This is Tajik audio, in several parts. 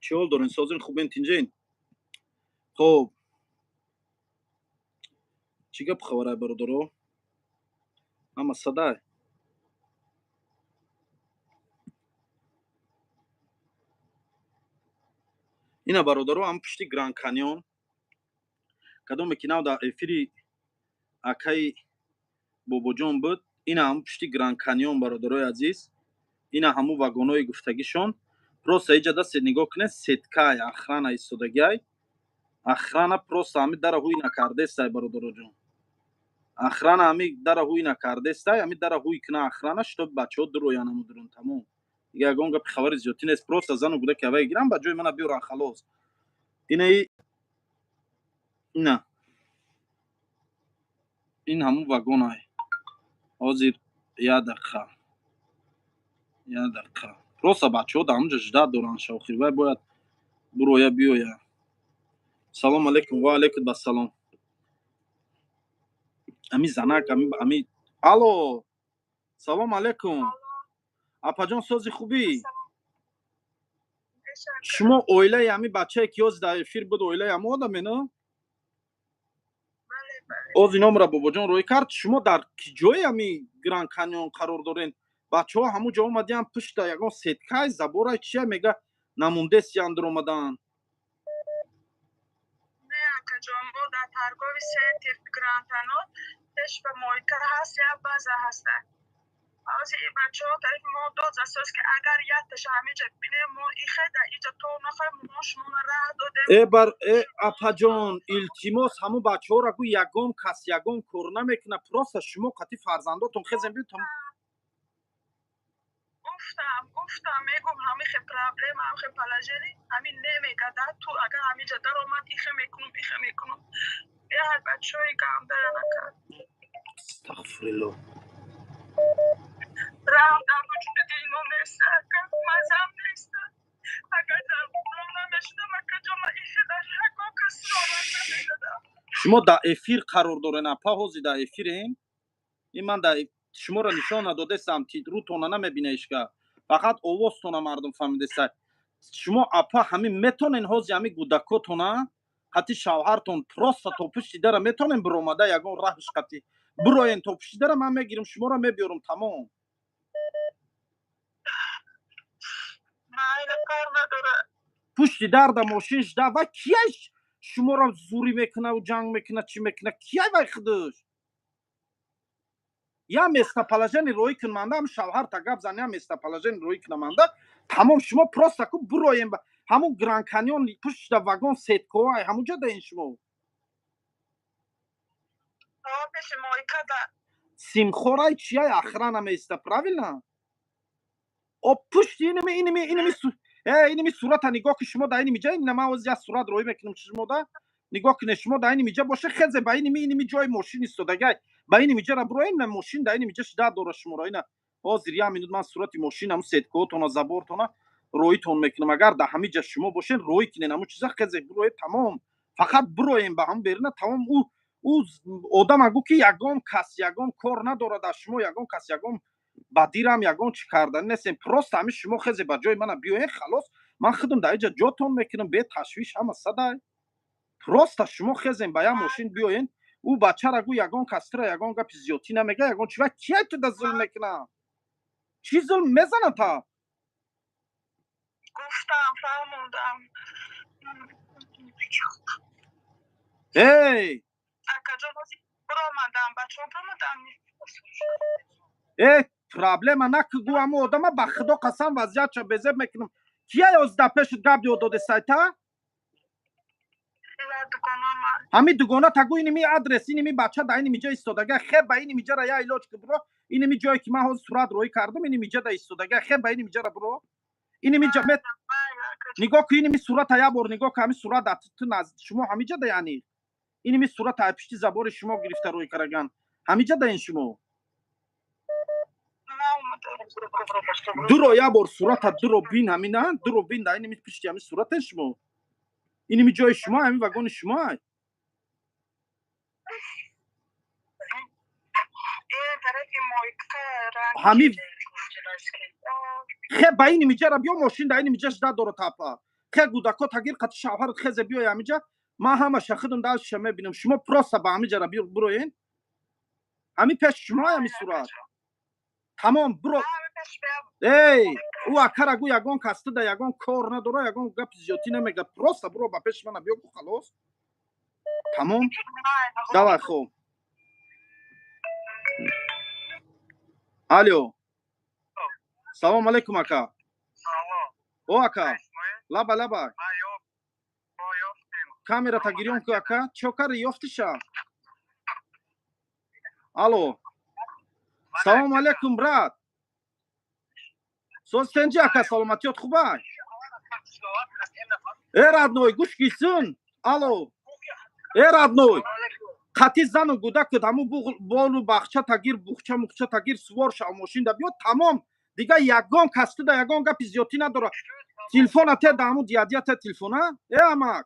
Чӣ ҳол дорен? Созин, хубен, тинҷен? Хоб, чӣ гап хабарай, бародаро? Ҳама садай? Ина, бародаро, ҳам пушти Гранд Каньон, кадоме ки нав дар эфири акаи Бобоҷон буд, ина ҳам пушти Гранд Каньон, бародарои азиз, ина ҳамун вагонои гуфтагишон. Просто иҷа дастед, нигоҳ кунед, сеткай, охрана истодагиай. Охрана просто ҳами дара ҳуй накардестай, бародароҷон. Охрана ҳами дара ҳуй накардестай. Ҳами дара ҳуй куна охрана, чтоб бачаҳо дуроян ҳаму дурун. Тамом, дига ягон гапи хабари зиёдтӣ нест. Просто зану гудаки ҳавай гирам, ба ҷои мана биёран, халос. Инаи ина, ин ҳамун вагонай. Ҳозир, як дақиқа, як дақиқа. Просто бачаҳо дар ҳамунҷо ждать доранд. Шохир вай бояд буроя, биёя. Салом алейкум. Ва алейкум бассалом. Ами занак, ами. Алло, салом алейкум, апаҷон, сози, хубӣ? Шумо оилаи ҳами бачае, ки ҳозир дар эфир буд, оилаи ҳамо одаме, на? Оз иномра Бобоҷон рӯй кард. Шумо дар ки ҷои ҳами Гранд Каньон қарор дорен? Бачаҳо ҳамун ҷо омадиан, пушта ягон сеткай, заборай, чия мега, намондесиян, дуромадаанд. Не, акаҷон, мо дар торговый центр Гранд Каньон, пеш ба мойка ҳаст, як база ҳаста. Ҳозир и бачаҳо тарафи мо дод засоз, ки агар якташа ҳамиҷа бинем, мо ихе дар иҷа то нахоҳем, мо шуморо раҳ додем. Э, бар э, апаҷон, илтимос, ҳамун бачаҳоро гӯ, ягон кас ягон кор намекунад. Просто шумо қати фарзандотон хезем, биё. Гуфтам, гуфтам, мегум, ҳамихе проблема, ҳамихе положение, ҳамин немегада. Ту агар ҳамиҷа даромад, ихе мекунум, ихе мекунум. Як бачаҳои гандая накард. Астағфирулло. Раҳм дар вуҷуди ино нест, ака, мазам нест. Агар дар ром намешудам, акаҷон, ман ихе дар ягон кас ромад намедадам. Шумо дар эфир қарор дорен, апа, ҳозир дар эфирем. Ин ман дар шуморо нишон надодестам, рӯтона намебина ишка, фақат овозтона мардум фаҳмидеста. Шумо, апа, ҳамин метонен ҳозир ҳамин гудакотона қати шавҳартон просто то пушти дара метонен биромада, ягон раҳш қати бироен то пушти дара, ман мегирам шуморо, мебиёрам, тамом. Майла, кор надорад. Пушти дарда мошин жда. Вай кияй шуморо зурӣ мекунаву ҷанг мекуна, чӣ мекуна? Кияй вай худуш? Я местоположение роӣ кунманда, ҳам шавҳарта гап зан, я местоположение роӣ кунаманда, тамом. Шумо просто ку буроем ҳамун Гранд Каньон, пушта вагон, сеткоай, ҳамунҷа даин шумо. Пеши мойкада. Симхорай, чияй, охрана меиста, правильно? О, пушти иними сурата нигоҳ ки, шумо дар иними ҷа. Ина, ман ҳозир як сурат роӣ мекунам шумода, нигоҳ кунед. Шумо дар иними ҷа боше, хезе ба иними ҷои мошин истодагай, ба иними ҷара буроен, на мошин дар иними ҷа шида дора шуморо. Ина, ҳозир як минут, ман сурати мошин, ҳамун сеткоотона, забортона роитон мекунам. Агар дар ҳамин ҷа шумо бошен, роӣ кунен ҳамун чиза, хезе буроед, тамом. Фақат буроем ба ҳамун берина, тамом. Ӯ одама гӯ, ки ягон кас ягон кор надорад аз шумо, ягон кас ягон бадирам ягон чӣ кардани нестем. Просто ҳамин шумо хезе ба ҷои мана биёен, халос. Ман худам дар иҷа ҷотон мекунам, беташвиш, ҳама садай. Просто шумо хезем ба як мошин биёен. Ӯ бачара гӯ, ягон кас тура ягон гапи зиёдтӣ намега, ягон чи. Ва кияй туда зулм мекуна? Чӣ зулм мезана та? Гуфтам, фаҳмондам. Эй! Акаҷон, ҳозир биромадам, бачаҳо биромадам. Э, проблема наки, гӯ ҳамун одама, ба худо қасам, вазъиятша безеб мекунам. Кия ёзда пешит гап ёд додесайта? Ҳамин дугона тагу, иними адрес, иними бача дар иними ҷа истодага. Хе, ба иними ҷара я илоҷ ки буро, иними ҷое ки ман ҳозир сурат роҳӣ кардам, иними ҷа да истодага. Хе, ба иними ҷара буро, иними ҷа нигоҳ ку, иними сурата як бор нигоҳ ку. Ҳамин сурат дар ту назд шумо ҳамин ҷа да, яъне иними сурата ай пишти забори шумо гирифта рӯй караган. Ҳамин ҷа да ин шумо дуро як бор сурата дуро бин, ҳамина дуро бин, да иними пишти ҳамин сурате шумо, иними ҷои шумо, ҳамин вагони шумо. Ай, ҳами хе, ба ини миҷара биё, мошин да ини миҷа жда дора тапа. Хе гудако тагир қати шавҳарат хезе биёй ҳамиҷа, ман ҳамаша худам дальше мебинам. Шумо просто ба ҳамиҷара бироен. Ҳами пеши шумо ҳами сурат. Тамом, биро. Эй, ӯ акара гӯ, ягон кас туда ягон кор надора, ягон гапи зиёдтӣ намега. Просто биро, ба пеши мана биё, гӯ, халос. Тамом? Давай, хоб. Алло. Салом алейкум, ака. О, ака. Лаба, лаба. Камерата гирён ку, ака. Чо кари, ёфтиша? Алло. Салом алейкум, брат. Соз, тенҷи, ака, саломатиёт хубай? Э, родной, гӯш кисун. Алло. Э, родной. Қати зану гудакат ҳаму болу бахча тагир, бухча мухча тагир, сувор шав, мошинда биё, тамом. Дига ягон кас туда ягон гапи зиёдтӣ надора. Телефона те да ҳаму дядя те телефона. Э, амак.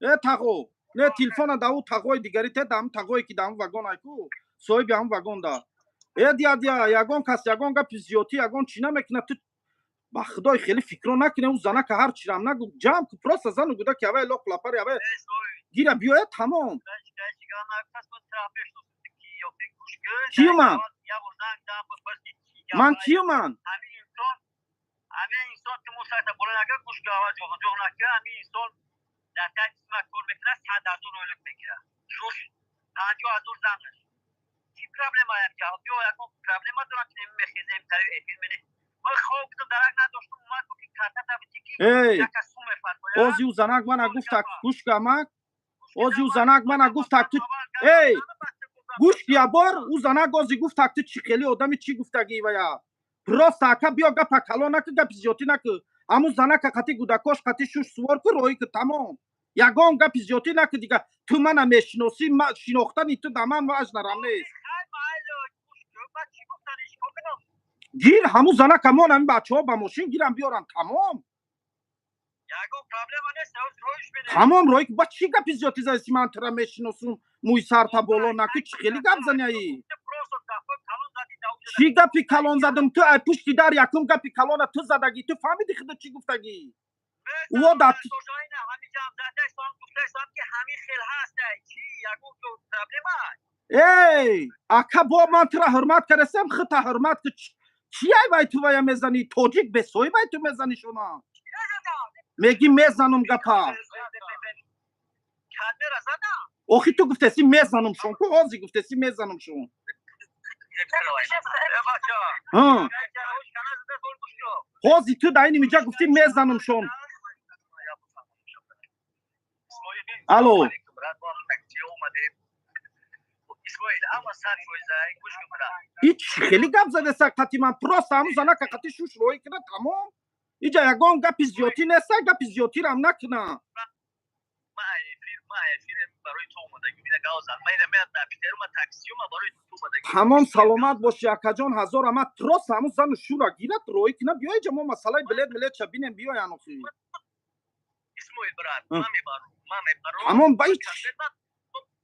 Э, тағо. Не, телефона да ӯ тағои дигари те, да ҳаму тағое ки да ҳаму вагон айку. Соҳиби ҳаму вагон да. Э, дядя, ягон кас ягон гапи зиёдтӣ, ягон чӣ намекунад. Ту ба худои хеле фикро накунӣ, ӯ занака ҳар чирам нагу, ҷамъ ку, просто зану гудаки авай лоқ лапари авай гира биёяд, тамом. Кию ман? Ман кию ман? Ҳамин инсон ки мусайта боло нага, гӯш гава ҷоғ нака, ҳамин инсон дар таи қисмат кор мекунад, 100 000 ойлик мегирад, шуш 50 000 занаш. Чӣ проблема биё, ягон проблема дорам ки мехезем тари эфир мене. Ман хоб будам, дарак надоштум, омад ки картата бити ки яка сум мефармояд. Ози ӯ занак мана гуфтак, гӯш камак. Ози ӯ занак мана гуфтак, ту эй, гӯш ки ябор, ӯ занак ози гуфтак, ту чӣ хели одами, чӣ гуфтагӣ вая. Просто, ака, биё, гапа калон наку, гапи зиёдтӣ наку. Ҳамун занака қати гудакош, қати шуш сувор ку, роҳӣ ку, тамом. Ягон гапи зиёдтӣ наку дига. Ту мана мешиносӣ, шинохтани ту да ман важно рам нест. Гир ҳамун занака, мон ҳамин бачаҳо ба мошин гирам биёрам, тамом. Тамом, роҳӣ. Ба чӣ гапи зиёдтӣ задаси? Ман тура мешиносум, мӯи сарта боло наку, чӣ хели гап заняи? Чӣ гапи калон задам? Ту ай пушти дар якум гапи калона ту задагӣ. Ту фаҳмиди худо чӣ гуфтагӣ? Ӯ да Эй, ака, бо ман тура ҳурмат кардасам, хута ҳурмат ку. Чӣ ай вай ту вая мезанӣ? Тоҷик бесоҳиб ай, ту мезанӣ шуна. Мегӣ мезанум гапа. Охи, ту гуфтеси мезанум шон ку, ҳози гуфтеси мезанум шон. Ҳа. Ҳози ту дар ини миҷа гуфтӣ мезанум шон. Алло. Ҳеч хеле гап задеса қати ман, просто ҳамун занака қати шуш роҳӣ кунад, тамом. Иҷа ягон гапи зиёдтӣ неста, гапи зиёдтирам накуна. Тамом, саломат бошӣ, акаҷон, ҳазор ама. Просто ҳамун зану шура гирад, роҳӣ кунад, биё иҷа, мо масъалаи билет милетша бинем, биёян охи. Тамом, ба ҳеч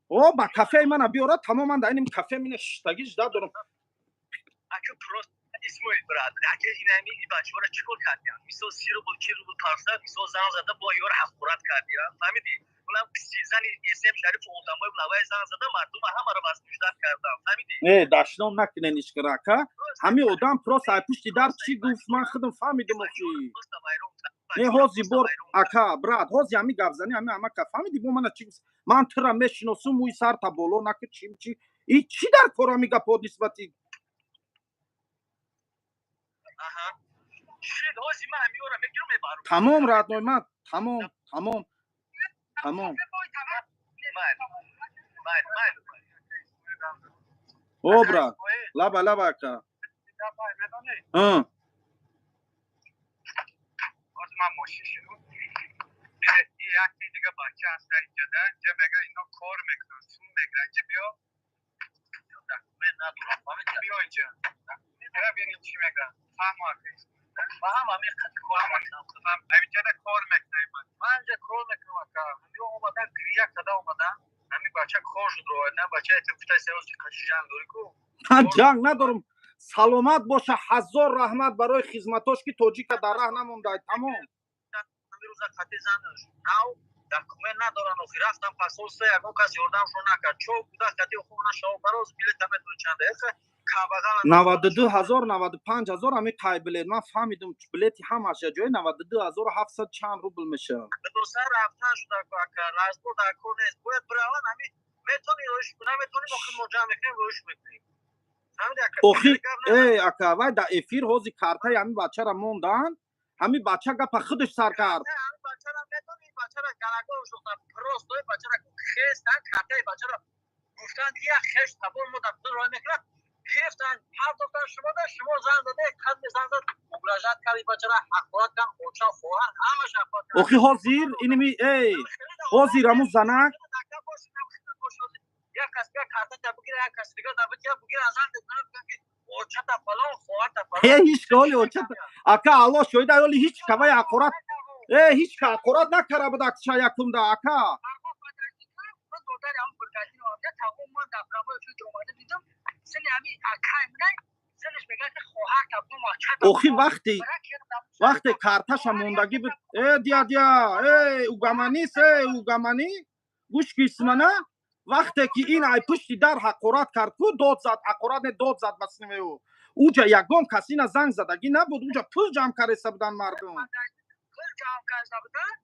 о ба кафеи мана биёрад, тамом, ман дар иним кафе мина шиштагӣ жда дорам. Исмоил брат, ака, инами бачаҳоро чӣ кор кардиям? Мисол, 30 рубл, 40 рубл парса, мисол, зан зада, бо ёро ҳақорат кардиям, фаҳмидӣ? Унам зани Есем Шариф одамои лавай зан зада, мардума ҳамаро возбуждать кардам, фаҳмидӣ? Э, дашном накунен ишкара, ака. Ҳамин одам просто ай пушти дар чӣ гуфт, ман худам фаҳмидим охи. Не, ҳози бор, ака, брат, ҳози ҳами гапзанӣ ҳами амака, фаҳмидӣ, бо мана чӣ гуфт? Ман тура мешиносум, мӯи сарта боло наку, чӣ чӣ. И чӣ дар кор ҳами гапҳо нисбати? Тамом, родной ман, тамом, тамом, тамом. О, брат, лаба, лаба, ака. А. Яке дига бача ҳаста инҷада, инҷа мега ино кор мекунанд, сум мегиранд. Инҷа биё, документ надорам, фаҳмидӣ? Биё инҷа, бира бинем чӣ мегӯянд. Фаҳмо, ака, ман ҳам ҳамин қати кор мекунам, ҳаминҷада кор мекунам, ман инҷа кор мекунам, ака. Ҳамин омадан, гиря када омадан, ҳамин бача кор шуд, ро на бача гуфта сеоз ки қаши ҷанг дорӣ ку. Ман ҷанг надорам. Саломат боша, ҳазор раҳмат барои хизматош, ки тоҷика дар раҳ намондай, тамом. Ҳамин рӯза қати занаш нав документ надоранд. Охи рафтан посольство, ягон кас ёрдамшон накард. Чо кӯдак қати хона шаво бароз билета метони чанда эхе камбағал. 92 000, 95 000 ҳами қай билет. Ман фаҳмидум, билети ҳамаш ҷои 92 700 чанд рубл мешавад. Доса рафтан шуда, ака, разбор дар кор нест, бояд бираванд. Ҳами метони роиш, наметоним, охи мо ҷамъ мекунем, роиш мекунем. Охи э ака, вай дар эфир ҳози картаи ҳами бачара монданд, ҳами бача гапа худаш сар кард. Бачара метони, бачара гарагор шуда, просто бачара хестан, картаи бачара гуфтанд, ки як хеш табор мо дар рой мекунад, гирифтан, партофтан. Шумо да шумо занг заде, кадме занг зад, угрожать карди бачара, ҳақорат кард, оча, хоҳар, ҳамаш ҳақорат кард. Охи ҳозир иними эй, ҳозир ҳамун занак Як кас бия картата бигира, як кас дига да бигира, бигира, занг зад, ки очата фалон, хоҳарта фалон. Э, ҳеҷ ка оли очата, ака, алло шоҳида, оли ҳеҷ кавай ҳақорат, э, ҳеҷ ка ҳақорат накарда буд акша якумда, ака. Додари ҳам бригадир омада, тағом ман дар прямой эфир омада дидам, сини ҳами акай минай синиш мегӯяд, ки хоҳар табом очата. Охи вақте карташа мондагӣ буд, э, дия, дия, э, угаманис, э, угаманӣ, гӯш кисмана. Вақте ки ин ай пушти дар ҳақорат кард ку, дод зад, ҳақорат не, дод зад ба синею, уҷа ягон кас ина занг задагӣ набуд, уҷа пул ҷамъ кареса будан мардум. Пул ҷамъ карда будан,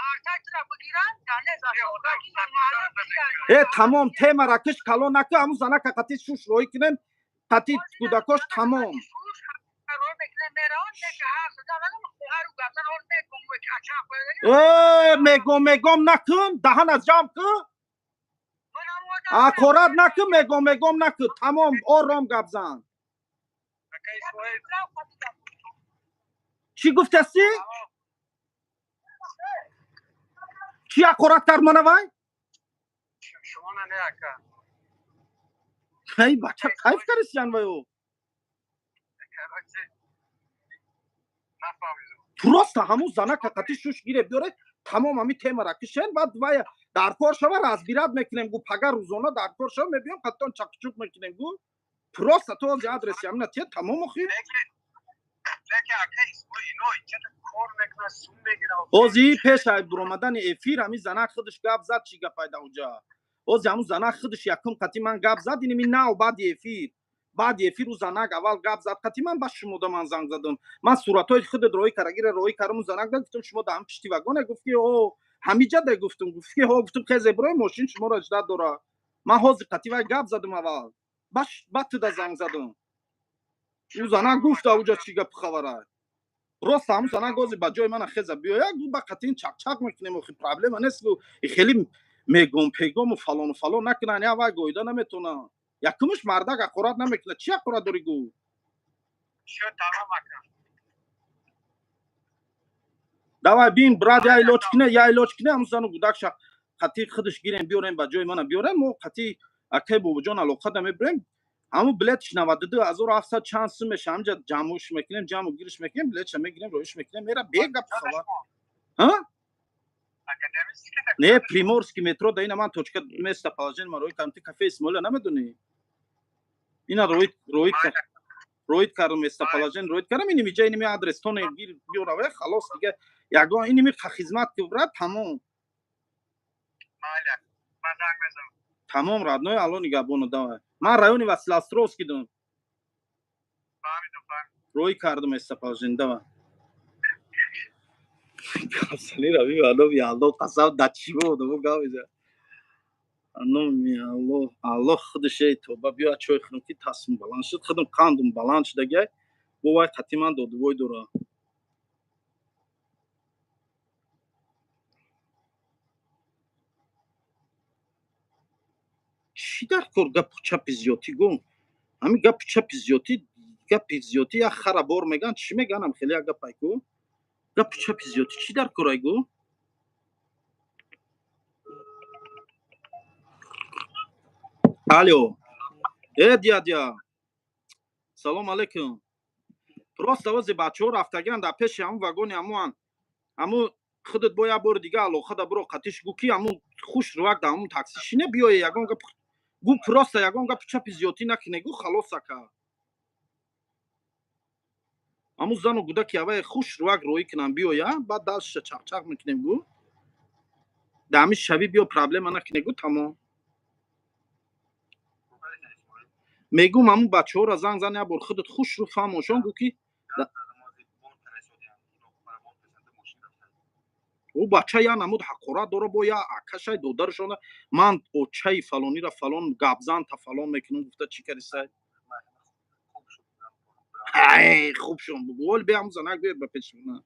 картатра бигиранд, э, тамом, темара киш калон наку. Ҳамун занака қати шуш роҳӣ кунем, қати кӯдакош, тамом. Э, мегом мегом накун, даҳана ҷамъ ку, ҳақорат накун, мегом мегом накун, тамом, ором гап зан. Чӣ гуфтасӣ? Чӣ ҳақорат кард мана вай? Шумо не, ака. Ай бача, кайф карисян ваю. Короче, нафаҳмидам. Просто ҳамун занака қати шуш гире биёре, тамом, ҳами темара кишен. Баъд вай дар кор шава, разбирать мекунем, гу пага рӯзона дар кор шава, мебиём, қаттон чақчуқ мекунем, гу просто то ози адреси ҳамина тия, тамом, охи. Лекин ака Исмоил, ино иҷата кор мекунад, сум мегирад. Ози пеш ай буромадани эфир ҳами занак худаш гап зад. Чӣ гап пайда уҷа? Ози ҳамун занак худаш якум қати ман гап зад, иними нав баъди эфир ӯ занак аввал гап зад қати ман, ба шумода ман занг задам. Ман суратҳои худат роҳӣ карагира роҳӣ кардам, ӯ занак да гуфтам, шумо да ҳам пишти вагоне? Гуфт ки о, ҳамиҷа да. Гуфтам, гуфт ки ҳо. Гуфтам, хезе брои, мошин шуморо ждать дора. Ман ҳозир қати вай гап задам аввал, баъд туда занг задам. Ӯ занак гуфт ауҷа чӣ гапу хабара. Рост, ҳамун занак ози ба ҷои мана хеза биёя, гу ба қатин чақчақ мекунем, охи проблема нест, гу хеле мегом пегому фалону фалон накунан, я вай гоида наметонам. Якумш мардак ҳақорат намекунад, чӣ ҳақорат дорӣ, гу? Шо, тамом, ака. Давай, бин, брат, я илоҷ кине, я илоҷ кине, ҳамун зану гудакша қати худаш гирем, биёрем, ба ҷои мана биёрем. Мо қати акай бобоҷон алоқа да мебирем. Ҳамун билетш 92 700 чанд сум меша, ҳамҷа ҷамъуш мекунем, ҷамъу гириш мекунем, билетша мегирем, роиш мекунем, мера бегап хабар. Не, Приморский метро да. Ина ман точка местоположение ма рои кардам, ти кафе Исмоила намедонӣ? Ина роид кардам, местоположение роид кардам, иними ҷа, иними адрес тоне гир, биёраве, халос, дига ягон иними хизмат ки брат, тамом. Тамом, родной, алло нигаҳбону, давай. Ман райони Василоостровский дум, роӣ кардам местоположение, давай. Гапзани рави алло, алло қасам, да чӣ бодам гап меза. Номи Алло, Алло худаш, эй тоба, биё чой хӯрам, ки тасм баланд шуд, худам қандум баланд шудагай, бо вай қати ман додувой дора. Чӣ дар кор гапу чапи зиёдтӣ, гум ҳамин гапу чапи зиёдтӣ, гапи зиёдтӣ як хара бор меган, чӣ меганам, хеле як гапай ку, гапу чапи зиёдтӣ чӣ дар корай, гу? Алло, э, дядя, салом алейкум. Просто ози бачаҳо рафтагиан дар пеши ҳамун вагони, ҳамуан, ҳамун худат бо як бори дига алоқада биро, қатиш гу ки ҳамун хуш рувак дар ҳамун такси шине, биёе, ягон гап гу, просто ягон гапу чапи зиёдтӣ накине, гу, халос, ака. Ҳамун зану гудаки авае хушрӯак роӣ кунам, биёя, баъд дастша чақчақ мекунем, гӯ. Дар ҳамин шавӣ биё, проблема накуне, гӯ, тамом. Мегӯм, ҳамун бачаҳоро занг зан, як бор худат хушрӯ фаҳмоншон, гӯ ки ӯ бача я намуд ҳақорат дора, бо я акашай додаршона, ман очаи фалонира фалон гапзан та фалон мекунам, гуфта чӣ карисай. Ай, хуб шон бугу, ол бе ҳамун занак биёд ба пеши ман.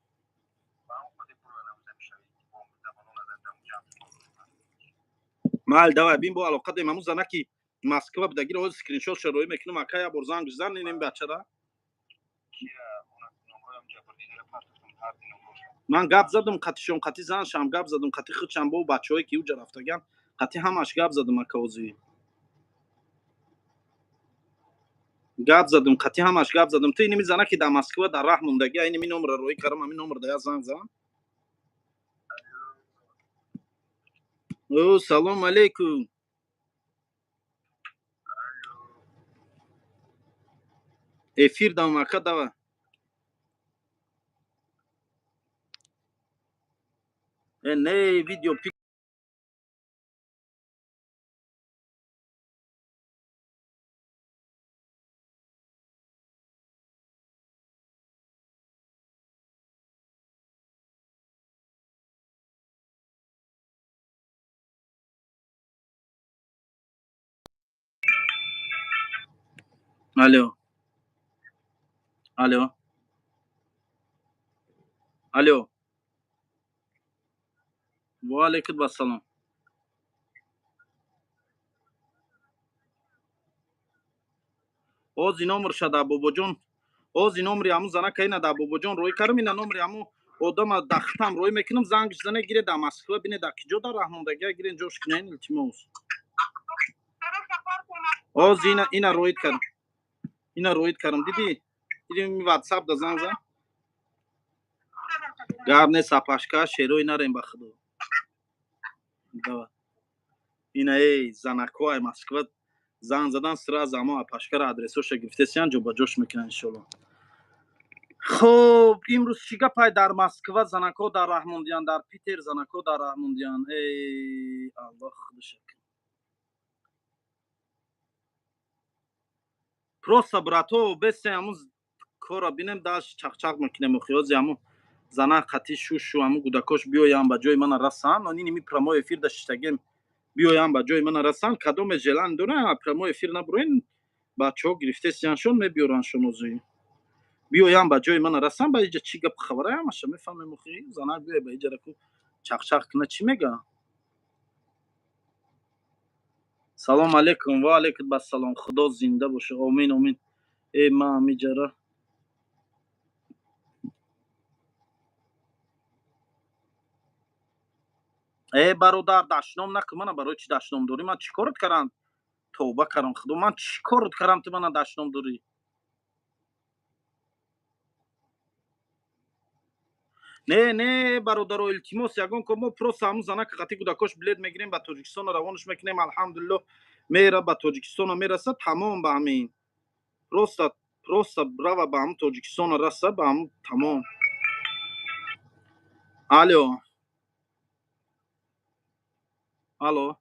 Майли, давай, бин, бо алоқа дем. Ҳамун занаки Москва будагиро ҳозир скриншотша роӣ мекунам. Ака, як бор занг зан инем бачара. Ман гап задам қатишон, қати заншам гап задам, қати худшам, бо бачаҳое ки уҷа рафтаган, қати ҳамаш гап задам, ака. Ҳозир гап задам, қати ҳамаш гап задам. Ту иними занаки дар Москва дар раҳ мондагӣ, иними номера роӣ кардам, ҳамин номер да як занг зан. О, салом алейкум. Эфир дам, ака, дава. Не, видео. Алло, алло, алло. Ва алейкум ассалом. Ози номерша да бобоҷон, ози номери ҳамун занака ина да бобоҷон роӣ кардам, ина номери ҳамун одама дахтам роӣ мекунам, зангш зане, гире, да Москва бине, да киҷо дар раҳмондагия, гирен, ҷош кунен, илтимос. Ози ина роид кардам, ина роид кардам, дидӣ? Диди, ватсап да занг зан. Гап не, сапашка, шерои нарем, ба худо. Давай. Ина, эй, занако ай Москва занг задан, сразу ҳамо апашкара адресоша гирифтесиян, ҷобаҷош мекунан, иншолло. Хуб, имрӯз чӣ гапай дар Москва? Занако дар раҳ мондиян, дар Питер занако дар раҳ мондиян. Эй, Аллоҳ худашак. Просто, брато, бесе ҳамун кора бинем, даш чақчақ мекунем. Охиёзи ҳамун зана қати шушу ҳамун гудакош биёян, ба ҷои мана расан. Нини прямой эфир да шиштагем, биёян, ба ҷои мана расан. Кадоме желание доран, прямой эфир набуроен, бачаҳо гирифтесияншон, мебиёраншон. Озӣ биёян, ба ҷои мана расан, ба иҷа чӣ гап хабара, ҳамаша мефаҳмем. Охи занак биёя ба иҷа раку чақчақ куна, чӣ мега? Салом алейкум. Ва алейкум ассалом, худо зинда боша. Омин, омин. Э, ма амиҷара. Э, бародар, дашном накун мана. Барои чӣ дашном дорӣ? Ман чӣ корот кардам? Тавба кардам, худо, ман чӣ корот кардам, ту мана дашном дорӣ? Не, не, бародаро, илтимос, ягон ко мо просто ҳамун занака қати кӯдакош билет мегирем, ба Тоҷикистона равонаш мекунем. Алҳамдулилло, мера, ба Тоҷикистона мераса, тамом. Ба ҳамин просто рава, ба ҳамун Тоҷикистона раса, ба ҳамун, тамом. Алло, алло.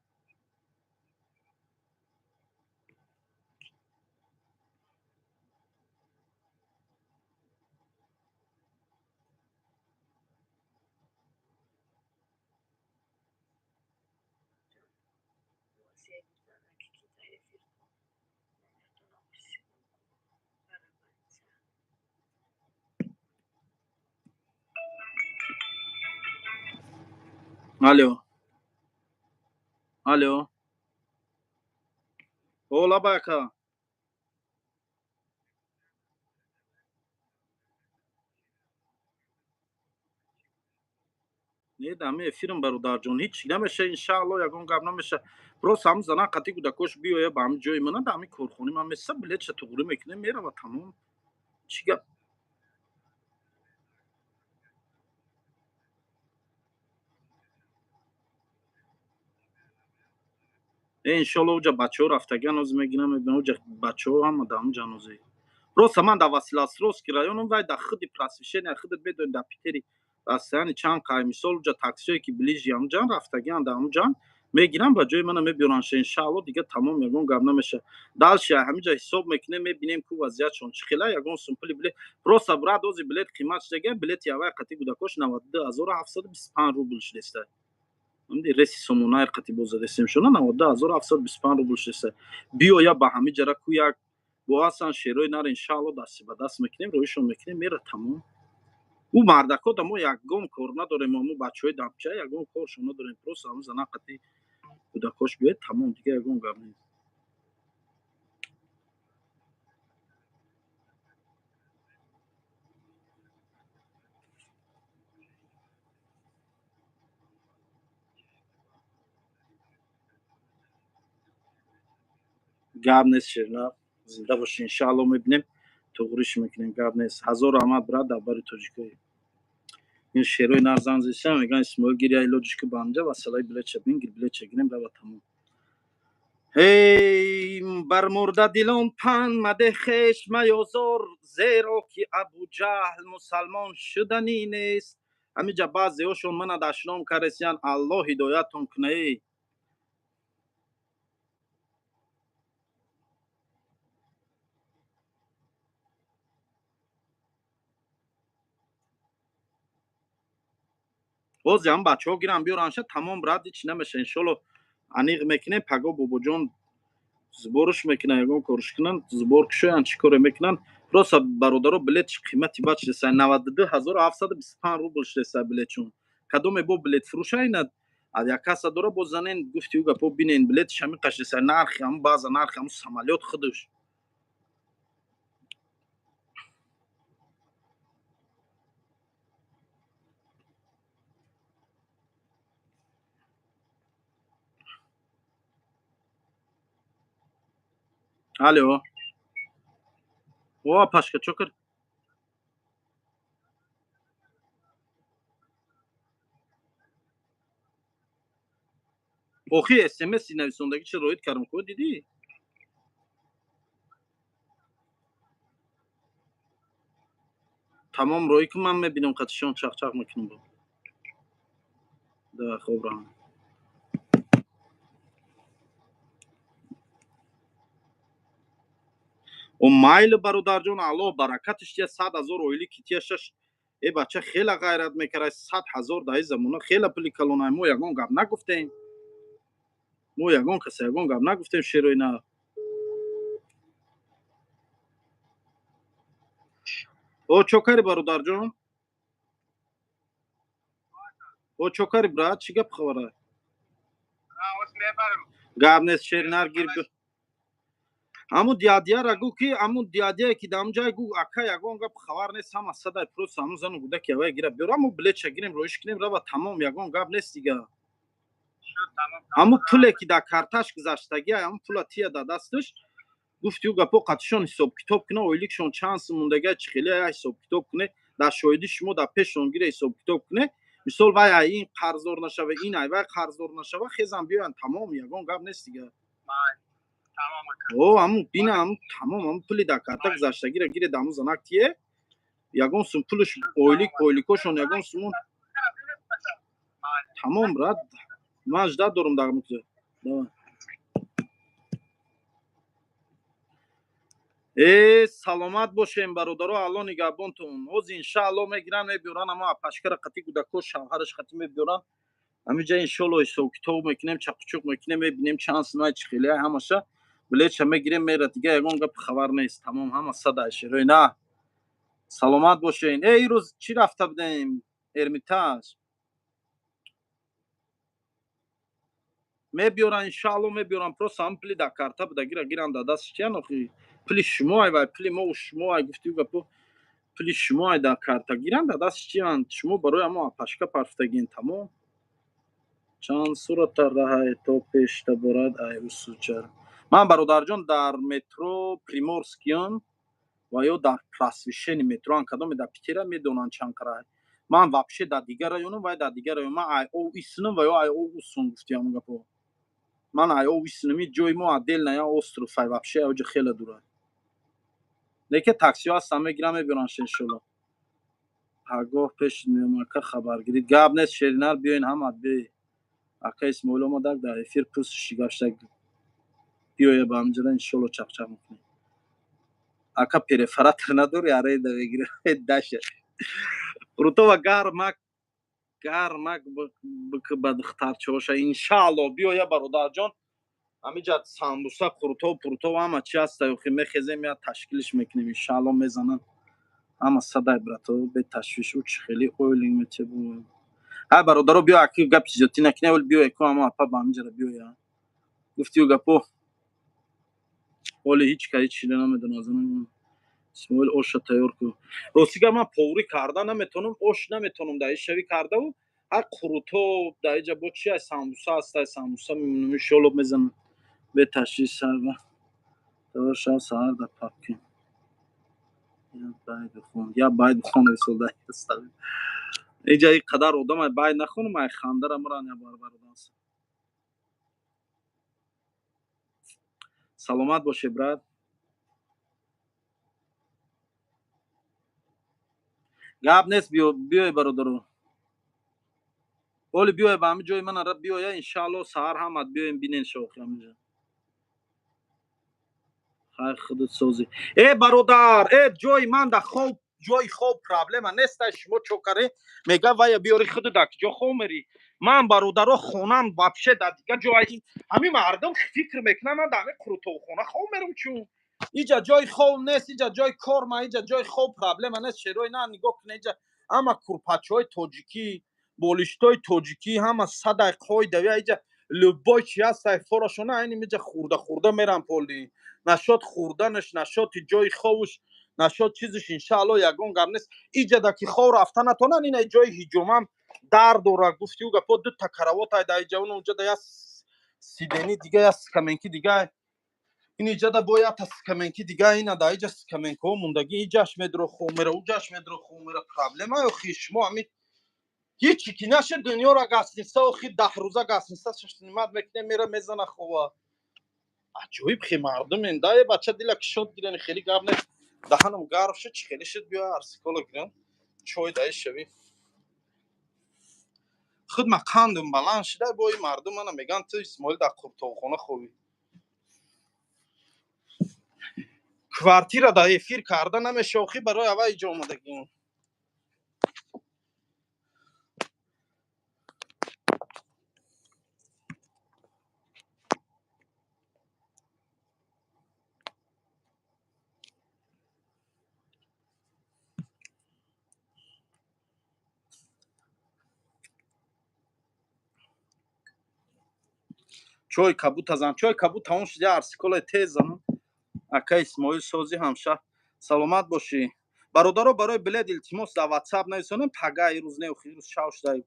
Алло, алло. О, лабай, ака. Не, дами эфирм, бародарҷон, ҳеҷ намеша, иншаалло, ягон гап намеша. Просто ҳамун зана қати кӯдакош биёя ба ҳамин ҷои мана, да ҳамин корхони ман меса, билетша туғрӣ мекунем, мерава, тамом. Чӣ гап? Э, иншоалло, уҷа бачаҳо рафтагиан, ҳозир мегирам, мебинам, уҷа бачаҳо ҳама да ҳамун ҷанозӣ. Просто ман дар Василиостровский районам, вай дар худи Просвещения, худат медонӣ, дар Питери расстояние чанд қай. Мисол, уҷа таксиое ки ближе ҳамуҷан рафтагиан, дар ҳамуҷан мегирам, ба ҷои мана мебиёранд. Иншаалло, дига тамом, ягон гап намеша. Дальше ҳамиҷа ҳисоб мекунем, мебинем ку вазъиятшон чӣ хела. Ягон сум пули билет просто, брат, ози билет қимат шудага. Билети аввай қати гудакош 92 725 рубл шудеста. Рейси Сомонайр қати бозадесем шуна 92 725 рубл шудеста. Биёя ба ҳамиҷара ку як бо ҳасан шерои нар, иншаалло, дасти ба даст мекунем, роҳишон мекунем, мера, тамом. Ӯ мардако да мо ягон кор надорем, мо бачаҳои дамча ягон коршон надорем. Просто ҳамн зана қати кӯдакош биёяд, тамом, дига ягон гап нест. Гап нест, шерна, зинда боши. Иншаалло, мебинем, туғриш мекунем, гап нест. Ҳазор раҳмат, брат, дар бари тоҷикои ин шерои нарзан зиса меган. Исмоил, гиря, илоҷиш ки ба ҳамҷа васалаи билетша бингир, билетша гирем, рава, тамом. Эй, бар мурдадилон панд мадеҳ, хеш маёзор, зеро ки Абуҷаҳл мусалмон шуданӣ нест. Ҳамиҷа баъзеҳошон мана дашном каресиян, Аллоҳ ҳидоятон куна, эй. Бози ҳам бачаҳо гирам биёранша, тамом, брат, ҳеч намеша. Иншолло, аниқ мекунем. Паго бобоҷон сбор уш мекунан, ягон корш кунанд, сбор кушоянд, чӣ коре мекунанд. Просто, бародаро, билет қимати бад шудеса, 92 725 рубл шудеса билетшон. Кадоме бо билет фурӯша ина як каса дора, бо занен гуфти ӯ гапо бинен, билетш ҳами қашдеса, нархи ҳам баъза нархи ҳам самолёт худаш. Алло, о, пашка, чо кар? Охи смси нависондагӣ чи роид кардам, ко дидӣ? Тамом, роӣ ки ман мебинам, қатишон чақчақ мекунам. Да, хоб, раҳмат. О, майли, бародарҷон, Аллоҳ баракатиш тия. 100 000 оили ки тия шаш. Э, бача хела ғайрат мекард. 100 000 дар ин замона хела пули калонай. Мо ягон гап нагуфтем, мо ягон каса ягон гап нагуфтем, шерои на. О, чо кари, бародарҷон? О, чо кари, брат? Чӣ гап хабара? Гап нест, шеринар, гир. Ҳамун дядяра гӯ, ки ҳамун дядяе ки дар ҳамун ҷай гӯ, ака, ягон гап хабар нест, ҳама садай. Просто ҳамун зану гудаки авай гира биёр, ҳамун билетша гирем, роиш кунем, рава, тамом, ягон гап нест дига. Ҳамун пуле ки дар карташ гузаштагия, ҳамун пула тия дар дасташ. Гуфти ӯ гапо қатишон ҳисобкитоб куна, ойликшон чанд сум мондага, чӣ хеле ҳисобкитоб куне, дар шоҳидӣ шумо дар пешшон гире, ҳисобкитоб куне. Мисол, вай ай ин қарздор нашава, ин ай вай қарздор нашава, хезам биёянд, тамом, ягон гап нест дига. О, ҳамун бина, ҳамун тамом, ҳамун пули дар карта гузаштагиро гире, дар ҳамун занак тие. Ягон сум пулш, ойлик, ойликошон ягон сумон. Тамом, брат, ман ждать дорум дар. Давай. Э, саломат бошем, бародаро, Алло нигаҳбонтон. Ҳоз, иншаалло, мегиран, мебиёран. Ама апашкара қати гудако, шавҳараш қати мебиёран. Ҳамиҷа, иншоалло, ҳисобкитоб мекунем, чақучуқ мекунем, мебинем чанд сумай, чӣ хеле ҳамаша. Билетша мегирем, мера, дига ягон гап хабар нест, тамом, ҳама сада шерои на. Саломат бошен. Э, ирӯз чӣ рафта будем? Эрмитаж мебиёран, иншаалло, мебиёран. Просто ҳам пули дар карта буда, гира, гиран дар даст чиян. Охи пули шумо ай, вай пули мо шумо ай, гуфти гапо, пули шумо ай дар карта, гиран дар даст чиян. Шумо барои ҳамо апашка парфтагин, тамом. Чанд сурата раҳай то пешта борад ай усучар? Ман, бародарҷон, дар метро Приморскиён ва ё дар Просвещение метроан. Кадоме дар Питера медонанд чанд қарай. Ман вообще дар дигар районам, вай дар дигар район. Ман ай о исинам ва ё ай о усун, гуфти ҳамон гапо. Ман ай о исинами, ҷои мо отдельно я остров ай, вообще оҷа хеле дура. Леки таксиҳо ҳастан, мегирам, мебиёранш, иншолло. Пагоҳ пеш меом, ака, хабаргирӣ. Гап нест, Шеринар, биёин, ҳамат биёй. Ака Исмоил омадак, дар эфир пурсиши гашта, биёя ба ҳамҷода, иншолло, чақчақ мекунем. Ака, перфоратор надори, аренда мегира даша. Рутова гармак гармак ба духтарчаоша, иншаалло, биёя, бародарҷон. Ҳамиҷа самбуса, қурутов, пурутов, ҳама чи ҳаста. Охи, мехезем, я ташкилиш мекунем, иншаалло, мезананд ҳама садай, брато, беташвиш. Ӯ чи хеле ойлинг метебу. Ҳай, бародаро, биё, аки, гапи зиёдтӣ накунем, вале биёя ку, ҳама апа ба ҳамиҷара биёя. Гуфтию гапо, ҳоли ҳеҷ ка ҳеҷ чизе намедонам. Аз Исмоил, оша тайёр ку. Рости гап, ман поварӣ карда наметавонам, ош наметавонам дар шавӣ кардаву ҳар қурутоб дар иҷа бо чи ай, самбуса ҳаста, самбуса мемонам, иншоалло, мезанам беташвиш. Сарва шав, саҳар дар папки я байд бихон. Иҷа и қадар одам ай, байд нахонам, ай хандара муран я барбародам. Саломат боше, брат. Гап нест, биёй, бародаро. Оли биёй, ба ҳамин ҷои ман биёя, иншаалло, саҳар ҳамат биёем, бинен шохи ҳаминҷа. Хай, худут созӣ, э бародар. Э, ҷои ман да хоб, ҷои хоб проблема неста. Шумо чокаре мега, вая биёри, худу да ҷо хоб мери. Ман, бародаро, хонам вообще дар дига ҷой. Ҳамин мардум фикр мекунам, ман дар ҳамин қурутовхона хоб мерам, чун иҷа ҷои хоб нест, иҷа ҷои кор ма, иҷа ҷои хоб проблема нест. Шерои на, нигоҳ куне, иҷа ҳама курпачаҳои тоҷикӣ, болиштҳои тоҷикӣ, ҳама садай қоидавия. Иҷа любой чи ҳаст, форашона айним иҷа хурда хурда мерам. Поли нашод хурданаш, нашоти ҷои ховуш, нашод чизиш, иншаалло, ягон гап нест. Иҷада ки хов рафта натонан, ина ҷои ҳиҷомам дар дора. Гуфтиу гапо, дута каравотай да иҷа, унҷада як сидени дига, як скаменки дига, ин иҷада бо якта скаменки дига, ина да иҷа скаменкаҳо мондагӣ. Иҷаш медро хов мера, уҷаш медро хов мера. Проблема охи, шумо ҳамин ҳичи ки нашед, дунёра гостиница, охи, 10 рӯза гостиница снимать мекунем, мера мезана хова. Аҷоиб хе мардумен да. Е бача, дила кишод гирани, хеле гап нест. Даҳанам гарм шуд, чи хеле шуд. Биё, арсикола гирам, чой даи шави. Худ ма қандум баланд шуда, бо ин мардум мана меган, ту, Исмоил, дар қуртовхона хобӣ. Квартира дар эфир карда намеша, охи, барои ава иҷо омадагим. Чой кабута зан, чой кабут тамом шуд, я арсиколаи тез занам. Ака Исмоил, сози ҳамша, саломат бошӣ. Бародаро, барои билет, илтимос, дар Ватсап нависонем, пага, ирӯз не, охи, ирӯз шав шуда.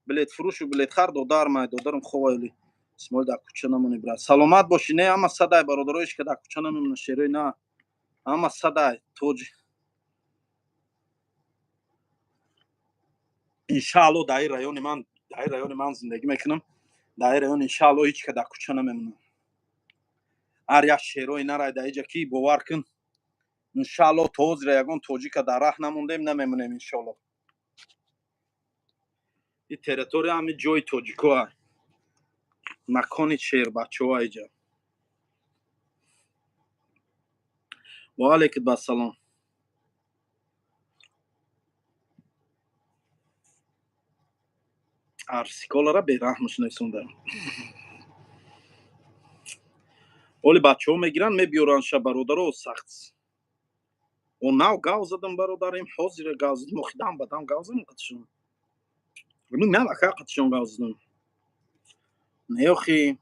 Билет фурӯшу билетхар додар май, додарам ховайли. Исмоил, дар кӯча намонӣ, брат, саломат бошӣ. Не, ҳама садай, бародаро, ишка дар кӯча намемона. Шерои на, ҳама садай тоҷ. Иншаалло, дар ин райони ман, дар ин райони ман зиндагӣ мекунам, дар ин район, иншаалло, ҳеҷ ка дар кӯча намемонам. Ҳар як шерои нарай дар иҷа ки, бовар кун, иншаалло, то ҳозира ягон тоҷика дар раҳ намондем, намемонем, иншоалло. Ин территория ҳами ҷои тоҷикоа, макони шербачаҳоа иҷа. Ва алейкум ассалом. Арсиколара бераҳмаш нависондаам. Оли бачаҳо мегиранд, мебиёрандша, бародаро, сахт. О, нав гав задам, бародарим, ҳозира гав задам, охи, дам ба дам гав задам қатишон. Нав ака қатишон гав задам. Не, охи.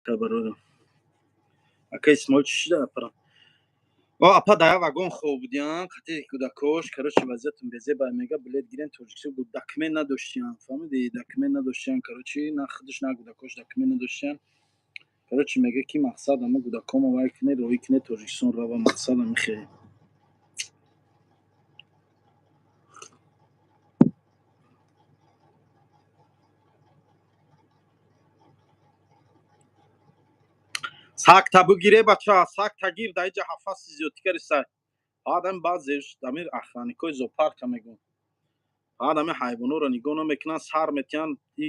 Бародарам. Ака Исмоил, чӣ шуда, апара? О, апа дар як вагон хоб будиян, қати кӯдакош, короче, вазъиятон безеба, мега, билет гирен Тоҷикистон, документ надоштиян, фаҳмиди, документ надоштиян, короче, на худаш, на кӯдакош документ надоштиян. Короче, мега ки мақсад ама кӯдакомо вай куне, роҳӣ куне, Тоҷикистон рава, мақсад амихе. Сакта бугире бача, сакта гир, дар иҷа ҳафаси зиёдтӣ кариса. Баъдам баъзеш дамир охранникои зоопарка мегӯн. Баъд ҳами ҳайвонҳоро нигоҳ намекунанд, сар метиҳанд, и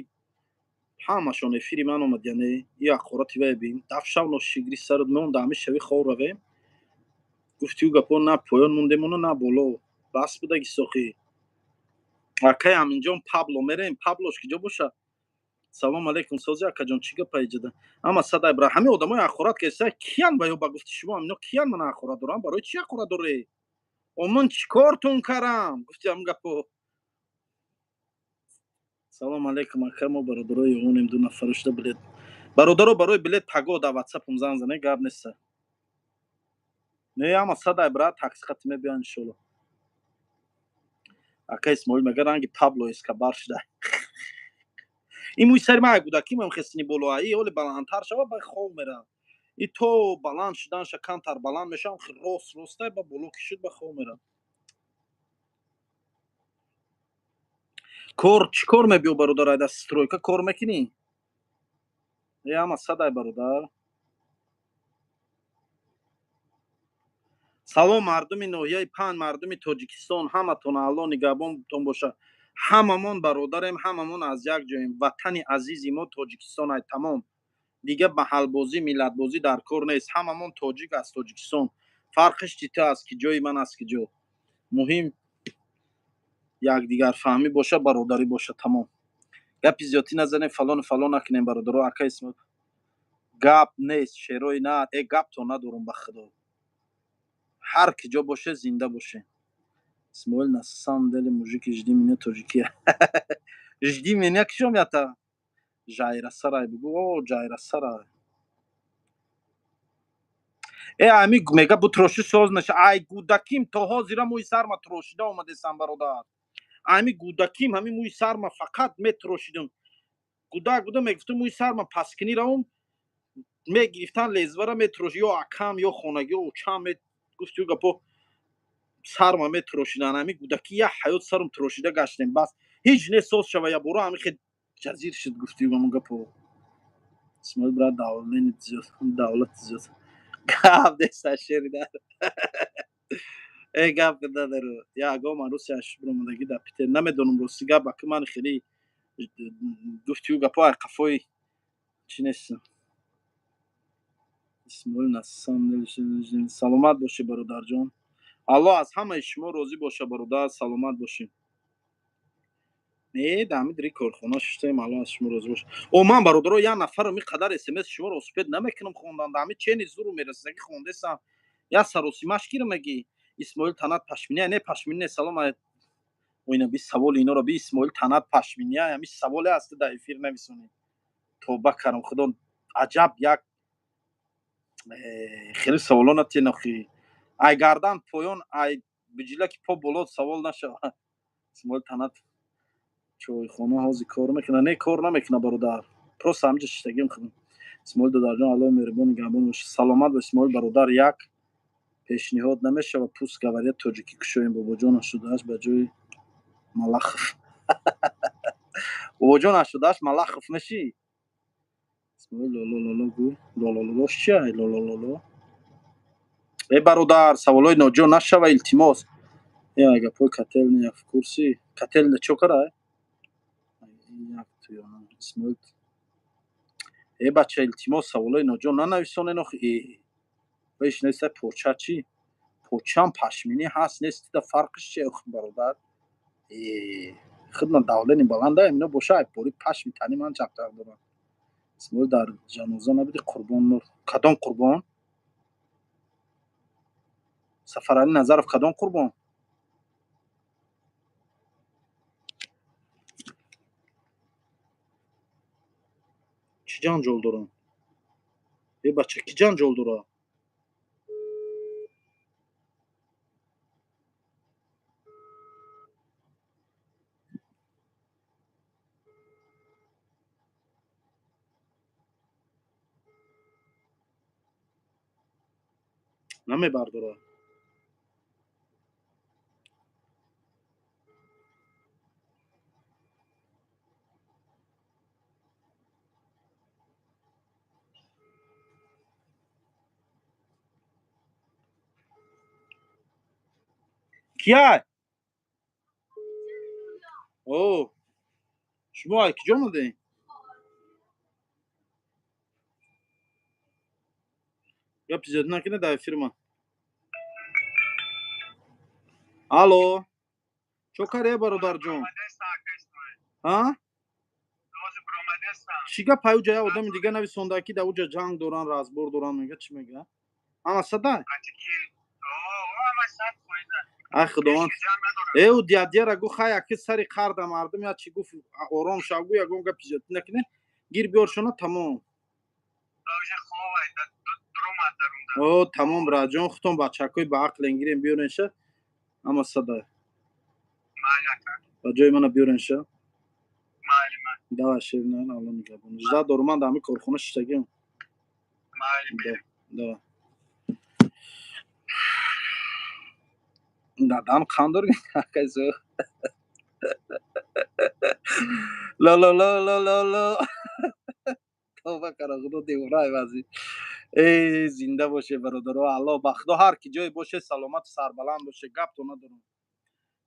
ҳамашон эфири ман омад, яъне и ҳақорати вай бин. Дафшав ношигри сарат меонда, ҳами шави хор равем. Гуфти ӯ гапо на поён мондемону на боло. Бас будаги сохӣ. Акай Аминҷон Пабло мерем, Паблош киҷо боша? Салом алейкум, сози акаҷон, чӣ гапа иҷода? Ама садай бра, ҳами одамои ҳақорат кеса киян ба ё ба гуфти шумо ҳамино киян мана ҳақорат дорам? Барои чӣ ҳақорат дорӣ? О ман чӣ кортон карам? Гуфти ҳам гапо. Салом алейкум ака, мо бародарои юғонем, ду нафар шуда билет. Бародаро, барои билет паго дар ватсапум занг зане, гап неста. Не, ама садай бра, такси хати мебиён иншолло. Ака Исмоил мега ранги Пабло Эскобар шуда. Ин мӯи сари ман гудакӣ ман хесини боло, и ҳоли баландтар шава ба хов мерам. И то баланд шуданша камтар баланд мешавам, рост ростай ба боло ки шуд ба хов мерам. Кор чӣ кор мебиё бародар, айда стройка кор мекунӣ? Э ама садай бародар. Салом мардуми ноҳияи панҷ, мардуми Тоҷикистон, ҳаматон Аллоҳ нигаҳбонтон боша. Ҳамамон бародарем, ҳамамон аз як ҷоем. Ватани азизи мо Тоҷикистон ай тамом. Дига маҳалбозӣ, миллатбозӣ дар кор нест. Ҳамамон тоҷик аз Тоҷикистон. Фарқиш чита аст ки ҷои ман аст ки ҷо. Муҳим якдигарфаҳмӣ боша, бародарӣ боша, тамом. Гапи зиёдтӣ назанем, фалону фалон накунем бародаро. Ака Исмоил гап нест, шерои на, э гапто надорум ба худо. Ҳар ки ҷо боше зинда боше. Исмоил на самом деле мужики, жди меня тоҷикия. Жди меня кишом ята? Жайрасарай бугу, о ҷайрасарай. Э ами мега бутроши соз наша. Ай гудаким то ҳозира мӯи сарма трошида омадесам бародар. Ами гудаким ҳами мӯи сарма фақат метрошидум. Гудак буда мегуфтум мӯи сарма паскинӣ равум, мегирифтан лезвара метроши, ё акам ё хонагӣ ё учам гуфти ӯ гапо сарма метрошидан. Ҳами гудаки як ҳаёт сарум трошида гаштем, бас ҳеҷ не соз шава, я боро ҳами хел ҷазир шуд, гуфти ҳамон гапо. Исмоил брат давлени зиёд, давлат зиёд. Гап нест шери дар. Э гап надару. Ягон ман Русия шубромадагӣ дар Питер намедонам рости гап, аки ман хеле гуфти ӯ гапо ай қафои чӣ нестам. Исмоил на самом деле саломат бошӣ бародарҷон. Аллоҳ аз ҳамаи шумо розӣ боша бародар, саломат бошӣ. Не, дар ҳамин дри корхона шуштаем, Аллоҳ аз шумо розӣ боша. О ман бародаро як нафарам ин қадар смс шуморо успед намекунам хондан, дар ҳамин чени зуру мерасаги хондесам. Як саросимаш кира меги Исмоил танат пашминия, не пашминия, салом оина би саволи иноро би Исмоил танат пашминия, ҳамин саволе аст дар эфир нависонӣ. Тобба карам худо, аҷаб як хеле саволо натиен охи. Ай гардан поён, ай биҷилаки по боло савол нашава. Исмоил танат чойхона ҳозир кор мекунад? Не, кор намекунад бародар. Просто ҳаминҷа шиштагим худам. Исмоил додарҷон, Аллоҳ меҳрубон нигаҳбон боша. Саломат бош Исмоил бародар, як пешниҳод намешавад пусть говорят тоҷикӣ кушоем бобоҷон 88 ба ҷои Малахов. Бобоҷон 88 Малахов мешӣ? Исмоил лоло лоло гӯ. Лоло лолош чия? Лоло лоло. Э бародар, саволҳои ноҷо нашава илтимос. Э гапҳои котельня в курсе. Котельня чо кара? Як туёна. Исмоил э бача илтимос саволҳои ноҷо нанависонен охи. Э вайш неста поча чӣ? Почам пашминӣ ҳаст нест, да фарқиш чи охи бародар? Э хидма давлени баланда ино боша ай пори пашми тани ман чаптар дорам. Исмоил дар ҷаноза набуди Қурбон Нур. Кадом Қурбон? Сафаралӣ Назаров кадом Қурбон? Чӣ ҷанҷол дорам? Э бача кӣ ҷанҷол дора? Намебардора. Кияй? О, шумо ай куҷо омадем? Гапи зиёд накунед дар эфирма. Алло, чо кария, бародарҷон? А чӣ гап? Ай уҷа як одами дига нависонда, ки дар уҷа ҷанг доран, разбор доран, мега. Чӣ мега? Ама садай. Ай худованд, эу дядяра гу, хай, аки сари қарда мардум я чӣ гуфт, ором шав, гу, ягон гапи зиёд накунед, гир биёршона, тамом. О, тамом, браҷон, худтон бачакҳои ба ақлен, гирем биёренша. Ама садай, ба ҷои мана биёренша. Давай, ширина, алло нигаҳбон. Жда дорум, ман дар ҳамин корхона шиштагиам. Давай. Дадан қанд дор. Акайсо ло ло ло ло ло ло, тавба кара, худо девона айвази. Э, зинда боше, бародаро, алло, ба худо, ҳар ки ҷое боше, саломату сарбаланд боше. Гапто надорам.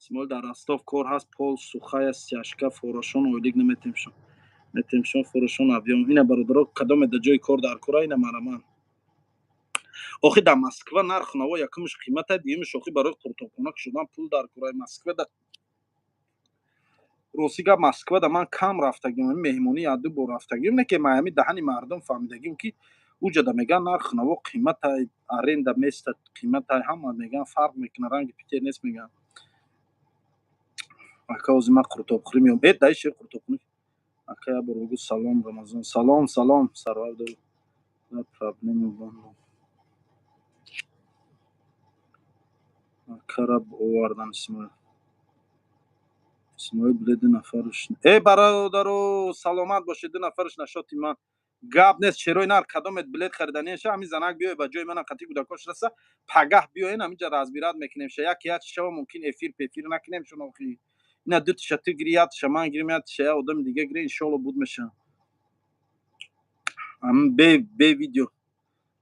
Исмоил, дар Ростов кор ҳаст, пол сухая стяжка, форошон ойлик наметемшон, метемшон форошон объём. Ина, бародаро, кадоме да ҷои кор дар кора, ина мараман. Охи, дар Москва нарху наво якумш қимата, дуюмш, охи, барои қуртобхона кушодан пул дар кораи. Москва да, рости гап, Москва да ман кам рафтагим, меҳмонӣ яду бор рафтагим, не ки ҳами даҳани мардум фаҳмидагим, ки уҷада меган нарху наво қиматай, аренда места қиматай, ҳама меган фарқ мекунад, ранги Питер нест, меган. Ака, ози ман қуртобхӯрӣ меом. Э, даи шер қуртобхӯрӣ. Ака, як бор бигӯ салом, Рамазон. Салом, салом, сарвар. Проблема акара овардан. Исмоил, Исмоил биле, ду нафарш. Э, бародаро, саломат бошед, ду нафарш нашоти ман гап нест. Шерои нар, кадомет билет хариданиша, ҳамин занак биёй ба ҷои мана, қати кӯдакош раса, пагаҳ биёен, ҳаминҷа разбирать мекунем ша. Як як шава, мумкин эфир пефир накунем шун. Охи, ина ду тиша ту гири, як тиша ман гирим, як тиша як одами дига гири, иншоалло буд меша. Бе видео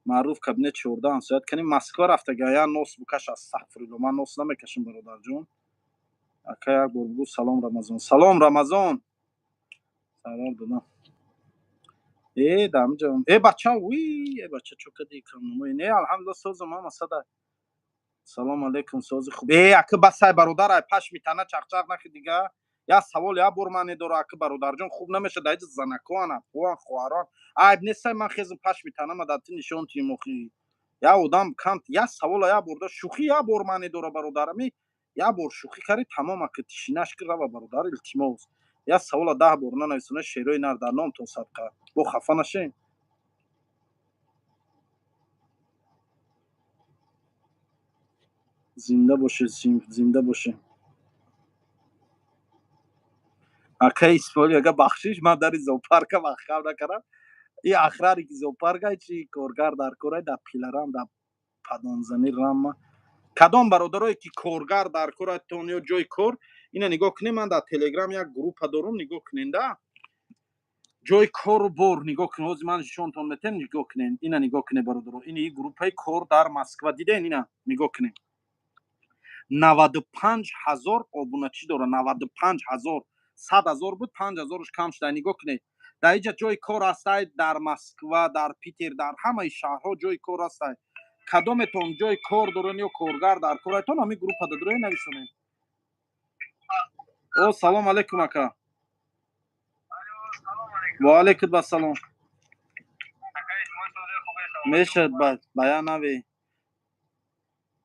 маъруф кабинет 14 ҳамсоят канем. Москва рафтага, я нос букаш, астағфирулло, ман нос намекашам, бародарҷон. Ака, як бор бигӯ салом, Рамазон. Салом, Рамазон, салом додам. Э, дамҷа, э, бача, уи, э, бача, чо кади камнумои? Не, алҳамдулилла, созам, ама сада. Салом алейкум, сози хуб. Э, ака, басай, бародар, ай пашми тана чақчақ нахи дига. Як савол як бор ман недора, ака, бародарҷон, хуб намеша. Даиҷа занакоан, апоан, хоҳарон, айб нестай, ман хезм пашми танама дар ти нишон тием. Охи, як одам кам як савола як бор да шӯхӣ як бор ман недора, бародарами, як бор шӯхӣ карди, тамом, ака, тишинаш ки рава, бародар, илтимос, як савола 10 бор нанависона. Шерои нар, дар номтон садқа, бо хафа нашем. Зинда боше, зинда боше. Ака Исмоил яга, бахшиш, ман дари зоопарка маҳкам накардам. И охраник и зоопарка чи коргар дар корай, дар пиларам, дар падонзани рамма. Кадом бародарое ки коргар дар коратон ё ҷои кор, ина нигоҳ кунед, ман дар Телеграм як группа дорум, нигоҳ кунед да, ҷои кору бор, нигоҳ кунед, ҳозир ман нишонтон метем, нигоҳ кунед, ина нигоҳ кунед, бародаро, ини группаи кор дар Москва, диден? Ина нигоҳ кунед, 95 000 обуначӣ дора, 95 000, 100 000 буд, 5 ҳазорш кам шуда. Нигоҳ кунед, дар иҷа ҷои кор ҳастай, дар Москва, дар Питер, дар ҳамаи шаҳрҳо ҷои кор ҳастай. Кадометон ҷои кор дорен ё коргар дар коратон, ҳамин группа дадроe нависонед. О, салом алейкум, ака. Ва алейкум ассалом. Мешад бая нави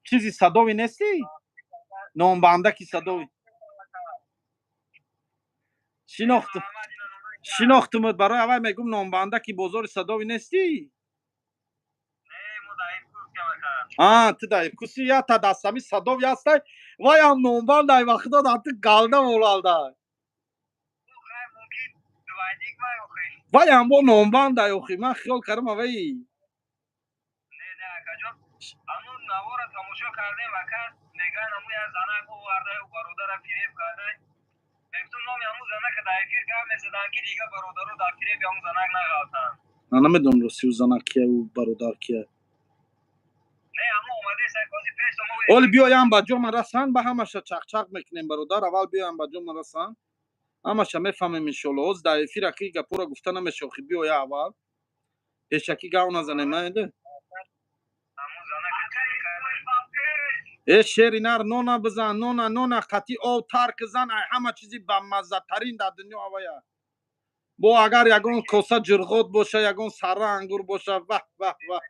чизи садови нестӣ, номбандаки садови шинохтум, шинохтумут, барои аввал мегум, номбандаки бозори садови нестӣ? А, ту дар Иркутси, я та дастами садови ҳастай, ваям номбандай, ва худо дар ту галда молалдай, ваям бо номбандай. Охи, ман хиёл кардам аваи. Навора тамошо кардем, ака, меган аму як занак оварда, бародара фиреб карда. Мегуфтум, номи ҳамун занака дар эфир гап мезадан, ки дига бародаро дар фиреби ҳамун занак нағалтанд. Ман намедонам, рости, ӯ занак кия, ӯ бародар кия. Не, ҳамун омадеса, кози пеш. Оли биёям ба ҷо ман расан, ба ҳамаша чақчақ мекунем, бародар. Аввал биёям ба ҷо ман расан, ҳамаша мефаҳмем, иншолло. Ҳоз дар эфир аки гапора гуфта намеша, охи. Биёя, аввал пешакӣ гав назанем, наиде. Э, шери нар, нона бизан, нона, нона қатӣ ов тарк зан. Ай ҳама чизи бамаззатарин дар дунё авая. Бо агар ягон коса ҷурғот боша, ягон сарра ангур боша, ваҳ, ваҳ, ваҳ!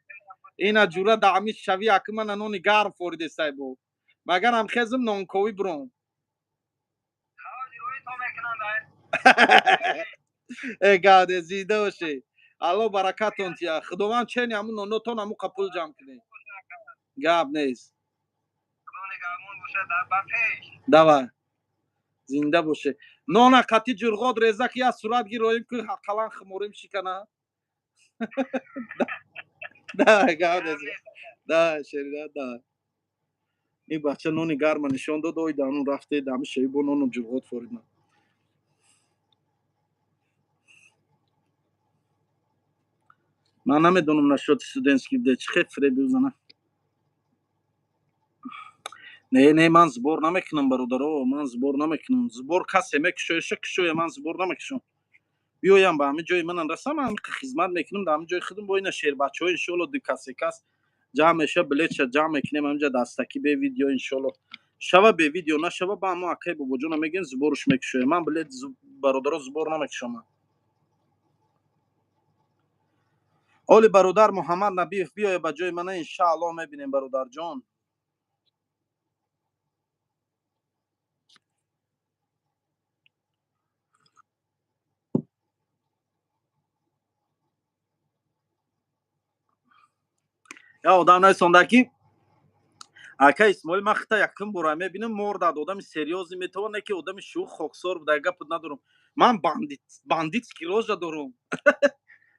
Ина ҷура даъми шави аки мана нони гарм форидесай. Бо магарам хезм нонковӣ буром. Э, гаде, зинда бошед, Алло баракатон тия, Худованд чени ҳамун нонотон ҳамун қапул ҷамъ кунед, гап нест. Давай, зинда боше. Нона қати ҷурғот реза ки як сурат гироем, ки ҳаққалан хуморим шикана. Давай, гап нест, давай, шерина, давай. Ин бача нони гарма нишон дод. Ой, данун рафте дами шеви бо нону ҷурғот форидна. Ман намедонам насчёти студентский буде, чӣ хел фиреб бизана. Не, не, ман сбор намекунам, бародаро, ман сбор намекунам. Сбор касе мекушояша, кушоя, ман сбор намекушам. Биёям ба ҳамин ҷои манам расам, ҳамин хизмат мекунам дар ҳамин ҷои худам. Бо ина шербачаҳо, иншоалло, ду касе кас ҷамъ меша, билетша ҷамъ мекунем ҳаминҷа дастакӣ, бе видео, иншоалло. Шава бе видео, нашава, ба ҳамо акай бобоҷона мегӯем, сбор уш мекушоем. Ман билет, бародаро, сбор намекушам. Оли бародар Муҳаммад Набиев биёя ба ҷои мана, иншааллоҳ, мебинем, бародарҷон. Я одам нависонда, ки ака Исмоил, ман хита якум бора мебинам, мордад одами серьёзный метавона, ки одами шӯх, хоксор буда. Гапут надорам, ман бандитский рожа дорум,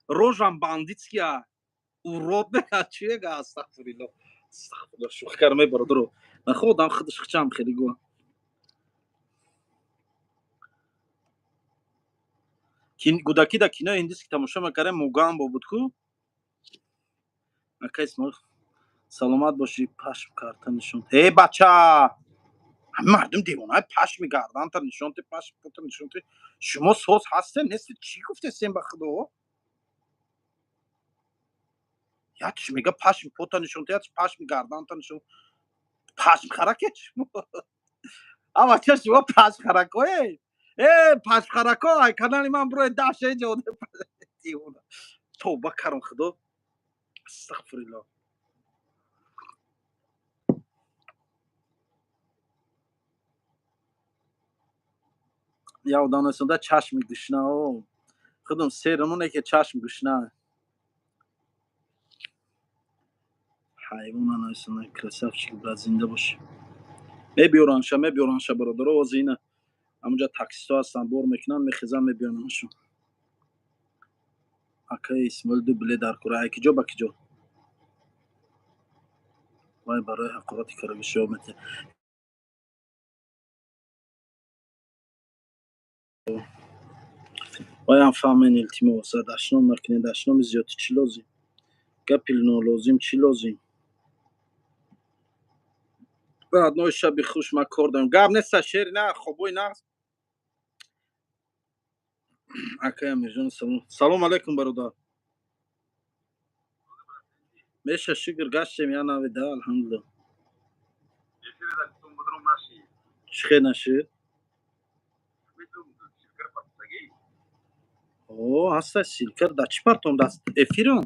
рожа м бандитский а, урод мега, чи мега? Астағфирилло, астағфирилло, шӯхӣ кардам, эй бародаро. Нахо, одам худаш хичам хеле гуа. Гудаки да кинои ҳиндиски тамошо мекардем, Мугамбо буд ку. Ака Исмоил, саломат бошӣ. Пашм карта нишон. Э, бача, мардум девона, пашми гарданта нишон те, пашм пота нишон те. Шумо соз ҳастен, нестед? Чӣ гуфтесем, ба худо? Якш мега пашми пота нишон те, якш пашми гарданта нишон. Пашм хараке шумо, а бача, шумо пашм харакое. Э, пашмхарако, ай канали ман бурои даша инҷа. Девона, тавба карам, худо, астағфирилло. Я одам нависонда чашми гушна. Худам серамоне ки чашм гушна. Ҳайвона нависонда красавчик, брат, зинда бошӣ. Мебиёранша, мебиёранша, бародаро. Ози ина ҳамунҷа таксистҳо ҳастанд, бор мекунанд, мехезанд, мебиёранд ҳамашон. Акаи Исмоил, ду билет дар кора. Ай киҷо ба киҷо? Вай барои ҳақорати карагӣ ҷавоб метиҳад. Вайам фаҳмен, илтимос, дашном накунед. Дашноми зиёдӣ чӣ лозим? Гапи нолозим чӣ лозим? Родной, шаби хуш, ман кор дорам. Гап неста, шери на, хобои нағз. Акай Амирҷон, салом, салом алейкум, бародар. Меша, шукр, гаштем я навида, алҳамдулилла. Чӣ хел нашид? О, ҳаста ссылка. Да чӣ партом даст эфирон?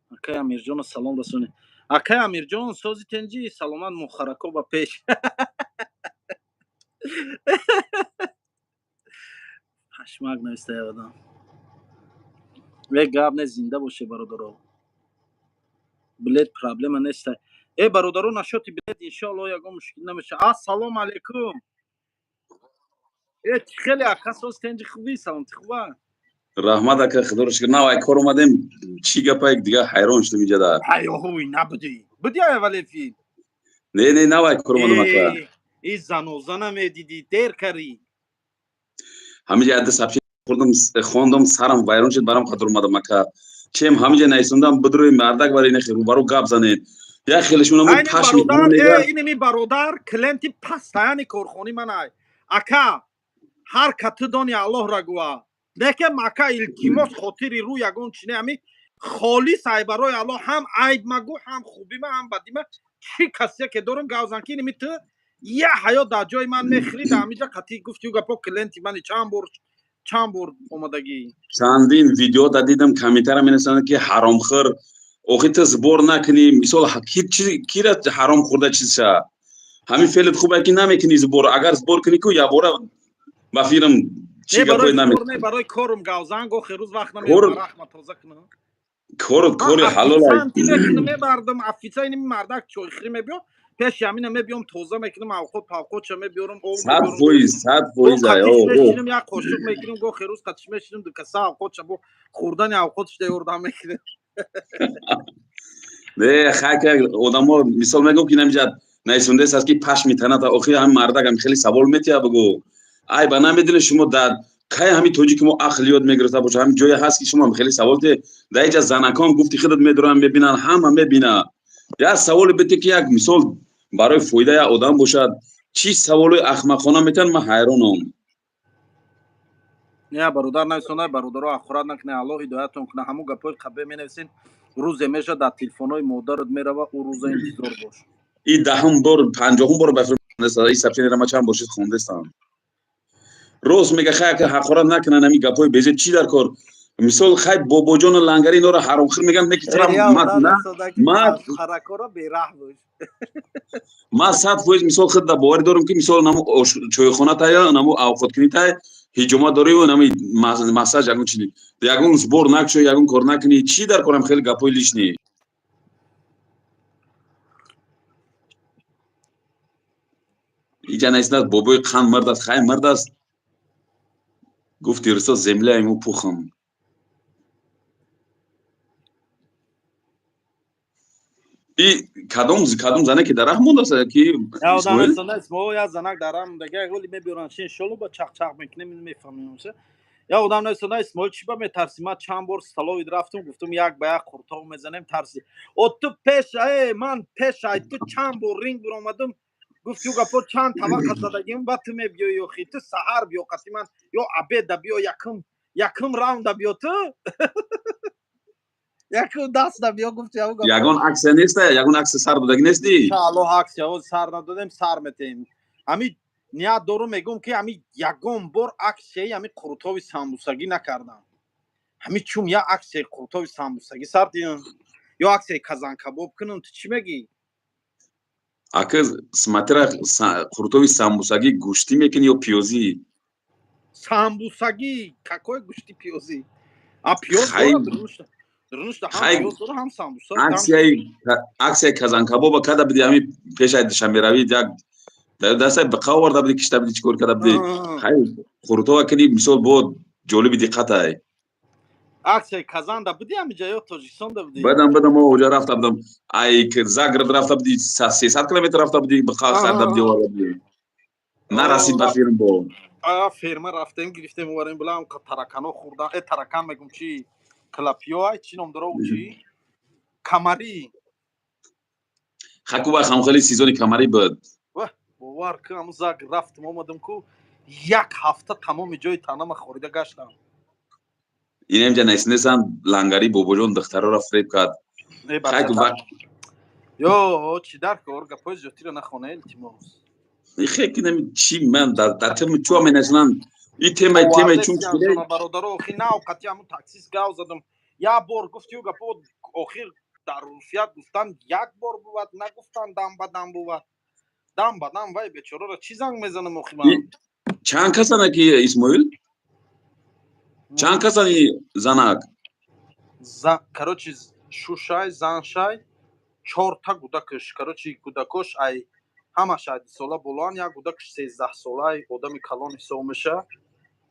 Акай Амирҷона салом расонед. Акай Амирҷон, сози, тенҷи, саломат. Мухарако ба пеш. Пашмак нависта одам. Е, гап не, зинда боше, бародаро. Билет проблема неста, э, бародаро. Насчёти билет, иншоалло, ягон мушкил намеша. Ассалому алайкум. Э, хеле ака, соз, тенҷи, хуби, саломати, хуба? Раҳмат, ака, худоро шукр. Нав ай кор омадем. Чӣ гапа, дига ҳайрон шудем иҷада. Ҳайёҳуй, набудӣ, будӣ аввал эфир? Не, не, нав ай кор омадам, ака. И занозана медидӣ, дер карӣ. Ҳамиҷа ядда сабчи хӯрдам, хондам, сарам вайрон шуд, барам хатор омадам, ака. Чем ҳамиҷа наисондам, бидрои мардак бари нахи рӯбарӯ гап занед. Як хелешон Айни пашми бародар, инами бародар клиенти пастаяни корхони ман ай. Ака, ҳар ка ту дони, Аллоҳ гува. Неке мака, илтимос, хотири рӯ ягон чине ами холис ай барои Аллоҳ, ҳам айб магӯ, ҳам хубима, ҳам бадима, чӣ касе ке дорум гавзан, ки инами ту я ҳаёт дар ҷои ман мехӯри, дар ҳамиҷа қатъи гуфтию гапо клиенти мани чанд бор омадагӣ. Чандин видео да дидам, комментара менависанд, ки ҳаромхӯр, охи ту сбор накунӣ. Мисол, кира ҳаром хӯрда чизша? Ҳамин феълат хубе ки намекунӣ сбор. Агар сбор кунӣ ку, ябора ба фирм чӣ гапое наме. Барои корум гавзан, гохе рӯз вақт намеёбам, рахма тоза кунам. Кор кори ҳалол. Мебардам офиса, ини мардак чойхӯрӣ мебиё, пеши ҳамина мебиём, тоза мекунам, авқот павқотша мебиёрам. 100%, 100%. Мешинам, як қошуқ мекунам, гохе рӯз қатиш мешинам, ду каса авқотша бо хӯрдани авқотшда ёрдам мекунам. Не, хайка одамо мисол мегӯм, ки намиҷад наисондес аст, ки пашми таната. Охи ҳами мардак ҳам хеле савол метиҳа, бугӯ, ай ба намедонед шумо, дар кай ҳами тоҷики мо ақл ёд мегирифта боша? Ҳами ҷое ҳаст, ки шумо хеле савол те дар иҷа занакон гуфти худат медорам, мебинанд, ҳама мебина. Як саволе бите, ки як мисол барои фоида як одам бошад. Чӣ саволои ахмақона метиҳанд, ман ҳайронам. Не, бародар нависонай, бародаро, ахурат накунед, Аллоҳ ҳидоятон кунад. Ҳамун гапҳои қабе менависен, рӯзе меша, дар телефонҳои модарат мерава, ӯ рӯза интизор бош. И даҳум бор, 50-ум бор и сообщение ма чанд бошид хондестам. Рост мега, хай, ҳақорат накунанд, ҳами гапҳои безеб чӣ дар кор? Мисол, хай, бобоҷону лангари инора ҳаромхӯр меган, ма 100%, мисол, худ да боварӣ дорам, ки мисол наму чойхона тая, наму авқоткунӣ тай, ҳиҷома дорию, нами массаж, ягон чи, ягон сбор накшо, ягон кор накунӣ, чӣ дар корам хеле гапҳои лишний? Иҷа наиснад, бобои қанд мард аст, хай, мард аст, гуфти русо, земля ему пухом. И кадом зане ки дар раҳ мондааст ки? Як занак дар раҳ мондаги, оли мебиёран, шин шолу ба чақчақ мекунем, мефаҳмем. Я одам нависонда, Исмоил, чӣ ба метарсӣ? Ман чанд бор столовый рафтум, гуфтум, як ба як қуртов мезанем, тарси о ту пеш э ман пеш ай ту чанд бор ринг биромадум, гуфти гапо, чанд табақа задагим, ба ту мебиёи, охи ту саҳар биё қати ман ё обеда биё, якум раунда биё, ту якум даста биё, гуфти. Ягон акция неста? Ягон акция сар додагӣ нестӣ? Иншааллоҳ, акция сар надодем, сар метем. Ҳами ният дорум, мегӯм, ки ҳами ягон бор аксияи ҳами қурутови самбусагӣ накардам. Ҳами чун я аксияи қурутови самбусагӣ сар диҳам ё аксияи казанкабоб кунам, ту чӣ мегӣ? Ака, смотря, қурутови самбусагӣ гӯштӣ мекунӣ ё пиёзӣ? Самбусагӣ, какой гӯшти, пиёзӣ? А пиёз дорад, ҳам пиёз дорад, ҳам самбуса. Аксияи казанкабоба када биди, ҳами пешаи Душанберавӣ як дастай биқа оварда биди, кишта биди, чӣ кор карда биди? Хай, қурутова кини, мисол, бо ҷолиби диққатай. Аксияи казанда буди ҳамиҷа ё Тоҷикистонда буди? Бадам, мо оҷа рафта будам, ай загород рафта буди, 300 километр рафта буди, биқа харда буди, оварда буди, нарасид ба фирм бо. Ферма рафтем, гирифтем, оварем, билам таракано хӯрдан. Э, таракан мегум, чи, клопиё, ай чӣ ном дора, чи, камарӣ. Хаку вақт ҳам хеле сезони камарӣ буд. Бовар ку, ҳамун заг рафтам, омадам ку, як ҳафта тамоми ҷои танама хорида гаштам. Инамҷа наиснесан, лангари бобоҷон духтароро фиреб кард. Ё чӣ дар кор, гапҳои зиёдтиро нахона, илтимос. Хе, чи ман дар тема чуа менасинанд, и темаи чун. Бародаро, охир на овқати ҳамун таксист гав задам, як бор гуфтию гапо, охир дар русият гуфтан як бор бувад, нагуфтан дам ба дам бувад, дам ба дам. Вай бечораро чӣ занг мезанам охи ман? Чанд касана ки, Исмоил, чанд касани занак? Короче, шушай, заншай, чорта гудакаш. Короче, гудакош ай ҳамаш ай 2 сола болоан, як гудакаш 13 солаи, одами калон ҳисоб меша.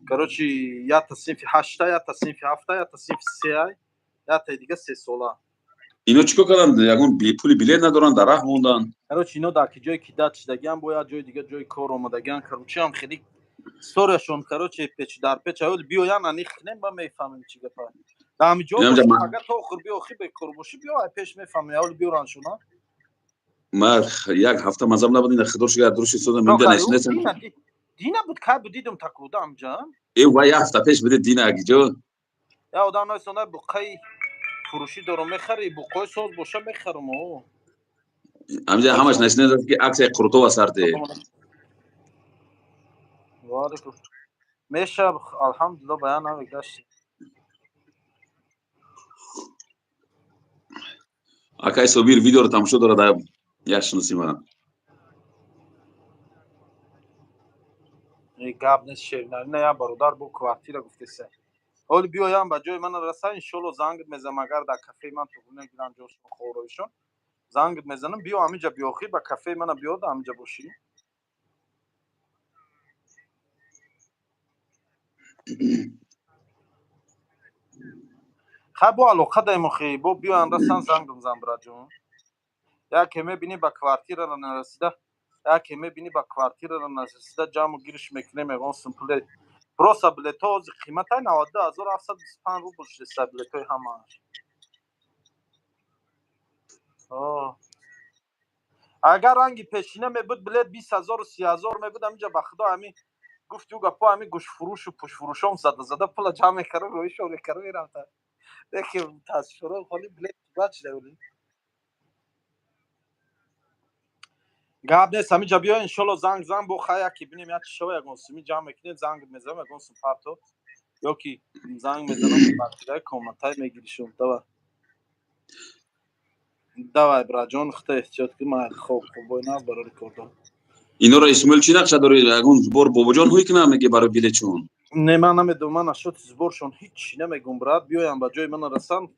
Короче, якта синфи ҳашта, якта синфи ҳафта, якта синфи сеай, яктаи дига 3 сола. Ино чӣ кор карданд? Ягон пули билет надоранд, дар раҳ монданд. Короче, ино дар ки ҷое ки дад шидагиан, бояд ҷои дига, ҷои кор омадагиан. Короче, ҳам хеле историяшон, короче, печ дар печ. Аёл биёян, аниқ кунем, ба мефаҳмем чӣ гапа. Дар ҳами ҷо агар то охир биёхи бекор бошӣ, биё, ай пеш мефаҳмем. Аёл биёраншона. Ма як ҳафта мазам набуд, ина худо шукр, дуруст истода мемда нешинесам. Дина буд, кай буд, дидум такуда амҷа. Э, ва як ҳафта пеш буде, дина ҷо. Я одам наисонда, буқаи фурӯшӣ дорум, мехари? Буқои соз боша, мехарам о. Амҷа ҳамаш нашинес, ки аксияи Қурутова сарте. Ваалайкум. Меша, алҳамдулилла, баян намегашти. Акай Собир видеоро тамошо дорад, як шиноси ман. Гап нест, шернарина я бародар бо квартира гуфтеса. Ҳоли биёям, ба ҷои ман раса, иншолло зангит мезанам. Агар дар кафеи ман туғуна гирам ҷошон хороишон, зангит мезанам, биё ҳаминҷа, биёхӣ ба кафеи мана биёд, ҳаминҷа бошӣ. Хай, бо алоқа даем охи, бо биёян расан, зангам зан, браҷон. Яке мебинӣ, ба квартирара нарасида, яке мебинӣ, ба квартирара нарасида, ҷамъу гириш мекунем. Ягон сум пуле просто билетҳо ҳозир қиматай 92 725 рубл шудеста билетҳои ҳамааш. Агар ранги пешина мебуд, билет 20 0-у 30 000 мебуд. Ҳаминҷа, ба худо, ҳамин гуфти ӯ гапо, ҳамин гӯшфурӯшу пушфурӯшон зада зада пула ҷамъ мекардам, роишон мекардам, мерафтам. Лекин мутаассифона холи билет қимат шуда буд. Гап нест, ҳаминҷа биё, иншолло занг зан, бо хай яке бинем, як чи шава, ягон суми ҷамъ мекунем, занг мезанам, ягон сум парто ё ки занг мезанам, квартираи комнатай мегиришон. Давай, давай, браҷон, худо эҳтиёт ки ман хоб хобой на барори кордор. Иноро, Исмоил, чӣ нақша дорӣ? Ягон сбор бобоҷон ҳуй кунам, меги, барои билетшон? Не, ман намедонам, ман нашоти сборшон ҳичи намегум, брат. Биёям, ба ҷои ман расанд,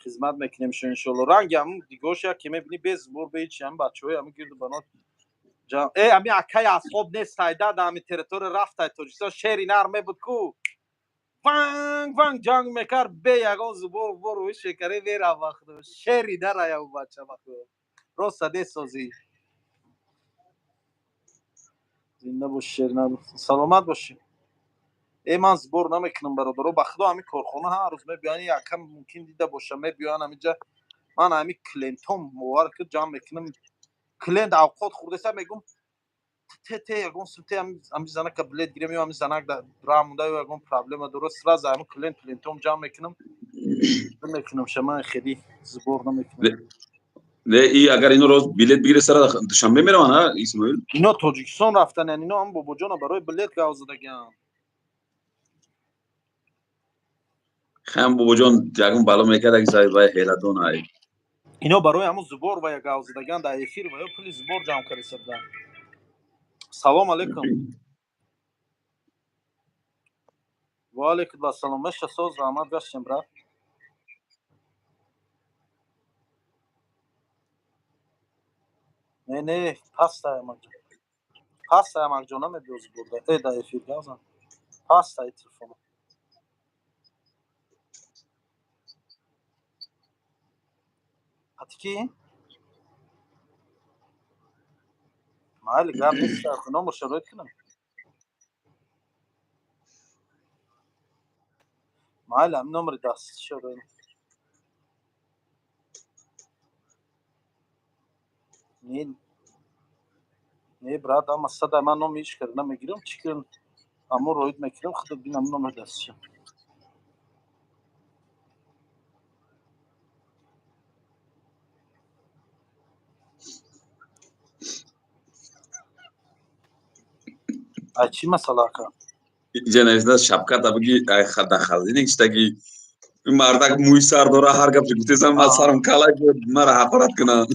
хизмат мекунем шо, иншолло. Ранги ҳамн дигош яке мебинӣ, без сбор, бе ҳичи, ҳам бачаҳои ҳами гирду банот. Э, ҳами акай асоб нест, сайда да ҳами территория рафтай Тоҷикистон, шери нар мебуд ку, ванг ванг ҷанг мекард, бе ягон сбор бор рӯи шекаре мерав. Ба худо, шери нарая у бача, ба худо, роста несозӣ. Зинда боши, шеринар, саломат бошӣ. Э, ман сбор намекунам, бародаро, ба худо. Ҳами корхона ҳар рӯз мебиёян, якам мумкин дида боша, мебиёян ҳамиҷа. Ман ҳами клиентом бовар ки ҷамъ мекунам. Клиент авқот хӯрдеса, мегум, те те ягон сум те, ҳами занака билет гирем ё ҳами занак раҳ монда ё ягон проблема дорад, сразу ҳами клиентом ҷамъ мекунам ша. Ман хеле сбор намекунам. Не, и агар ино роз билет бигире, сара Душанбе мераванд, а, Исмоил? Ино Тоҷикистон рафтан, яъне ино ҳам бобоҷона барои билет гав задагиан. Хам бобоҷон ягон бало мекард, аги сай вай ҳеладон ай. Ино барои ҳамун сбор ва гав задагиан дар эфир ва ё пули сбор ҷамъ кариса буданд. Салом алейкум. Ва алейкум ассалом. Меша, соз, раҳмат, гаштем, брат. Не, не, пастай, амакҷон, пастай, амакҷон, намебиё сбор да э дар эфир гав зан, пастай телефон. Ҳатики майли, гап нест, номер шароит кунам. Майли, ҳами номери даст шароит. Не, не, брат, ама сада ман номи ҳеч кара намегирам, чӣ кунам, аммо роид мекунам, худат бинам номери дастиша. Ай, чӣ масъала, ака? Иҷа нависта, шапката биги, ай дар хазина иштаги мардак мӯи сар дора, ҳар гап гуфтесам, ман сарам калай буд, мара ҳақорат кунанд.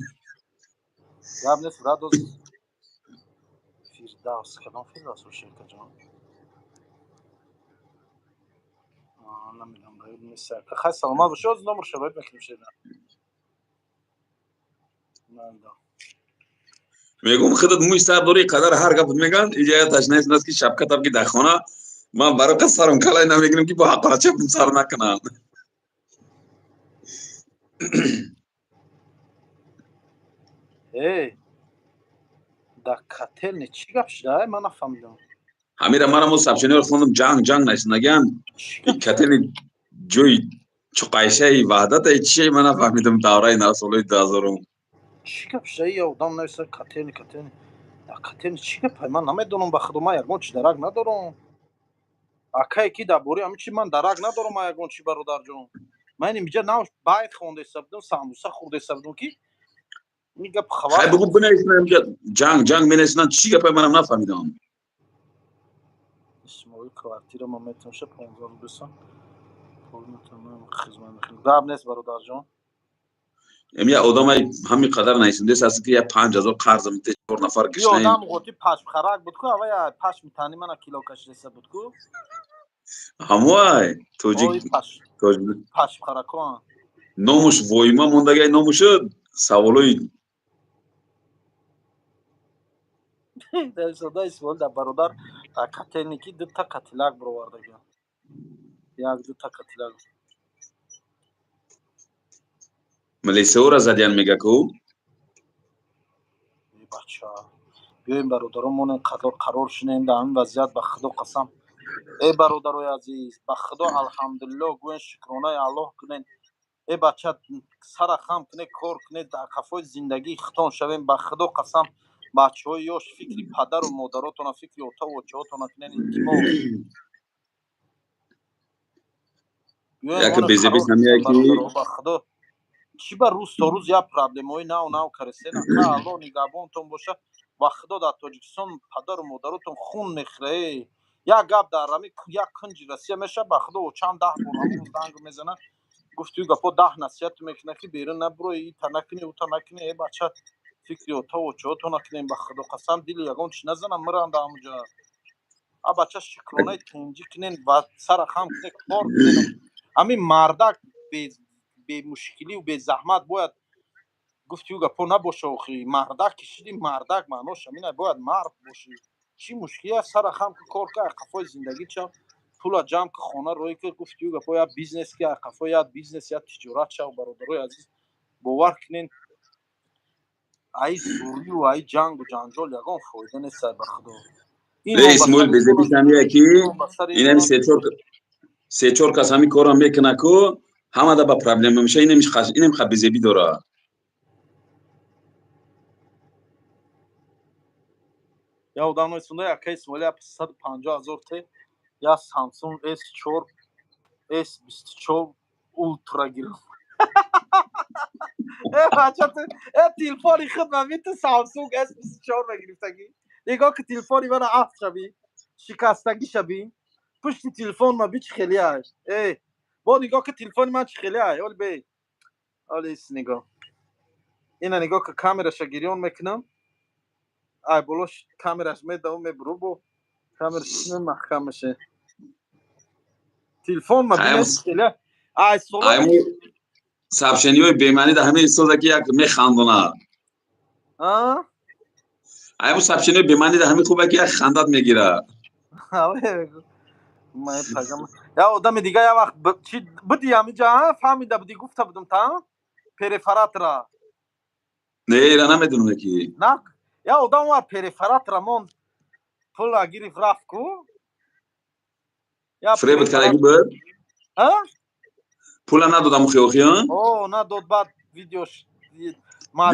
Гап нест, брат. Оз Фирдавс, кадом Фирдавс боши, акаҷон? Намедонам, нест, ака. Хай, саломат боши, оз номер шароит мекунем, шерина. Намедонам. Мегум, худат мӯи сар дорӣ, қадар ҳар гап меган. Иҷа яташ нест, ки шапката биги дар хона, ман барои қад сарам калай намегирам, ки бо ҳақорат чап сар накунанд. Э, дар котельни чӣ гап шуда? Ман нафаҳмидам. Ҳамира манам сообщениёро хондам, ҷанг ҷанг нависондагиан. Котельни ҷои чуқайшаи ваҳдата чие, ман нафаҳмидам, давраи нав солҳои 2000-ум. Чӣ гап шуда? Я одам нависа котельни, котельни, дар котельни чӣ гап? Ман намедонам, ба худо, ман ягон чи дарак надорам. Акае ки дар бораи ҳамин чи ман дарак надорам, ман ягон чи, бародарҷон. Ман инҷа нав байт хондаиста будам, самбуса хӯрдаиста будам, ки ин гап хабар. Хай, бугу, бинависонам, ҷанг ҷанг менависонанд, чӣ гапе, манам нафаҳмидам. Исмоил, квартира ман метавонша 15 рубеса пул метавонам, хизмат мекунам, гап нест, бародарҷон. Я одамай ҳамин қадар нависондааст аст, ки я 5000 қарз мете, чор нафар гишнаем. Одам ғоти пашмхарак буд ку, авая пашми тани мана кило кашидаиста буд ку. Ҳамвай тоҷик. Пашмхарако. Номуш воима мондагай, номушу саволои. Нависонда Исмоил дар бародар котельники дута катилак бировардага, як дута катилак. Милисиёра задиян, мега ку. Бача, биёем, бародарон, монем, қарор шинем дар ҳамин вазъият. Ба худо қасам, эй бародарои азиз, ба худо, алҳамдулиллоҳ гӯен, шукронаи Аллоҳ кунен. Э бача, сара хам кунед, кор кунед, дар қафои зиндагии хитон шавем. Ба худо қасам, бачаҳои ёш, фикри падару модаротона, фикри отаву очаотона кунен, илтимос. Яке безебис ҳамияки. Ба худо, чӣ ба рӯз то рӯз як проблемаҳои нав нав каресена? Аллоҳ нигаҳбонтон боша. Ба худо, дар Тоҷикистон падару модаротон хун мехӯра. Як гап дар ҳами як кунҷи Россия мешавад, ба худо, чанд даҳ бор ҳамон рӯз занг мезанад, гуфту гапо, даҳ насиҳат мекунад, ки берун набуро, ита накунӣ, ута накунӣ. Э бача, фикри отаву очаотон накунем. Ба худо қасам, дили ягон чи назанам, миранд ҳамуҷа. А бача, шукронаи тинҷӣ кунен ва сара хам кунед, кор кунен. Ҳамин мардак бемушкилию безаҳмат бояд, гуфтию гапо набоша. Охи, мардак кишиди, мардак маънош ҳамина, бояд мард бошӣ. Чӣ мушкил аст? Сара хам ки, кор ка, қафои зиндагӣ чав, пула ҷамъ ки, хона рӯй ки, гуфтию гапо, як бизнес ки, қафои як бизнес, як тиҷорат чав. Бародарои азиз, бовар кунен, ай зурию ай ҷангу ҷанҷол ягон фоида нест, ба худо. Исмоил, безебис ҳамия ки инами се-чор кас ҳамин корро мекунад ку, ҳамада ба проблема меша. Инем ха безебӣ дорад. Я одам нависонда, яка Исмоил, я 550 000 те я Samsung S4, S24 Ultra гирифт. Э бача, э телефони худ ма биту Samsung S24 мегирифтагӣ. Нигоҳ ки, телефони мана афт шаби, шикастагӣ шаби, пушти телефон ма би чӣ хеле аш. Э бо нигоҳ ки, телефони ман чӣ хеле ай. Оли бе, оли ис, нигоҳ, ина нигоҳ ки, камераша гирён мекунам, ай болош камераш медавам, мебуру, бо камераш маҳкам меше. Телефон ма хеле ай. Соло сообщениҳои бемаъни да ҳамин соза, ки як механдонад. Айму сообщениҳои бемаъни да ҳамин хубе, ки як хандат мегирад. Я одами дига я вақт чи буди ҳамиҷа, фаҳмида будӣ, гуфта будум та перефаратра. Не, ира намедонам ки. На, я одам ва перефаратра монд, пула гирифт, рафт ку. Фребт кардаги буд, пула надодам охи охи. О, надод, баъд видеош. Дидам,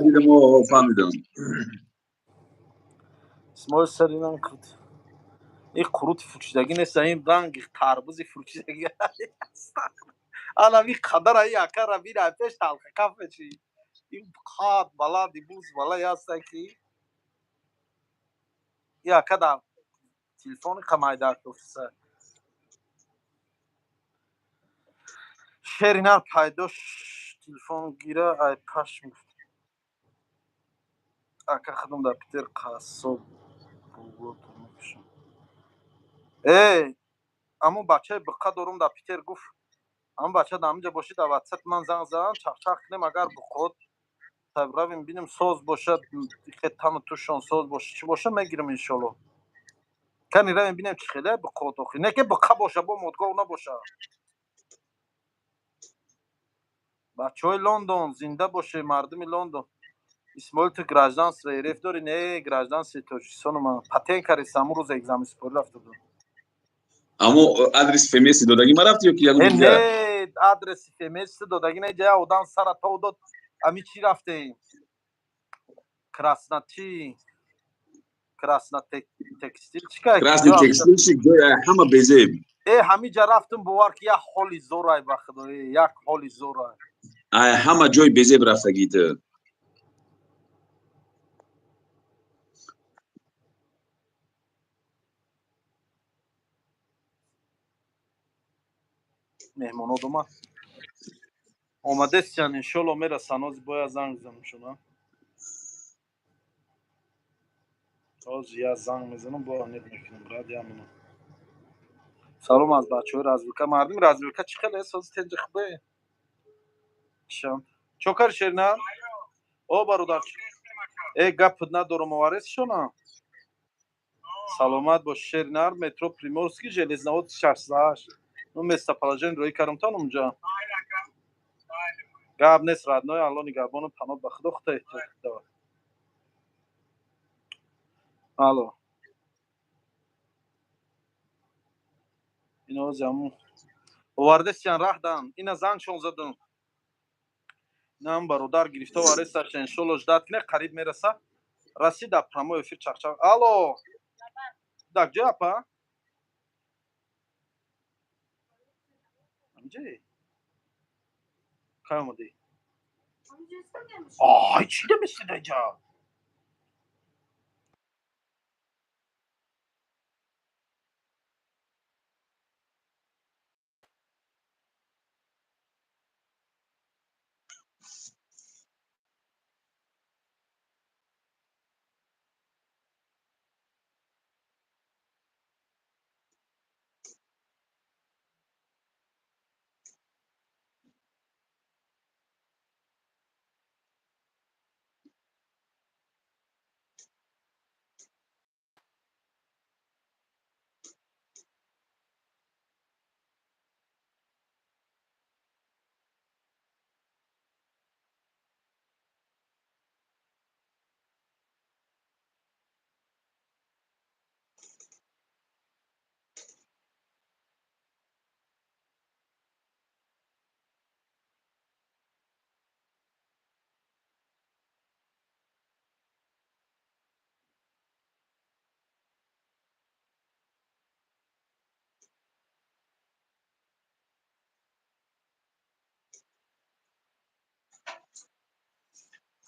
дидам, фаҳмидам. Исмоил, саринам куд. Ин қурути фурчидагӣ нест, ин ранги тарбузи фурчидагӣ. Алави қадара и акара бира пеш талха каф мечи. Ин қад баланди буз балай ҳаста, ки и ака дар телефони қамайдар гуфтса. Шери нар пайдо, телефон гира, ай пашм гуфт. Ака, худам дар Питер қассоб мекушам. Э, аммо бачаи биққа дорум дар Питер, гуфт, ҳамн бача дар ҳаминҷа бошӣ, дар ватсап ман занг задам, чақчақ кунем. Агар биқод равем, бинем, соз бошад, тану тушон соз боша, чӣ боша, мегирам, иншолло. Кани равем, бинем, чӣ хеле биқод. Охи, не ки биққа боша, бо модгоҳ набоша. Бачаҳои Лондон, зинда боше, мардуми Лондон. Исмоил, ту гражданство РФ дорӣ? Не, гражданство Тоҷикистону ман патент кардистам, ҳамун рӯз экзамен супорӣ рафта будам. Амо адрес ФМС додагӣ ма рафти ё ки ягон Э, дигар? Не, адреси ФМС додагӣ не, ҷая одам сара то дод. Ами чӣ рафтем? Красночи? Краснотекстил чӣ кай? Красный текстильщик, ҷои ҳама безеб. Э, ҳамиҷа рафтум, бовар ки, як ҳоли зорай, ба худо, як ҳоли зорай. Ай ҳама ҷои безеб рафтагӣ ту. Меҳмонот омад, омадестиян, иншолло мерасан. Ҳозир бояд занг бизанам шуна. Ҳозир я занг мезанам, бо аниқ мекунам. Брат, я минут. Салом аз бачаҳои развилка. Мардуми развилка чӣ хеле ҳозир тенҷи хубе? Шам чо кари, шерина? О, бародар, э, гапат надорам, оваресшона. Саломат бош, шеринар. Метро Приморский, Железновод 68. Ну, местоположение рои карамтон унҷа. Гап нест, родной, Алло нигаҳбону паноҳ, ба худо, худо эҳтиёт. Алло, ино ҳозир овардестиян, раҳдан ина зангшон задам. Инам бародар гирифта оваресташа, иншолло ждать кине, қариб мераса. Расид, дар прямой эфир чақчақ. Алло, дар ҷой апа? Ҳамиҷае? Кай омадӣ? Ай, чӣ дамеси даҷа?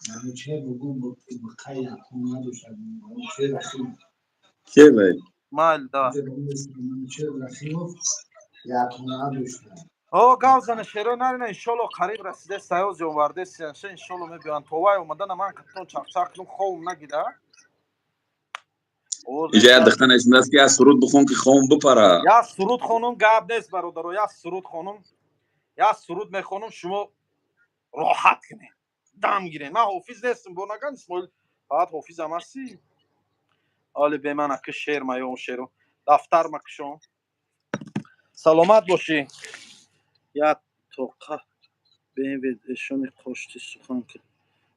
Манучер бугу бақай якум надошад. Манучер Рахимов. Ке вай? Майли, давай. Манучер Рахимов якум надошад. О, гав зана, шеро нарина, иншолло қариб расиде, саёзи овардесиянша, иншолло мебиён. То вай омадана ман катон чақчақ кунам, ховм нагида. Инҷа як духтар нависандааст, ки як суруд бихон, ки хом бипара. Як суруд хонум, гап нест, бародаро, як суруд хонум, як суруд мехонум, шумо роҳат кунед, дам гиред. Ман ҳофиз нестам, бо наган, Исмоил, фақат ҳофизам ҳастӣ. Оли беман аки шер маём, шеру дафтар макушон. Саломат бошӣ. Як тоқа БМВ эшони қошти сухан ки.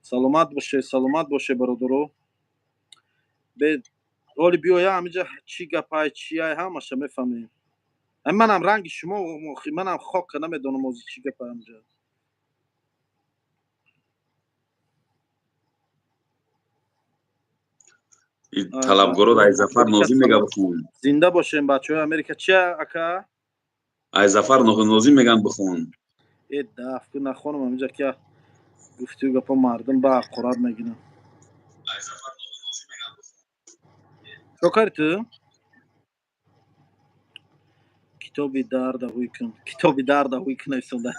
Саломат боше, саломат боше, бародаро. Бе оли биёя, ҳамиҷа чӣ гапай, чиай, ҳамаша мефаҳмем. Манам ранги шумо, манам хока намедонам ҳозир чӣ гапай ҳамиҷа. Талабгоро ай Зафар Нозим мега, бихон. Зинда бошем, бачаҳои Америка. Чи, ака? Ай Зафар Нозим меган, бихон. Э, даф ку, нахонам ҳамиҷа, ки гуфтию гапо мардум ба ҳақорат мегиранд. Чо карди ту? Китоби дарда ҳуй кун, китоби дарда ҳуй кун, нависонда.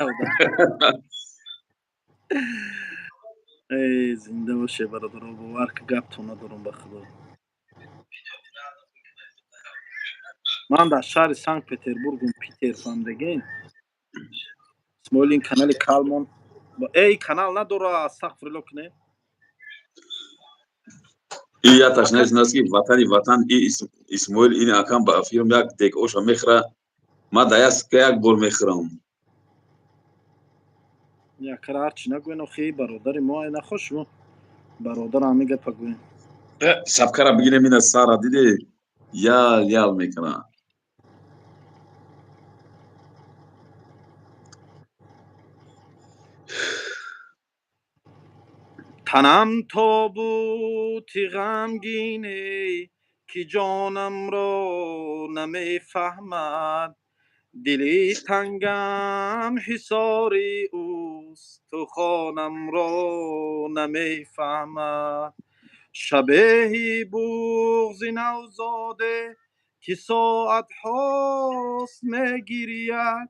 Э, зинда боше, бародаро, бовар ки, гаптон надорам, ба худо. Ман дар шаҳри Санкт Петербургум, Питер, фаҳмидагин, Исмоил? Ин канали калмон, эй, канал надора, астағфирулло куне. И яташ нависандааст, ки ватани ватан и Исмоил ин акам ба фирм як дег оша мехӯра, ман да як бор мехӯрам. Якара ҳарчи нагӯен, охи, бародари мо, ай нахош шумо. Бародар, ҳамин гапа гӯем. Шапкара бигирем, ина сара диде, ял ял мекунад. Танам тобути ғамгине, ки ҷонамро намефаҳмад, дили тангам ҳисори ӯст, тухонамро намефаҳмад. Шабеҳи буғзи навзоде, ки соатҳост мегирияд,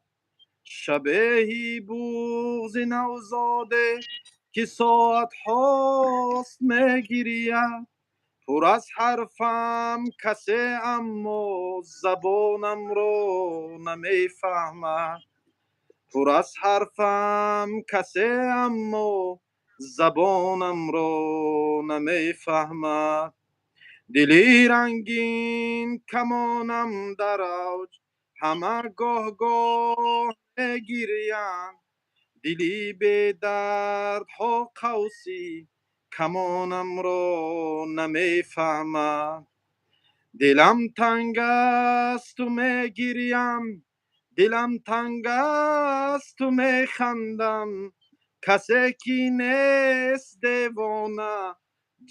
шабеҳи буғзи навзоде, ки соатҳост мегирияд, пур аз ҳарфам касе, аммо забонамро намефаҳмад, пур аз ҳарфам касе, аммо забонамро намефаҳмад. Дили рангин камонам дар авҷ, ҳама гоҳ-гоҳ мегириянд, дили бедардҳо қавси камонамро намефаҳмад. Дилам танг асту мегирям, дилам танг асту механдам, касе ки нест девона,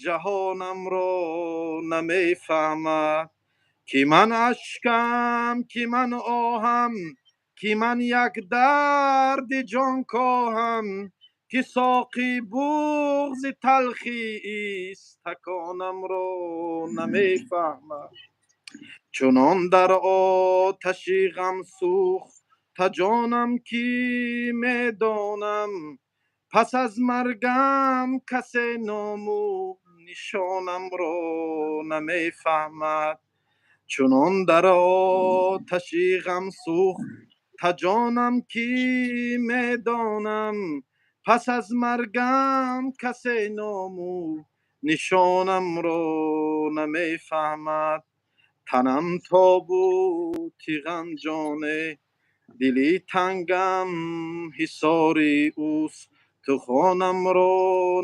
ҷаҳонамро намефаҳмад. Ки ман ашкам, ки ман оҳам, ки ман як дарди ҷонкоҳам, ки соқи буғзи талхист, таконамро намефаҳмад. Чунон дар оташи ғам сӯхта ҷонам, ки медонам, пас аз маргам касе ному нишонамро намефаҳмад. Чунон дар оташи ғам сӯхта ҷонам, ки медонам, пас аз маргам касе ному нишонамро намефаҳмад. Танам тобути ғамҷоне, дили тангам ҳисори ӯст, тухонамро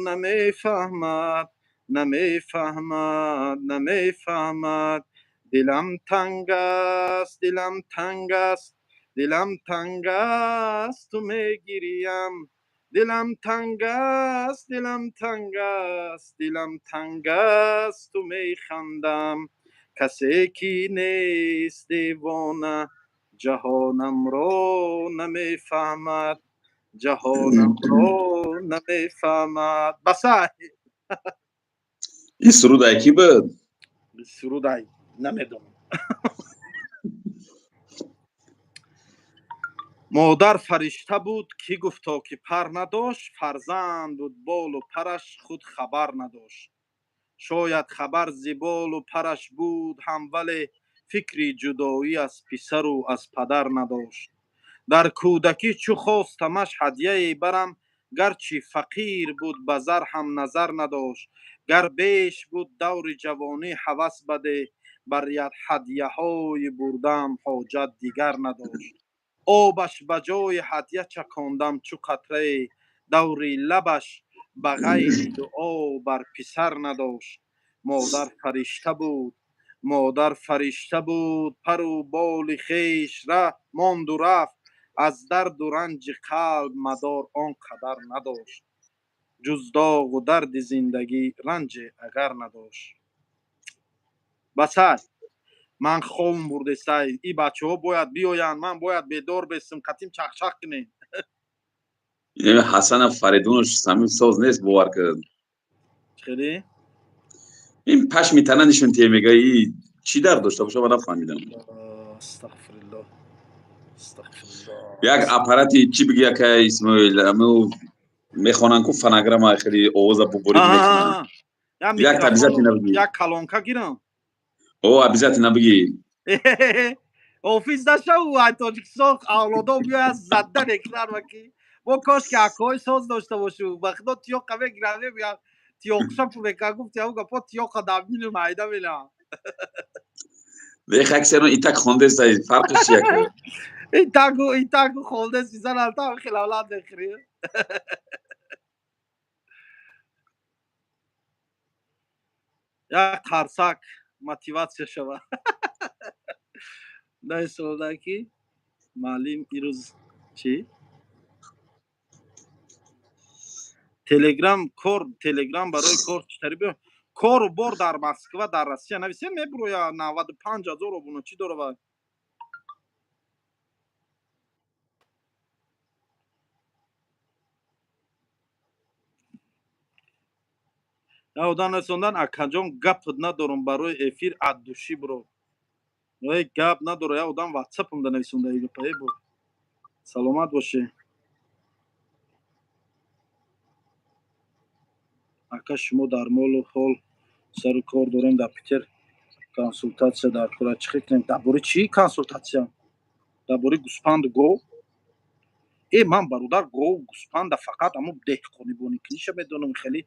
намефаҳмад, намефаҳмад, намефаҳмад. Дилам танг аст, дилам танг аст, дилам танг асту мегириям, дилам танг аст, дилам танг аст, дилам танг асту механдам, касе ки нест девона, ҷаҳонамро намефаҳмад, ҷаҳонамро намефаҳмад. Басай. Ин сурудай кӣ буд? Сурудай намедонам. Модар фаришта буд, кӣ гуфто ки пар надошт, фарзанд буд болу параш, худ хабар надошт. Шояд хабар зи болу параш буд ҳам, вале фикри ҷудоӣ аз писару аз падар надошт. Дар кӯдакӣ чӯ хостамаш ҳадияе барам, гарчи фақир буд, ба зар ҳам назар надошт. Гар беш буд даври ҷавонӣ ҳавас баде, бар ҳадияҳои бурдаам ҳоҷат дигар надошт. Обаш ба ҷои ҳадя чакондам чӯ қатрае, даври лабаш ба ғайри дуо бар писар надошт. Модар фаришта буд, модар фаришта буд, пару боли хеш монду рафт, аз дарду ранҷи қалб мадор он қадар надошт, ҷуз доғу дарди зиндагӣ ранҷе агар надошт. Басай, ман хобм бурдесай, и бачаҳо бояд биёянд, ман бояд бедор бесм, қатим чақчақ кунем. Ҳасана Фаридунош самим соз нест, бовар кун. Хеле. Ин пашми тана нишон тия, мега и чӣ дард дошта боша, ман нафаҳмидам. Астағфируллоҳ, астағфируллоҳ. Як аппарати чӣ биги, яка Исмоил, аму мехонанд ку фонограмма, хеле овоза буборид мекунанд. Як обязательно биги. Як калонка гирам. О, обязательно биги. Офис нашав, ай Тоҷикистон авлодо биёяд, зада мекунанд ваки. Мо кош ки акои соз дошта бошу, ба худо тиёқа мегирам, мегӯям тиёқша пу мекунам, гуфт ягу гапо тиёқа дамину майда мелам. Вех аксарон итак хондеста, фарқиш чи яка? Итаку итаку хондест, бизан алта хилавлат мехӯри. Як қарсак мотиватсия шава. Наисода ки маълим ирӯз чӣ? Телеграм кор, Телеграм барои кор читари биё. Кору бор дар Москва, дар Россия нависем, мебуроя. 95 000 обуначӣ дора ва одам расондан. Акаҷон, гап надорам, барои эфир от души бро. Эй, гап надора. Я одам ватсапам да нависонда гапа. Э, бо саломат бошӣ. Ака, шумо дар молу ҳол сару кор дорем, дар Питер консултатсия дар кора, чӣ хел кунем? Дар бораи чӣ консултатсия? Дар бораи гӯспанду гов? Э, ман, бародар, гов, гӯспанда фақат амо деҳқонибоникиниша медонам. Хеле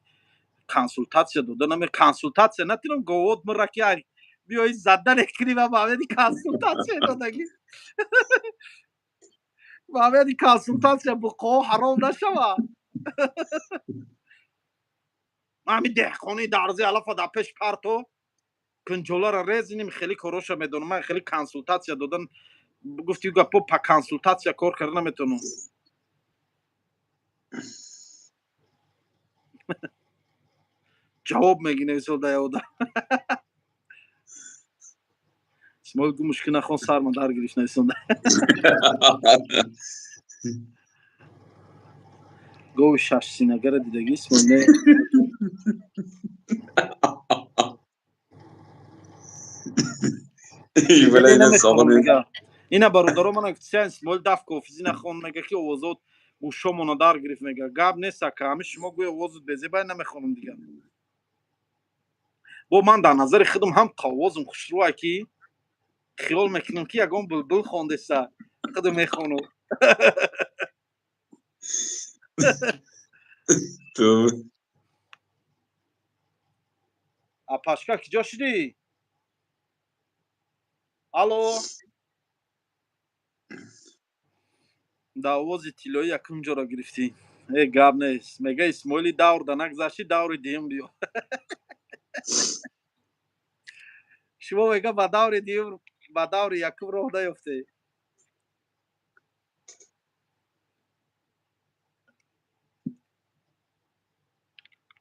консултатсия дода наме, консултатсия натинам. Говот мара ки биёи задане кунӣ ва маъмеди консултатсия додагӣ, маъмеди консултатсия буқо ҳаром нашава. Ман ҳамин деҳқони дарзи алафа дар пеш парто, кунҷолара резиним, хеле короша медонам. Ман хеле консултатсия додан гуфти гапо, па консултатсия кор карда наметавонам. Ҷавоб мегирем исол да яода. Исмоил гумушки нахон, сарма дар гирифт нависонда. Гови шашсинагара дидаги, Исмоил? Не. Ина, бародаро, мана гуфтисян, Исмоил даф кофизи нахон, мега ки овозот гӯшомона дар гирифт. Мега, гап нест, ака, ҳами шумо гӯя овозот безебай, намехонам дигар. Бо ман дар назари худам ҳам овозам хушрӯа, ки хиёл мекунам, ки ягон булбул хондеса, худам мехонам. Ту Апашка, киҷо шудӣ? Алло, дар овози тиллоӣ якум ҷоро гирифтӣ. Э, гап нест. Мега, Исмоили, давр да нагзашти, даври дуюм биё. Шумо, мега, ба даври дуюм, ба даври якум роҳ наёфтед.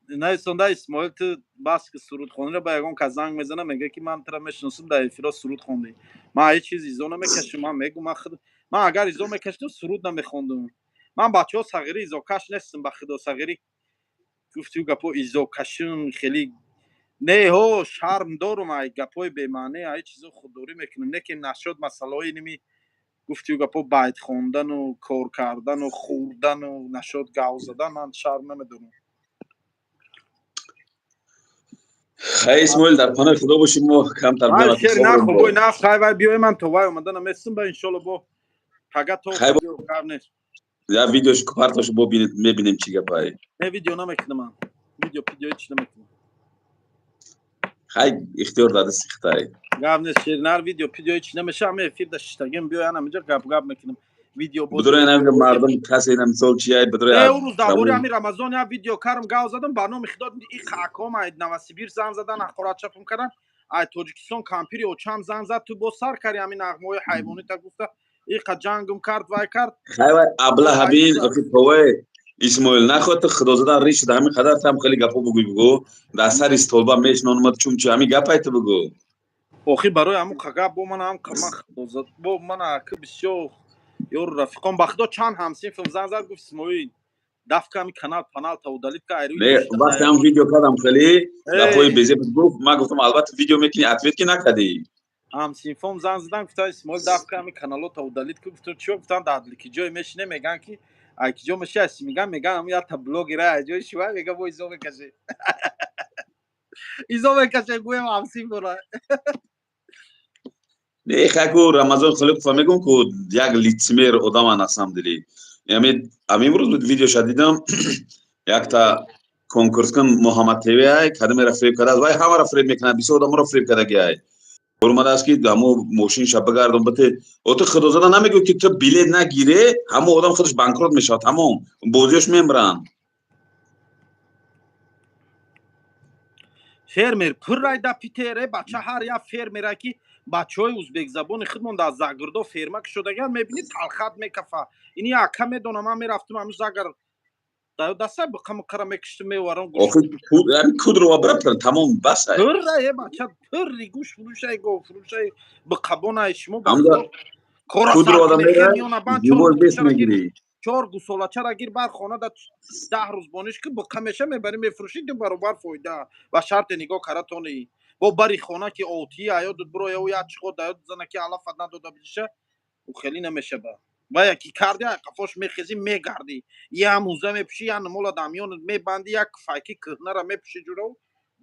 Нависонда, Исмоил, ту бас ки сурудхониро. Ба ягон кас занг мезана, мега ки ман тура мешиносам, дар эфиро суруд хондӣ. Ман ҳеҷ чиз изо намекашам. Ман мегум, ман худ, ман агар изо мекашидам, суруд намехондум. Ман, бачаҳо, сағирӣ изокаш нестам, ба худо. Сағирӣ гуфтию гапо изокашим хеле не, ҳо, шарм дорум. Ай гапҳои бемаъне, ай чизо худдорӣ мекунам. Не ки нашуд масъалаҳои ними гуфтию гапо, байт хондану кор кардану хӯрдану нашуд гав задан, ман шарм намедорам. Хай, Исмоил, дар паноҳи худо бошем, мо камтар. Вай, шер нахо, бой нах. Хай, вай, биёй, ман то вай омада намесим ба, иншолло, бо пага то. Хай. Гап нест. Я видеош партош бо мебинем, чӣ гапай. Не, видео намекунам ман, видео пидео ҳеч намекунам. Хай, ихтиёр дар дасти хитай. Гап нест, шеринар, видео пидео ҳеч намеша. Ҳама эфир да шиштагим, биёй, ана ҳаминҷо гап гап мекунам, видео боз. Бидурои намига мардум касе ина мисол чияй бидурои. Э, рӯз дар бораи ҳамин Рамазон як видео кардам, гав задам. Ба номи худо, и аком ай Новосибир занг задан, ҳақорат чапм кардан. Ай Тоҷикистон кампири очам занг зад: ту боз сар карди ҳамин нағмаҳои ҳайвонита, гуфта, иқа ҷангм кард, вай кард. Хай, вай аблаҳ бин, охи повай, Исмоил, нахоҳ ту худозадан риш шуда, ҳамин қадар там хеле гапо бугӯй, бугӯ дар сари столба мешинонамад, чунчи ҳамин гапай ту бугӯ. Охи, барои ҳамун қагап бо ман ҳам ман худозад бо ман аки бисёр ёру рафиқон, ба худо, чанд ҳамсинфам занг зад, гуфт: Исмоил, дафка ҳами канал панал та удалить ка айрӯи. Не, вақте ҳам видео кардам, хеле гапҳои безеб гуфт. Ман гуфтам, албатта, видео мекунӣ, ответ ки накардӣ. Ҳамсинфом занг задан, гуфтан: Исмоил, дафка ҳами каналота удалить ку. Гуфтам: чиё? Гуфтан: дар ки ҷое мешине, меган ки ай ки ҷо меши, аси меган, меган ҳамун якта блогера ай ҷои шува, мега бо изо мекаше, изо мекаше, гӯям ҳамсинф дора. Не, хаку Рамазон Холиқова мегӯм, ку як лицемер одама, на самом деле. Ами имрӯз буд, видеоша дидам, якта конкурскун Муҳаммад ТВ ай кадамеро фиреб кардааст, вай ҳамаро фиреб мекунад, бисёр одаморо фиреб кардаги ай. Омадааст, ки ҳамо мошинша бигардон бите. О, ту худозада намегӯ, ки ту билет нагире, ҳамо одам худаш банкрот мешавад, тамом, бозиёш мемиранд. Фермер пуррай да Питер, э бача, ҳар як фермера ки бачаҳои узбекзабони худмон дар загородо ферма кушодагиан, мебинӣ, талхат мекафа. Ини ака медонам, ман мерафтум ҳамун загород даса бқамқара мекиштум, меварам. Кудрова бира, тамом, бас. Пурра, э бача, пурри гӯш фурӯшай, гов фурӯшай, биқабонай шумо. Кудрова Чор гусолачара гир, бар хона да 10 рӯз бониш ки биқа меша, мебарӣ, мефурӯшӣ, ду баробар фоида, ба шарте нигоҳ кара тони бо бари хона ки отии аёдут биро ё як чиқо даёд зана ки алафат надода биша, ӯ хеле намешаба. Ва яки карди, қафош мехезӣ, мегардӣ, я муза мепӯшӣ, я намола дамёнат мебандӣ, як файки кӯҳнара мепӯшӣ, ҷуро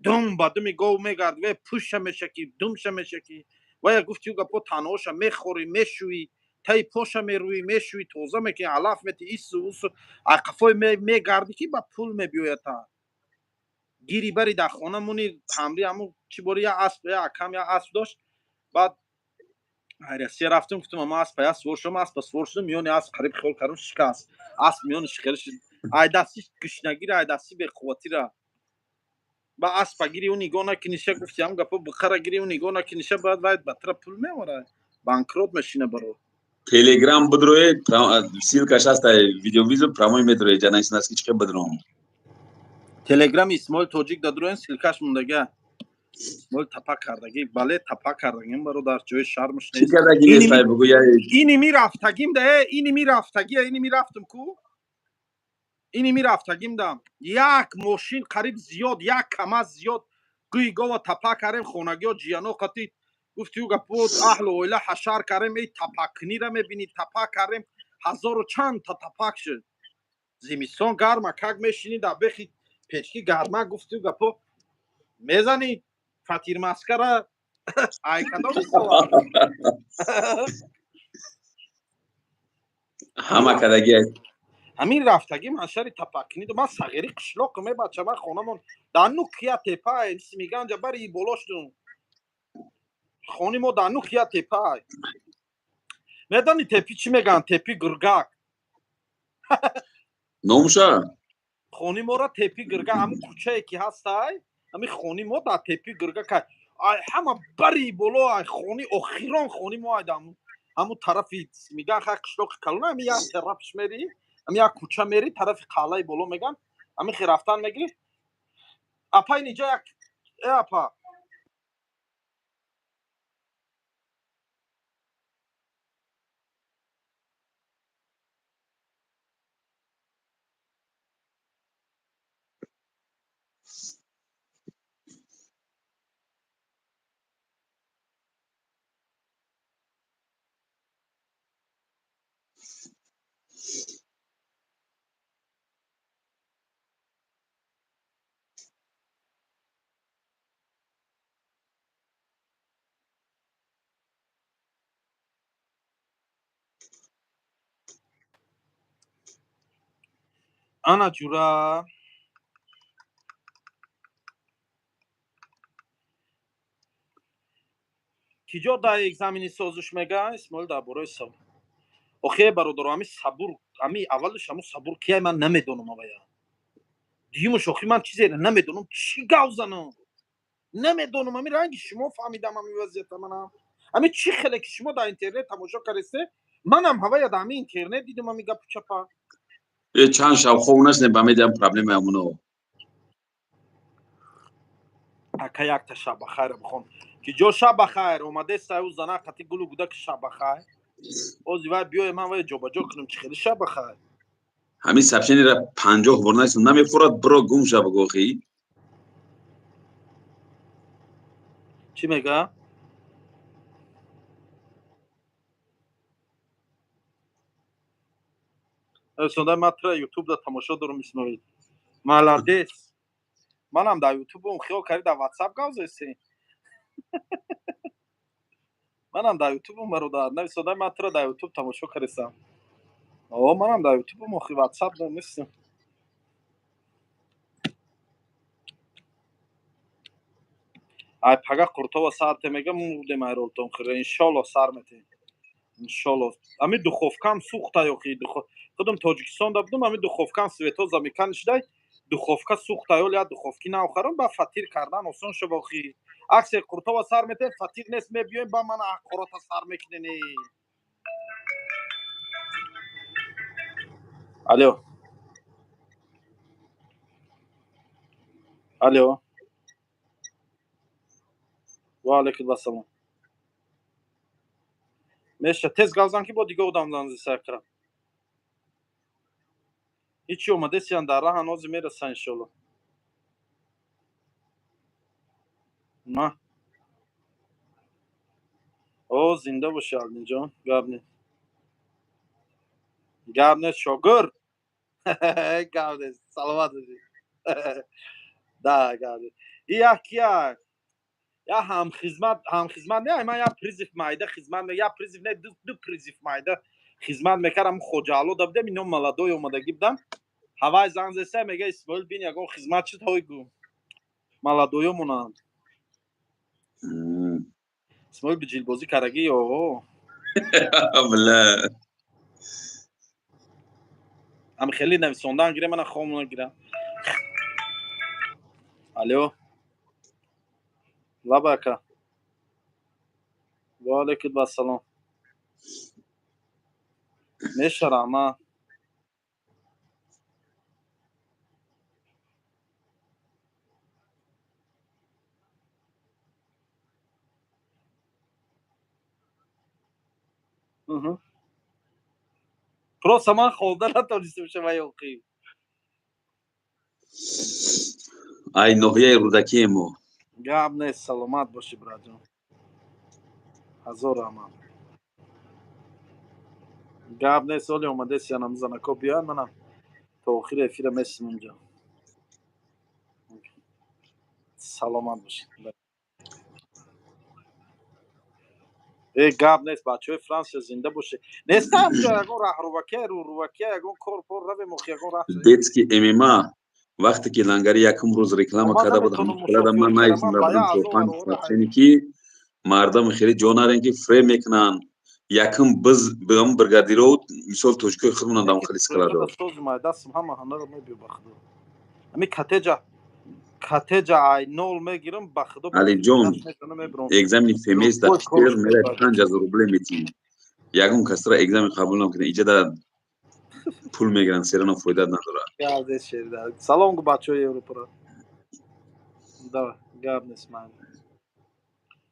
дум ба думи гов мегардӣ, ва пӯша мешакӣ, думша мешакӣ, ва я гуфти гапо, танҳоша мехӯрӣ, мешӯӣ, таи поша мерӯӣ, мешӯӣ, тоза мекунӣ, алаф метӣ, ису усу, қафои мегардӣ ки ба пул мебиёята. Гири бари дар хона муни ҳамри ҳамун чӣ бори, я асп, я акам я асп дошт. Баъд Россия рафтем, гуфтам, ама аспа я свор шудам, аспа свор шудам, миёни асп қариб хиёл кардам шикаст асп, миёни шикари айдасти гушнагира, айдасти беқувватира. Ба аспа гири, ӯ нигоҳ накуниша, гуфти ҳам гапо, бухара гири, ӯ нигоҳ накуниша, баъд вай батра пул меорад, банкрот мешина баро. Телеграм бидроe, ссылкаш ҳаст, видеовизо прямой медроe, ҷанаиснаст ки чиқа бидром. Телеграми Исмоил Тоҷик дадроен, ссылкаш мондага. Исмоил тапа кардагӣ, бале, тапа кардагим, бародар, ҷои шармш. Чӣ кардагӣ нестай, бугӯ я. Ини ми рафтагим да, э ини ми рафтагӣ, ини ми рафтум ку, ини ми рафтагим да як мошин қариб зиёд, як КамАЗ зиёд гӯи гова тапа кардем, хонагиҳо ҷияно қати, гуфти ӯ гапо, аҳлу оила ҳашар кардем. Эй, тапакунира мебинӣ, тапа кардем, ҳазору чанд та тапак шуд. Зимистон гарма, как мешинӣ дар бехи печки гарма, гуфти ӯ гапо, мезанӣ фатирмаскара, ай кадом ҳисоба? Ҳама кардагӣ. Ҳамин рафтагӣ маншари тапакунӣ. Ман сағири қишлоқам, е бача, ман хонамон дар нукия тепа миганҷа, бари боло шудум, хони мо дар нукия тепа. Медонӣ тепи чӣ мегӯянд? Тепи гургак. Номуша? Хони моро тепи гургак, ҳамун кӯчае ки ҳастай, ҳамин хони мо дар тепи гургак, ай ҳама бари боло, ай хони охирон, хони мо ай ҳамун тарафи меган, хай, қишлоқи калона, ҳамин як тарафш мери, ҳамин як кӯча мери, тарафи қалъаи боло меган, ҳамин хе рафтан мегирӣ. Апа, ин иҷа як, э апа. Ана ҷура, ки ҷо дар экзамени созиш мега Исмоил дар бораи сабур. Охе, бародаро, ҳами сабур, ҳами аввалш ҳаму сабур кияй, ман намедонам авая. Дуюмаш, охи, ман чизеро намедонам, чӣ гав занам, намедонам. Ҳами ранги шумо фаҳмидам ҳами вазъията манам. Ҳами чӣ хеле ки шумо дар интернет тамошо кардесте, манам ҳавая дар ҳами интернет дидам ҳами гапу чапа. Э, чанд шаб хоб нашнем, ба медиҳам проблемаи ҳамуно. Ака, якта шабахайра бихон, ки ҷо шабахайр омадеста, ӯ зана қати гулу гудаки шабахайр ози вай биёе, ман вай ҷобаҷо кунам, чӣ хели шабахайр. Ҳамин сообщениеро 50 бор нависам, намефурад, биро гум ша, бугӯ, охи. Чӣ мега? Сонда ман тура ютубда тамошо дорам. Исмоил, молодец. Манам дар ютубом, хиёл карди дар ватсап гав зести? Манам дар ютубом, бародар. Нависода, ман тура дар ютуб тамошо кардесам. О, манам дар ютубом, охи, ватсап нестам. Ай пага Қуртова сарте мега, мурдем, айролтон хира, иншолло сар метем, иншолло. Ами духовкам сӯхта, ёхи, худам Тоҷикистон да будам, ами духовкам свето замикан шидай. Духовка сӯхта, ёл я духовки нав харам, ба фатир кардан осон шуд. Охи, аксе Қуртова сар метем, фатир нест, мебиёем, ба мана ҳаққорота сар мекунем. Алло, алло, ва алайкум ассалом. Меша, тез гавзан, ки бо дига одам занзи сар кардам. Ҳичи, омадесиян, дар раҳан, ҳозир мерасан, иншолло. Ма о, зинда боши, Алдинҷон, гап нест, гап нест, шогирд, гап нест, саломат бошӣ. Да, гап нест. И як як я ҳамхизмат, ҳамхизмат не, ман як призыв майда хизмат, як призыв не, ду призыв майда хизмат мекардам. Хоҷаало да будем, ино молодой омадагӣ будам. Ҳавай занг зеса, мега: «Исмоил, бин, ягон хизмат шуд, ҳой гу, молодой монанд». Исмоил биҷилбозӣ карагӣ ё? Бля. Ам хеле нависондан гирем, мана хомона гирам. Алло, лаба ака, ва алайкум ассалом. Меша, раҳмат. Просто ман хонда натонистам, шава ёқӣ. Ай ноҳияи Рӯдакие мо. Гап нест, саломат бошӣ, братҷон, ҳазор раҳмат. Гап нест, оли омадесиянам, занако биёянд, манам то охири эфира месим унҷо. Саломат бошед. Э, гап нест, бачаҳои Франсия зинда бошед. Нестам ҷо ягон раҳрувакия, рӯрувакия, ягон кор пор равем, охи, ягон раҳ. Детский ММА, вақте ки лангари якум рӯз реклама Ман карда буд, наметавонам ҳамон ман мусофир наизм кардам, будам, ба чор я панҷ азор проценти ки мардам хеле ҷо нарен, ки фреб мекунанд. Якум биз бигам, бригадиро, мисол, тоҷикои худмонанд, ам хеле склад о. Сози майдастам, ҳама ҳанара мебиё, ба худо. Ами катеҷа, катеҷа ай нол мегирам, ба худо. Алиҷон, мезанам, мебирам. Экзамени ФМС дар Любой Питер кор мерай, шуд. 5000 рубле метӣ. Ягон касра экзамен қабул намекунад. Иҷа да пул мегиранд, серано фоида надорад. Гап нест, шерида. Салом гу бачаҳои Европаро. Да, гап нест, ман.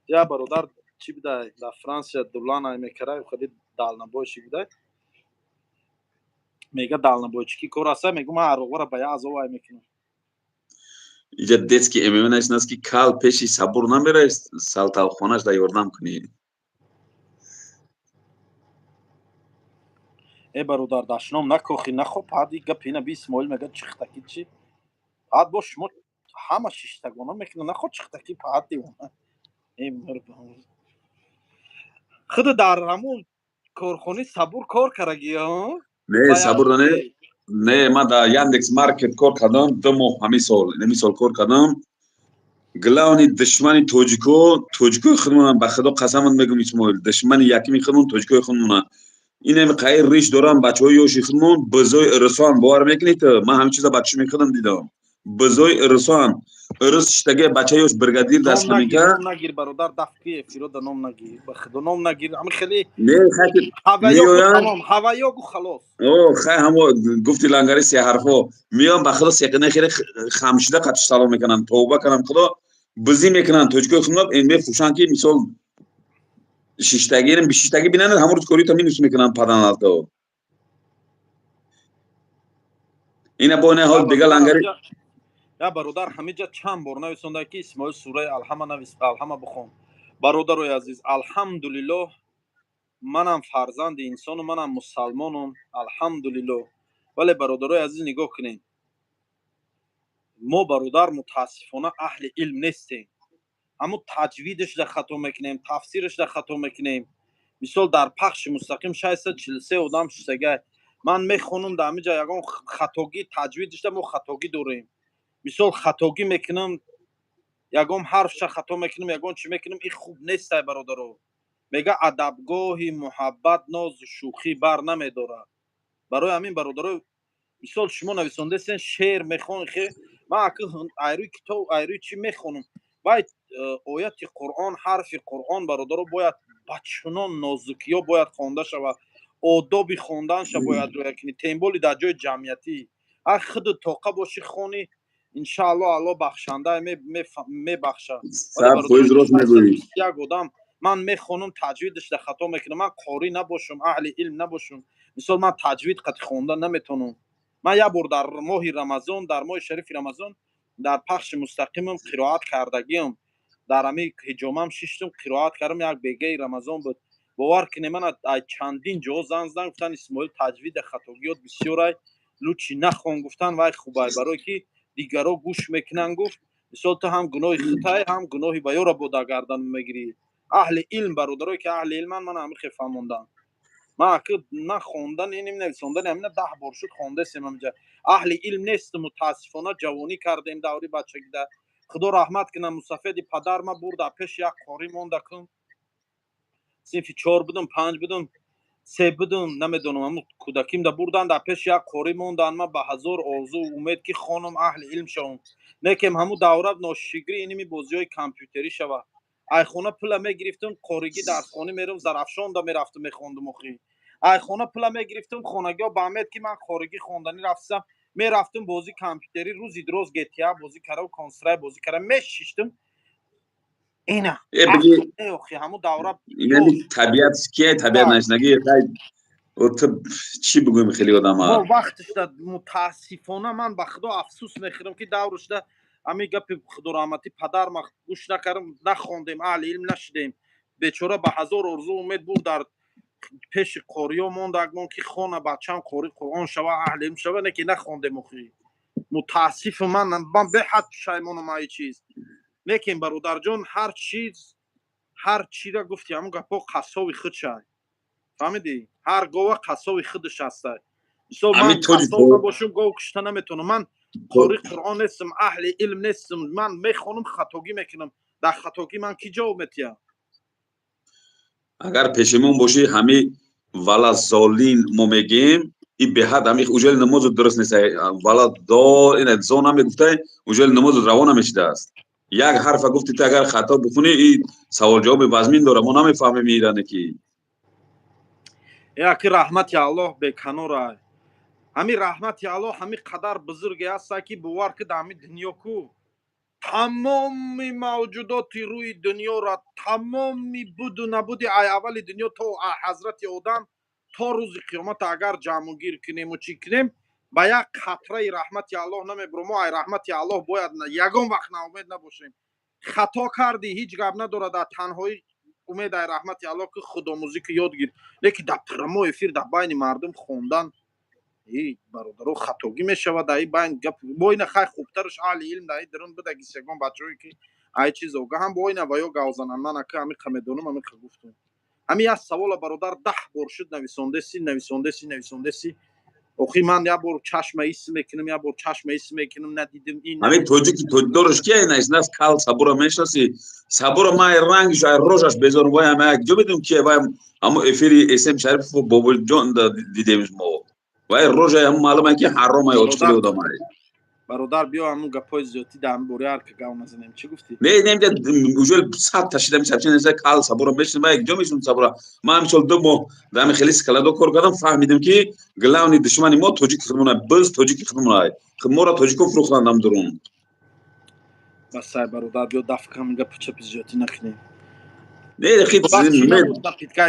Я бародар чӣ бидай, дар Франсия дулан ай мекарай, хеле дальнобойщик бидай. Мега, дальнобойщики кор аста, мегу, ман ароғора ба я азов ай мекунам. Иҷа детский ММА нависанд, ки кал пеши сабур намерай, салталхонаш да ёрдам кунӣ. Э, бародар, дашном накохи, нахо, пади гап ина би Исмоил мега, чихтаки чи? Пад бо шумо ҳама шиштагона мекунад, нахо, чихтаки пад дивона. Э, худо, дар ҳамун корхонаи сабур кор карагӣ, ҳо? Не, сабур не, не, ман дар Яндекс Маркет кор кардам 2 моҳ, ҳамин сол, ҳамин сол кор кардам. Главный душмани тоҷико тоҷикои худмонанд, ба худо қасамат мегӯм, Исмоил, душмани якими худмон тоҷикои худмонанд. Инами қаир риш дорам, бачаҳои ёши худмон бизои ирисоан, бовар мекунед? Ман ҳамин чиза ба чишми худам дидам. Бизои ирисоан, ирис шиштаги бача ёш бригадир Ном даст нагир, ҳаминка. ном нагир, бародар, дафки эфирода ном нагир, ба худо, ном нагир, ами хеле. Не, хайки Ҳаваё гу. меоянд. Тамом, ҳаваё гу, халос. О, хай, ҳамо гуфти лангари се ҳарфо меоям, ба худо, секина хеле хамшида қатиш салом мекунанд, тавба кунам, худо, бизӣ мекунанд тоҷикои худмон, мефурӯшанд, ки мисол шиштагӣ бишиштагӣ бинанд, ҳамон рӯз корита минус мекунанд паданалто. Ина бо ина ҳол Я дига бародар, лангари. Я бародар ҳамиҷа чанд бор нависонда, ки Исмоил сураи Алҳама навис, Алҳама бихон. Бародарои азиз, алҳамдулиллоҳ, манам фарзанди инсону, манам мусалмонум, алҳамдулиллоҳ. Вале, бародарои азиз, нигоҳ кунед, мо, бародар, мутаассифона аҳли илм нестем. Ҳамун таҷвидашда хато мекунем, тафсирашда хато мекунем. Мисол, дар пахши мустақим 643 одам шиштагай, ман мехонам, дар ҳамиҷа ягон хатогӣ таҷвидашда мо хатогӣ дорем. Мисол, хатогӣ мекунам, ягон ҳарфша хато мекунам, ягон чӣ мекунам, ин хуб нестай, бародаро. Мега, адабгоҳи муҳаббат нозу шӯхӣ бар намедорад. Барои ҳамин, бародаро. Мисол, шумо нависондесен, шеър мехон, хе ман аки айрӯи китоб, айрӯи чӣ мехонам. Вай ояти Қуръон, ҳарфи Қуръон, бародаро, бояд ба чунон нозукиё бояд хонда шавад, одоби хонданша бояд риоя кунӣ, тем более дар ҷои ҷамъиятӣ. Ҳар худу тоқа бошӣ, хонӣ, иншаалло, Алло бахшанда, мебахшад. 100% рост мегӯӣ. Як одам ман мехонам, таҷвидашда хато мекунам. Ман қорӣ набошам, аҳли илм набошам, мисол, ман таҷвид қати хонда наметавонам. Ман як бор дар моҳи Рамазон, дар моҳи шарифи Рамазон, дар пахши мустақимам қироат кардагиам. Дар ҳами ҳиҷомам шиштум, қироат кардам, як бегаи Рамазон буд. Бовар кунед, ман ай чандин ҷо зан задан, гуфтан: «Исмоил, таҷвида хатогиёт бисёрай, лучше нахон», гуфтан. Вай хубай, барое ки дигаро гӯш мекунанд, гуфт. Мисол, ту ҳам гуноҳи хутай, ҳам гуноҳи ба ёра бода гардан мегирӣ. Аҳли илм, бародарое ки аҳли илман, ман ҳами хел фаҳмондам. Ман аки ман хондан, иним нависондани ҳамина 10 бор шуд, хондасем ҳамҷа. Аҳли илм нестам, мутаассифона, ҷавонӣ кардем даври бачагида. Худо раҳмат кунад мусафеди падар, ма бурда пеши як қорӣ монда кун. Синфи чор будум, панҷ будум, се будум, намедонам. Ҳамун кӯдакимда бурдан, дар пеши як қорӣ мондан. Ма ба ҳазор орзу умед ки хонум, аҳли илм шавам. Лекин ҳамун давра ношигрӣ иними бозиҳои компютерӣ шава. Айхона пула мегирифтум, қоригӣ дарсхонӣ мерам, Зарафшонда мерафтум, мехондум. Охи, айхона пула мегирифтум, хонагиҳо ба амед ки ман қоригӣ хонданӣ рафтам, мерафтум бозӣ компютерӣ, рӯзи дроз GTA бозӣ кардам, Констрай бозӣ кардам, мешиштум ина. Охи, ҳамун давра. Табиат кия, табиат нашнагӣ, чӣ бигӯем, хеле одама. Вақташда, мутаассифона, ман ба Худо афсӯс мехӯрам, ки даврушда ҳамин гапи худораҳматӣ падарма гӯш накардам, нахондем, аҳли илм нашудем. Бечора ба ҳазор орзу умед буд, дар пеши қориё мондагмон ки хона, бачам қори Қуръон шава, аҳли илм шава, не ки нахондем. Охи, мутаассифу ман беҳад пушаймонам ай чиз. Лекин, бародарҷон, ҳар чиз, ҳар чира гуфти, ҳамун гапҳо қассоби худшай, фаҳмидӣ? Ҳар гова қассоби худаш ҳастай. Мисол, ман қассоб набошам, гов кушта наметавонам. Ман қори Қуръон нестам, аҳли илм нестам, ман мехонам, хатогӣ мекунам. Дар хатогӣ ман кӣ ҷавоб метиҳам? Агар пешимон бошӣ, ҳами вала золин мо мегӯем, и беҳад ҳами уҷоли намозу дуруст нест. Вала дол ина зо намегуфтай, уҷоли намозу раво намешидааст. Як ҳарфа гуфти, ту агар хато бихунӣ, и саволҷавоби вазмин дора, мо намефаҳмем иране ки. Яки раҳмати Аллоҳ беканора. Ҳами раҳмати Аллоҳ ҳами қадар бузурге ҳаста, ки бовар ки, дар ҳами дунё ку тамоми мавҷудоти рӯи дунёра, тамоми буду набуди, ай аввали дунё то ҳазрати Одам то рӯзи қиёмат, агар ҷамъугир кунему чӣ кунем, ба як қатраи раҳмати Аллоҳ намебурем. Мо ай раҳмати Аллоҳ бояд ягон вақт наумед набошем. Хато кардӣ, ҳеҷ гап надорад, дар танҳоӣ умед ай раҳмати Аллоҳ ки худомӯзӣ ки ёд гир. Лекин дар прямой эфир, дар байни мардум хондан, бародаро, хатогӣ мешавад. Дар ин байн гап бо ина хай, хубтараш аҳли илм дар ин дарун будаги, сегон бачаҳое ки ай чиз огаҳам, бо ина ва ё гавзананд. Ман ака ҳамиқа медонам, ҳамиқа гуфтам. Ҳамин як савола, бародар, 10 бор шуд нависондаси, нависондаси, нависондаси. Охи, ман як бор чашма ис мекунам, як бор чашма ис мекунам, надидим ин. Ҳамин тоҷики тоҷдораш ки ина кал Сабура мешнаси? Сабура ман ай рангш, ай рожаш безорум. Вай ҳама як ҷо медонам ки вай ҳамо эфири Эсем Шарипов, Бобоҷон дидемш мо. Вай рожа ҳам маълума ки ҳаромай, очхили одамай. Бародар, биё, ҳамун гапҳои зиёдтӣ дар ҳамин бори ҳар ка гав назанем. Чӣ гуфтӣ? Не, не, уже сад ташидам сабчи кал Сабура мешнам, як ҷо мешнам Сабура. Ман ҳамисол 2 моҳ дар ҳамин хели складо кор кардам, фаҳмидам, ки главный душмани мо тоҷики худмона, биз тоҷики худмона, моро тоҷико фурӯхтанд ам дурун. Басай, бародар, биё, дафкам, гапи чапи зиёдтӣ накунем. Не.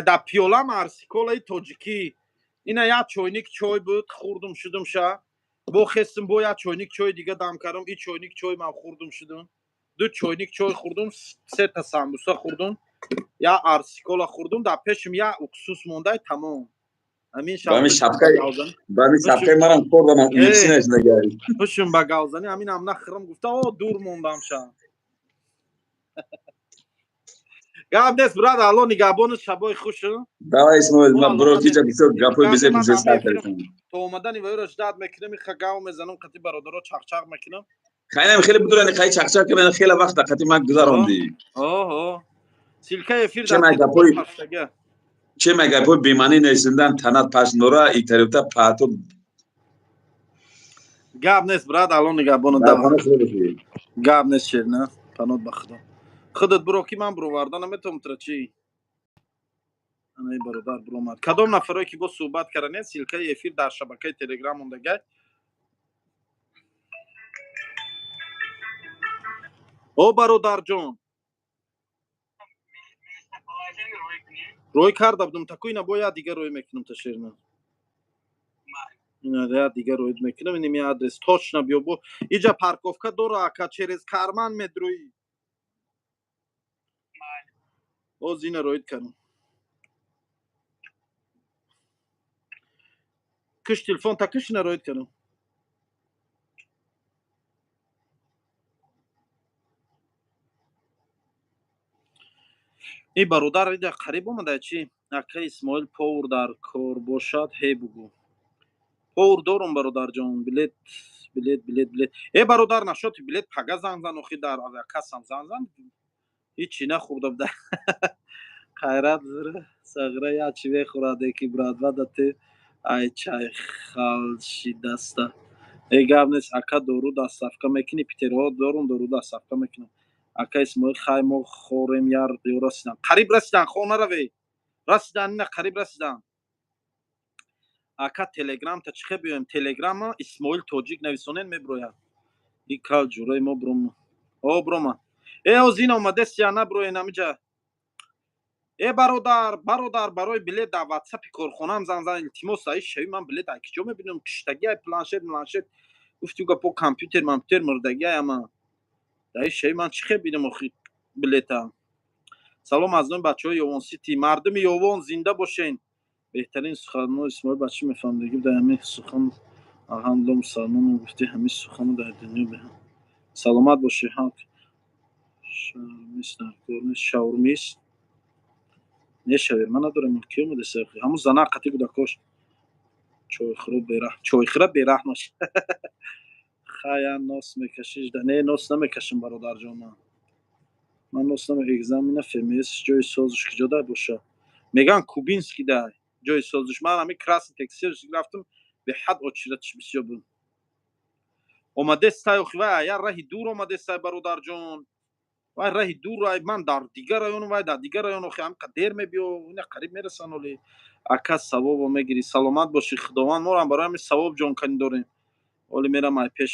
Дар пиёлам арсиколаи тоҷикӣ ина як чойник чой буд, хӯрдум шудум ша, бо хестим, бо як чойник чой дига дам кардам. И чойник чой ман хӯрдум шудум, ду чойник чой хӯрдум, сета самбуса хӯрдум, як арсикола хӯрдум, дар пешим як уксус мондай, тамом. Ҳамин шапкаи марам хӯрдам. Хушум ба гавзанӣ, ҳаминам нахӯрам гуфта, о дур мондам ша. Гап нест, брат, Алло нигаҳбону, шабои хуш. Давай, Исмоил, ма бро киҷа бисёр гапҳои безеб бисёр сар кардем. То омадани ваёро ждать мекунам, иха гав мезанам, қати бародаро чақчақ мекунам. Хайнам хеле будурани, хай чақчақ кардани, хеле вақта қати ман гузарондӣ. Оҳо, ссылка эфир. Че ма гапҳои бемаънӣ несиндан, танат пашнора итарита паато. Гап нест, брат, алло нигаҳбонат. Дар хона шуда бошӣ. Гап нест, шерина, панот ба худо. Худат биро, ки ман бироварда наметавонам тра чӣ. Ана ин бародар биромад. Кадом нафарое ки бо суҳбат карданед, ссылкаи эфир дар шабакаи телеграм мондагай. О бародарҷон, рой карда будум, таку ина бо як дигар рой мекунам та, шерина. Ина як дигар рой мекунам, иними адрес точно биё бо. Иҷа парковка дора, ака, через карман медрӯӣ. Боз ина роид кардам. Киш телефон та, киш, ина роид кардам. Ин бародар ида қариб омада чӣ? Ака Исмоил, повар дар кор бошад, ҳе бугӯ. Повар дорум, бародарҷон. Билет, билет, билет, билет. Э бародар, нашоти билет пага занг зан, охи дар авиакассам занг зан. Ҳичи нахӯрда буда. Қайрат сағира як чӣ мехӯрад, ки брат вада те ай чай халши даста. Э гап нест, ака, дору доставка мекунӣ? Питерҳо дорум, дору доставка мекунам. Ака Исмоил, хай мо хорем яр, ё расидан. Қариб расидан, хона раве. Расидан, ина қариб расидан. Ака, телеграм та чихе биёем? Телеграма Исмоил Тоҷик нависонен, меброяд. И кал ҷураи мо брома. О брома. Э оз ин омадест я наброен амиҷа. Э бародар, бародар, барои билет дар ватсапи корхонаам занг зан, илтимос. Аи шави ман билет ай киҷо мебинам? Киштаги ай планшет, мланшет. Гуфти гапо компютер, компютер мурдаги ай ама. Даи шави ман чӣ хе бинам охи билета? Салом аз номи бачаҳои Ёвон Сити. Мардуми Ёвон зинда бошен. Беҳтарин суханҳо Исмоил бача мефаҳмдагӣ дар ҳамин сухан, алҳамдулилла, мусалмонам, гуфти ҳамин сухану дар дунё беҳам. Саломат бошӣ. Ҳақ шаурмист дар кор нест, шаурмист нешавер, ман надорам, ки омадеса ҳамун зана қати кӯдакош чойхӯра бераҳм, чойхӯра бераҳмаш. Хая нос мекашиш? Не, нос намекашам, бародарҷон, ман нос наме. Экзамена ФМС ҷои созиш киҷо дай боша? Меган Кубинский дай ҷои созиш. Ман ҳами Красный текстил рафтам, беҳад очередш бисёр буд. Омадестай охи, вай я раҳи дур омадестай, бародарҷон, вай раҳи дур ай, ман дар дигар район, вай дар дигар район, охи ҳамқа дер мебиё, ина қариб мерасан оли. Ака, савобо мегирӣ, саломат бошӣ. Худованд морам барои ҳамин савоб ҷонканӣ дорем. Оли мерам ай пеш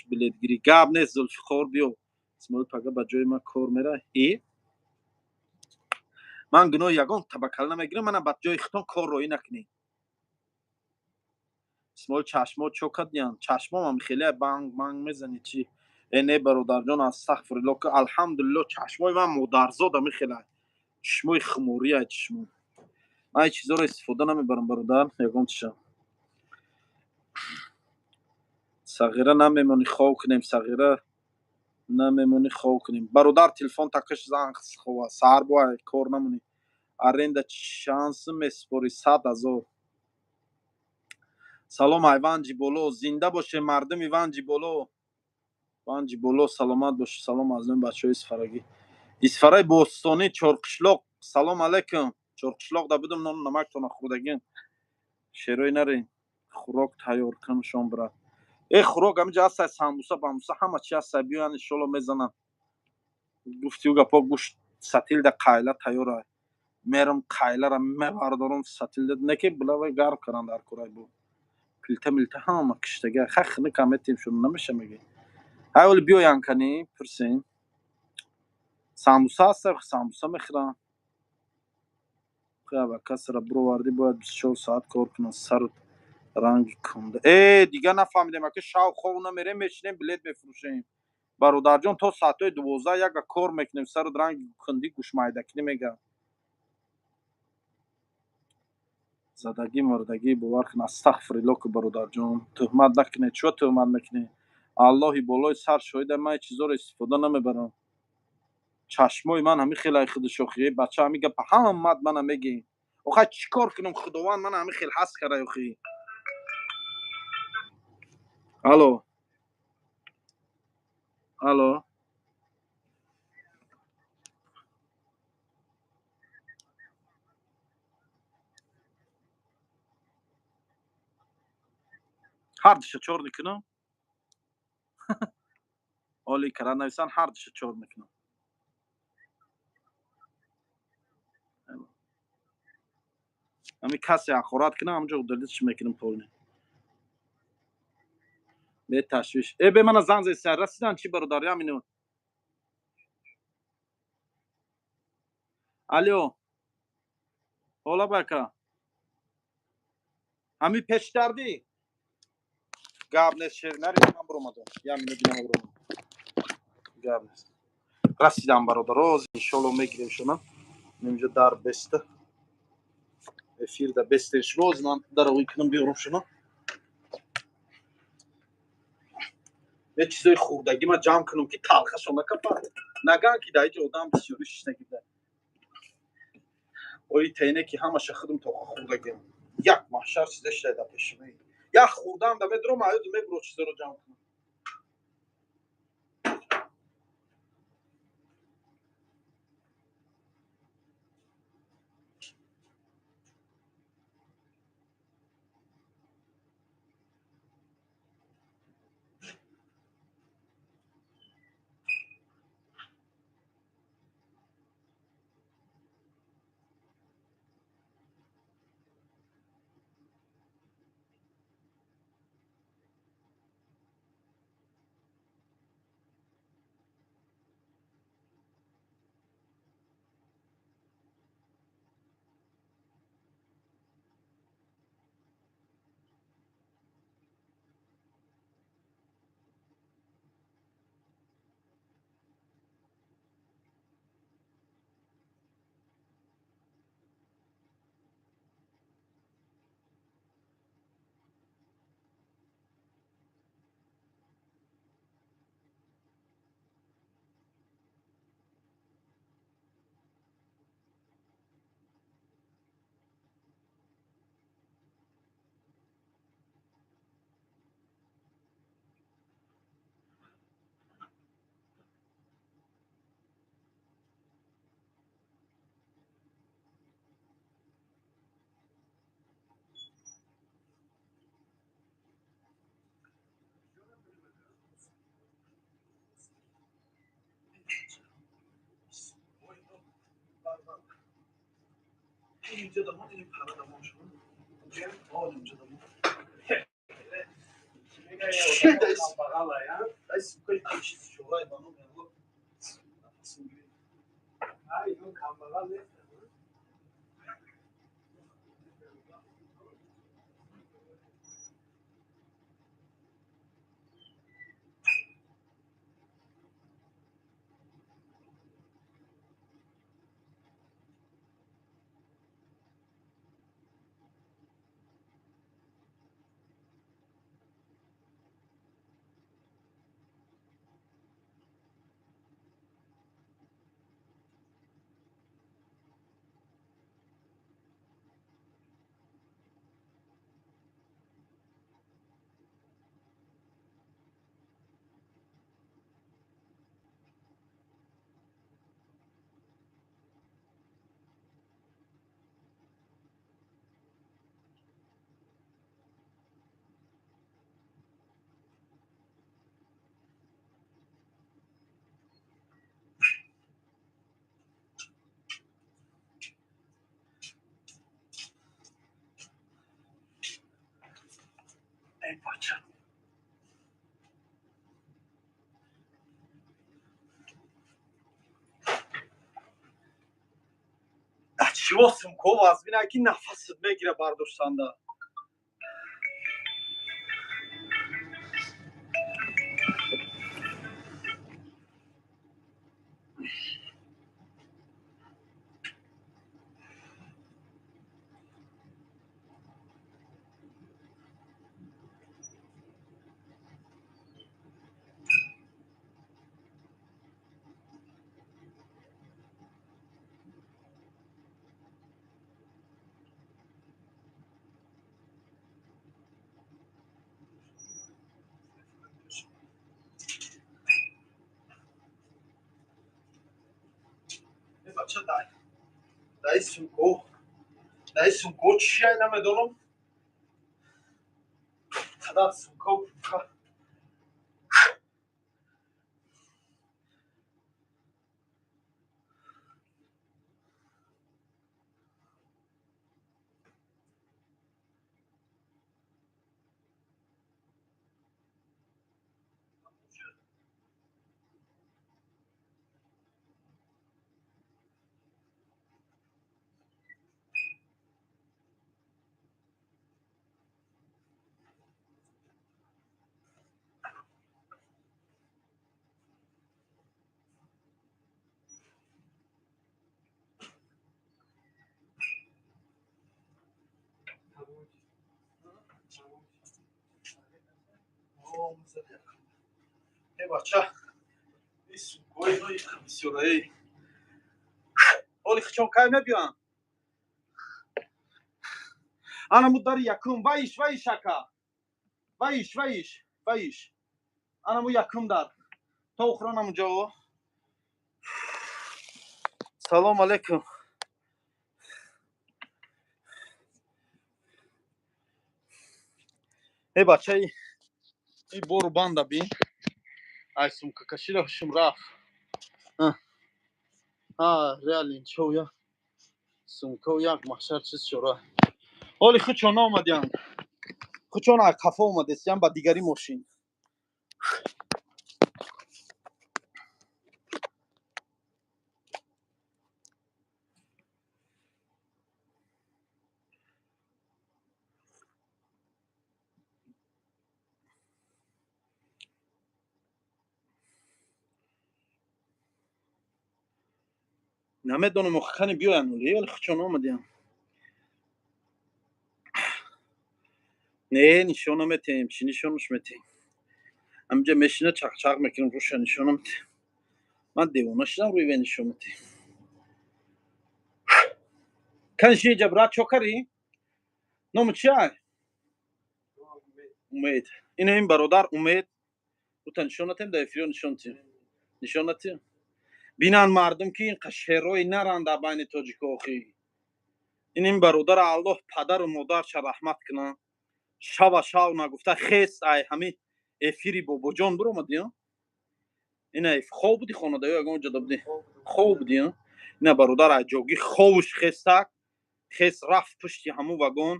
билетгирӣ. Гап нест, Зулфиқор, биё. Исмоил, пага ба ҷои ман кор мера. И ман гуноҳи ягон табаккал намегирам, мана ба ҷои хитон кор роӣ накунӣ. Исмоил, чашмо чо кардиян? Чашмомам хеле банг банг мезанӣ чӣ? Э не, бародарҷон, астағфирулло, ки алҳамдулилло, чашмои ман модарзод ами хеле чашмои хумория чашмо. Ман ин чизоро истифода намебарам, бародар, ягон чиша. Сағира намемонӣ хов кунем, сағира намемонӣ хов кунем. Бародар, телефон такаш занг хова, саҳар бо кор намонӣ. Аренда чанд сум месупорӣ? 100 000. Салом ай Ванҷи Боло, зинда боше мардуми Ванҷи Боло, Ванҷи Боло, саломат бош. Салом аз номи бачаҳои Исфарагӣ, Исфараи бостонӣ, Чорқишлоқ. Салом алайкум. Чорқишлоқ да будум, нону намактона хӯрдагим. Шерои нарен, хӯрок тайёр кун шом, брат. Э хӯрок ҳамиҷа ҳастай, самбуса, бамбуса, ҳама чи ҳастай, биёян, иншолло мезанам. Гуфтиу гапо гӯшт сатилда қайла тайёра. Мерам, қайлара мебардорам, сатилда неки билавай гарм каран дар курай бу. Плита милта ҳама киштага, хай хиника метем шуд намеша меги. Ҳай оли биёян кани пурсем. Самбуса ҳаста, самбуса мехӯрам. Касра бировардӣ, бояд 24 соат кор кунад, сару ранги кунда. Э дига нафаҳмидем, ака, шав хов намерем, мешинем, билет мефурӯшем. Бародарҷон, то соатҳои 12 яга кор мекунем, сару ранги кунди гӯшмайдакунӣ мега. Задагӣ мурдагӣ бовар кун, астағфирулло, ки бародарҷон, туҳмат накунед. Чиро туҳмат мекунед? Аллоҳи болои сар шоҳида, ман ин чизоро истифода намебарам. Чашмои ман ҳамин хел ай худаш охи, бача, ҳамин гапа ҳамат мана мегӣ. Охай чӣ кор кунам, Худованд мана ҳамин хел ҳаст карда охи. Алло. Алло. Ҳар душа чор мекунам. Оли кара нависан, ҳар душа чор мекунам. Ами касе ҳақорат кунам, ҳамҷо удалить мекунам полный. Бе ташвиш. Э, бе мана занг зеса расидан чӣ, бародар, я минут. Алло. Ҳола бака. Ҳами пешдардӣ? Гап нест, шер нари, ман буромадам. Я минут, динам буромадам. Гап нест. Расидам, бародаро, иншолло мегирем шуна. Инҷо дар беста. Эфир да бестен шумо, ман дар ои кунам, биёрам шуна. Е, чизои хурдагӣ ма ҷамъ кунам, ки талхашон накапад. Наган ки дар иҷо одам бисёри шиштагӣ да. Ои тене ки ҳамаша худам тоқа хурдагиам. Як маҳшар чиза шида дар пеши. Як хурдам да медурам, аюд мебуро чизаро ҷамъ кунам. Инҷо дамон, ин пара дамон шумо. Инҷо дамон. Дай сука, чиз шӯрай ба ном ялло. Нафасим гирифт. Эй, бача. Чиво сумко вазмина, ки нафасат мегира бардоштанда. Бача, дай. Дай сумко. Дай сумко чия, намедонам. Қадар сумко. Э, бача, бисёраи оли хичон кай мебиён? Ана му дари якум, ваиш, ваиш, ака, ваиш, ваиш, ваиш. Ана му якум дар то охирон амуҷо. Салом алейкум. Э, бачаи, и бору банда бин. Ай, сумка кашида ҳушум рафт. А реально инчо я сумкау як маҳшар чиз шура. Оли хучон омадян, хучон ай қафо омадесян ба дигари мошин. Намедонам, охи, биёян оли, оли хучон омадян. Не, нишон наметем. Чӣ нишонаш метем? Ҳаминҷа мешина, чақчақ мекунем, руша нишон наметем. Ман девона шудам, рӯи ве нишон метем. Канши инҷа, брат, чо карӣ? Номи чи ай? Умед. Ина ин бародар Умед. Ута нишон натем, дар эфириё нишон тем, нишон натем. Бинанд мардум, ки ин шерои наранд дар байни тоҷико. Охи, ин бародар, Аллоҳ падару модарша раҳмат кунад, шава шав нагуфта хес ай ҳами эфири Бобоҷон биромадӣ. Ина хоб будӣ хонада ё ягон ҷода будӣ? Хоб будӣ. Ина бародар ай ҷогӣ ховуш хестак, хес рафт пушти ҳамун вагон.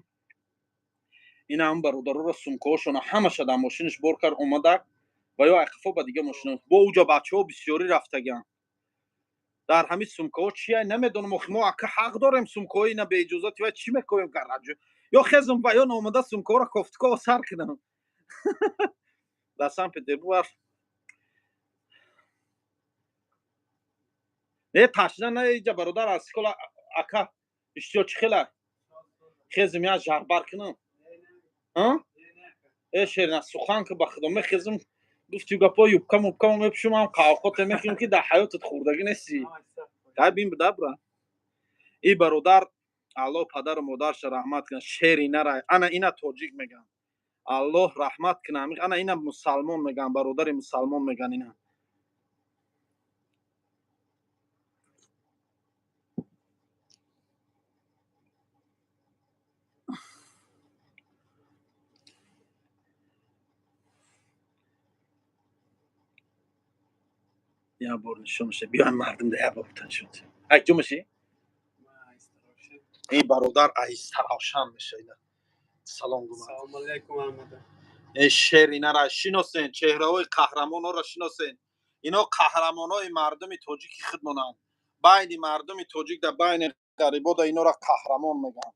Ина ҳам бародароро сумкаҳошона ҳамаша дар мошинаш бор кард, омадак ва ё ай қафо ба дига мошина. Бо уҷа бачаҳо бисёрӣ рафтагианд. Дар ҳамин сумкаҳо чия, намедонам. Охи, мо ака ҳақ дорем сумкаҳои ина беиҷозати ва чӣ мекоем? Гараҷ ё хезм ва ё наомада сумкаҳоро кофтукова сар кунам дар Санкт Петербург. Не, ташна на иҷа, бародар, асикола ака иштиё чӣ хела? Хезм я жарбар кунам? Э, шерина сухан ки, ба худо, мехезм, гуфти гапо, юбка мубкамо мепӯшумам, қавқоте мехӯрем, ки дар ҳаётат хӯрдагӣ нестӣ. Кай бин буда, бра. И бародар, Аллоҳ падару модарша раҳмат кунад, шери нара. Ана ина тоҷик меган, Аллоҳ раҳмат кунад. Ана ина мусалмон меган, бародари мусалмон меган ина. Як бор нишон меша, биёем, мардум да як бор нишон. Ай ҷо меши? Ин бародар айстаравшан меша. Ина салом гума. Салом алейкум, Аҳмада. Э, шер инара шиносен, чеҳраҳои қаҳрамонҳоро шиносен. Ино қаҳрамонҳои мардуми тоҷики худмонанд. Байни мардуми тоҷик, да байни ғарибода инора қаҳрамон мегӯянд.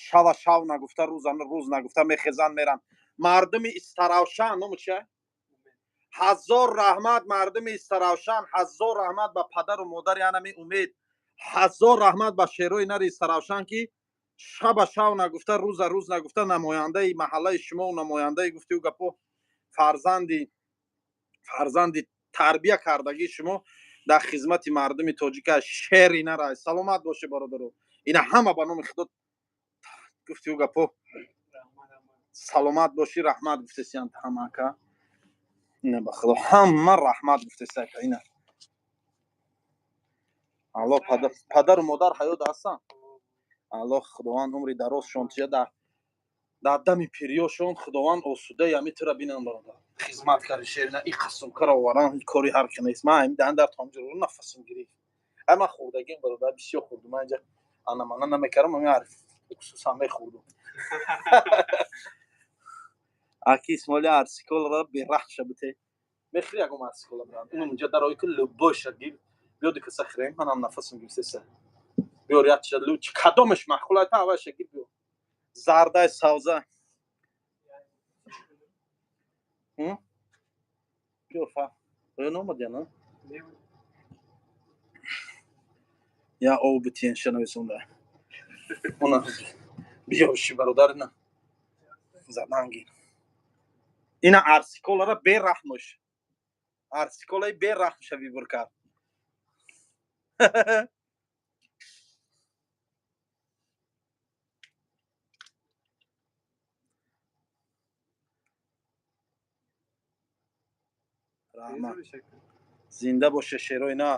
Шава шав нагуфта, рӯза рӯз нагуфта мехезанд, меранд. Мардуми Истаравшан, ному чия? Ҳазор раҳмат, мардуми Истаравшан, ҳазор раҳмат ба падару модари анами Умед, ҳазор раҳмат ба шерои нари Истаравшан, ки шаба шав нагуфта, рӯза рӯз нагуфта, намояндаи маҳаллаи шумо, намояндаи гуфтиу гапо, фарзанди тарбия кардагии шумо дар хизмати мардуми тоҷика. Шери нара, саломат боше, бародаро. Ина ҳама ба номи худо гуфтиу гапо, саломат бошӣ, раҳмат гуфтесиян ҳама, ака. Ина, ба худо, ҳама раҳмат гуфтеса, ака. Ина Аллоҳ, падару модар ҳаёт ҳастанд. Аллоҳ Худованд умри дарозшон тия, дар дами пириёшон Худованд осудаи ҳами тура бинам, бародар. Хизмат карди, шерина. И қасумкара оваран кори ҳар ки нест. Ман дан дар томҷур нафасум гирифт. Ай, ман хӯрдагим, бародар, бисёр хӯрдум. Ман инҷа анамана намекардам, ами уксусам мехӯрдум. Аки Исмоили, арсиколара бераҳша бите. Мехӯри ягом арсикола, брат? Инум инҷа дарои ки любойша гир, биёди каса хӯрем. Манам нафасум гирифтеса. Биёр якча луч, кадомеш маъқул айта, аввалша гир, биёр. Зардай, савза биёр. Фа оё наомадия? На, я об битиен шанависонда. Она биёши, бародар, на заданги. Ина арсиколара бераҳмш, арсиколаи бераҳмша выбор кард. Раҳмат, зинда боше, шерои на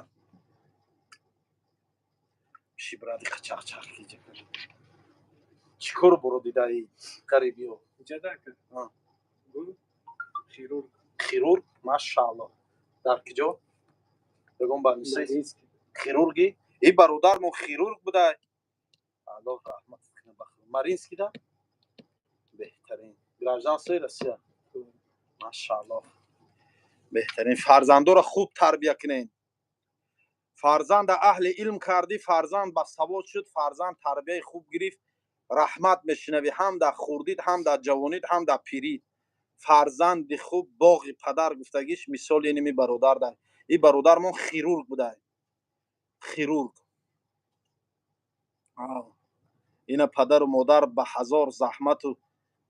шибради чақчақ. Чӣ кор боро дидаи ғарибиё? Хирург, машаалло. Дар киҷо? Ягон больница хирурги? И бародармо хирург будай, Аллоҳ раҳмат кунад. Маринскида беҳтарин. Гражданство и Россия, машаалло, беҳтарин. Фарзандоро хуб тарбия кунед. Фарзанда аҳли илм кардӣ, фарзанд ба савод шуд, фарзанд тарбияи хуб гирифт, раҳмат мешунавӣ ҳам дар хурдид, ҳам дар ҷавонид, ҳам дар пирид. Фарзанди хуб боғи падар гуфтагиш мисоли иними бародар дар и бародармон хирург будай, хирург. Ина падару модар ба ҳазор заҳмату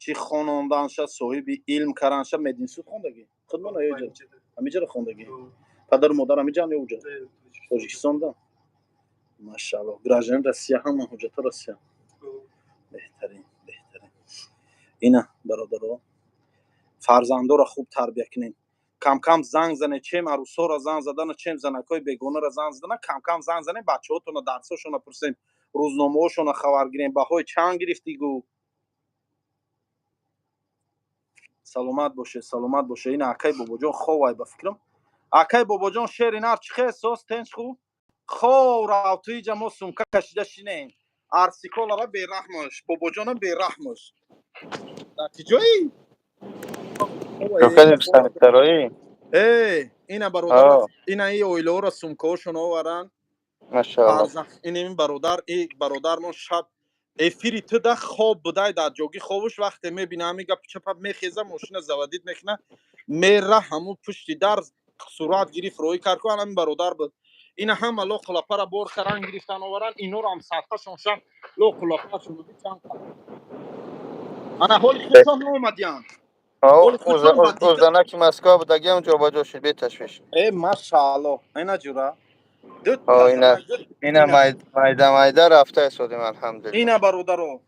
чӣ хононданша, соҳиби илм карданша. Мединститут хондагӣ худмона ё ҳамиҷаро хондагӣ? Падару модар ҳамиҷаам ё уҷа Тоҷикистонда? Машаалло. Гражданин Россия, ҳама ҳуҷҷато Россия. Беҳтарин, беҳтарин. Ина, бародаро, фарзандоро хуб тарбия кунем. Камкам занг занед, чем арӯсоро занг задана, чем занакҳои бегонаро занг задана, камкам занг занем, бачаҳотона дарсошона пурсем, рӯзномаҳошона хабар гирем, баҳои чанд гирифтӣ гӯ. Саломат боше, саломат боше. Ина акай Бобоҷон ховай, ба фикрам. Акай Бобоҷон, шери нар, чӣ хел соз, тенч, хуб? Хов рав ту, иҷа мо сумка кашида шинем. Арсиколара бераҳмош, Бобоҷонам бераҳмош. Дар киҷоӣ? Э, ина бародар, ина и оилаҳоро сумкаҳошон оваранд. Ин бародар, и бародармон шаб эфири туда хоб будай, дар ҷоги хобуш. Вақте мебина ҳами гапи чапа, мехеза, мошина заводить мекуна, мера, ҳамун пушти дар сурат гирифт, роҳӣ кард ку. Ҳамин бародар буд. Ина ҳама лоқулапара бор каран, гирифтан, оваран. Инора ҳам садқашон шам, лоқулапашон чанд. Ана ҳоли худшон наомадиянд. Занаки Москва будагиам ҷобаҷо шуд беташвиш. Э, машаалло, ина ҷура. Ина майда майда рафта истодем, алҳамдулилла. Ина, бародаро,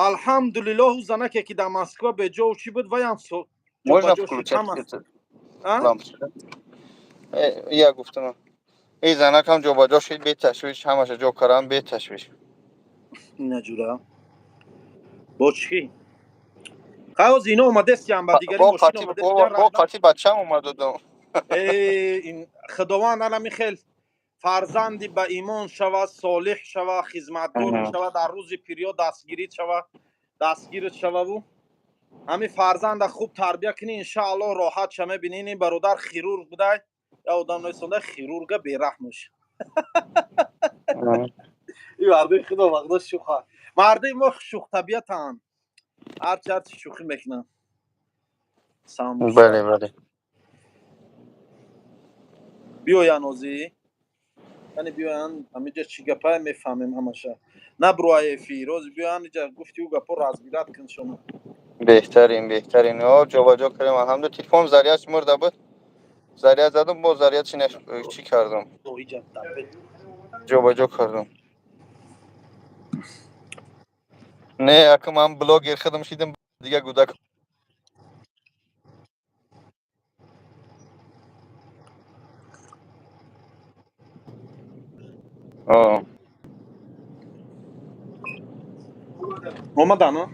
алҳамдулиллоҳу, занаке ки дар Москва беҷоу чӣ буд, ваям. Можно включать лампочку? Я гуфтам, и занакам ҷобаҷо шуд беташвиш, ҳамаша ҷо карам беташвиш. Ина ҷура, бо чӣ ҳоз ино омадестиям ба дигари. Бо қати бачам омадодам. Худованд анами хел фарзанди ба имон шава, солиҳ шава, хизматгор шава, дар рӯзи пирё дастгирит шава, дастгирит шававу ҳамин фарзанда хуб тарбия кунӣ, иншааллоҳ, роҳат ша мебинӣ. Ин бародар хирург будай, я одам несонда хирурга бераҳмш. И мардуми худо вақто шуха, мардуми мо шӯхтабиятанд, ҳарчи ҳарчи шӯхӣ мекунанд. Бале, бале. Биёян озӣ, яъне биёян ҳамиҷа, чӣ гапае мефаҳмем ҳамаша. Набруай эфир, ози биёян иҷа, гуфти ӯ гапо разбирать кун шумо. Беҳтарин, беҳтарин. Ҷобаҷо кардем, алҳамду. Телефон зарядш мурда буд, заряд задам, бо заряд чӣ кардам, ҷобаҷо кардам. Не, ака, ман блогер худам шидам, дига гудак. Омадану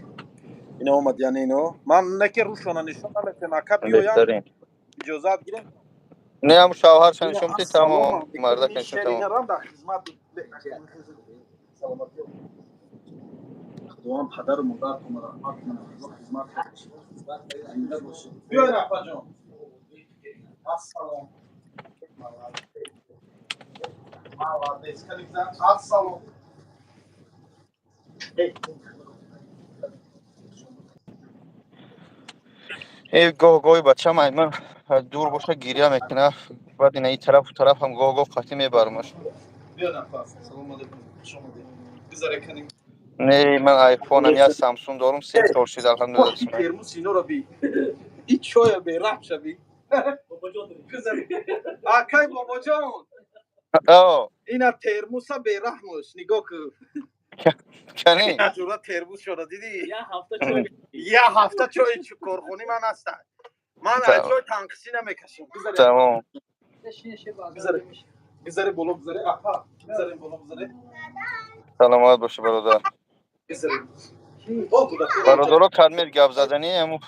ино омад, яъне ино ман неке рӯшона нишон наметем, ака, биёян, иҷозат гирем. Не, ҳам шавҳарша нишон ти, тамом, мардак нишон, тамом. Дар хизмат Худованд падару модаратонро раҳмат кунад, хизмат зинда бошед. Биёед, апаҷон, ассалом. Молодец, ассалом. Э, гоҳ гоҳи бачам ай ман дур боша, гиря мекуна. Баъд ина и тарафу тарафам гоҳ гоҳ қатӣ мебармаш. Биёд, апа, салом алейкум, хуш омадед. Гузаре канем. Не, ман айфонам, я Самсунг дорум, 3 сол шид, алҳамдулилла. Термус иноро би, и чоя бераҳм шави. Акай Бобоҷон, ина термуса бераҳмош, нигоҳ кун. Кани? Ҷура термус шуда, дидӣ? Я ҳафта чои корхони ман аста. Ман аз чой танқисӣ намекашам. Тамом. Гузаре боло, гузаре, апа, гузаре боло, гузаре. Саломат бошӣ, бародар. Бародаро, кадмер гап заданӣ, ҳамун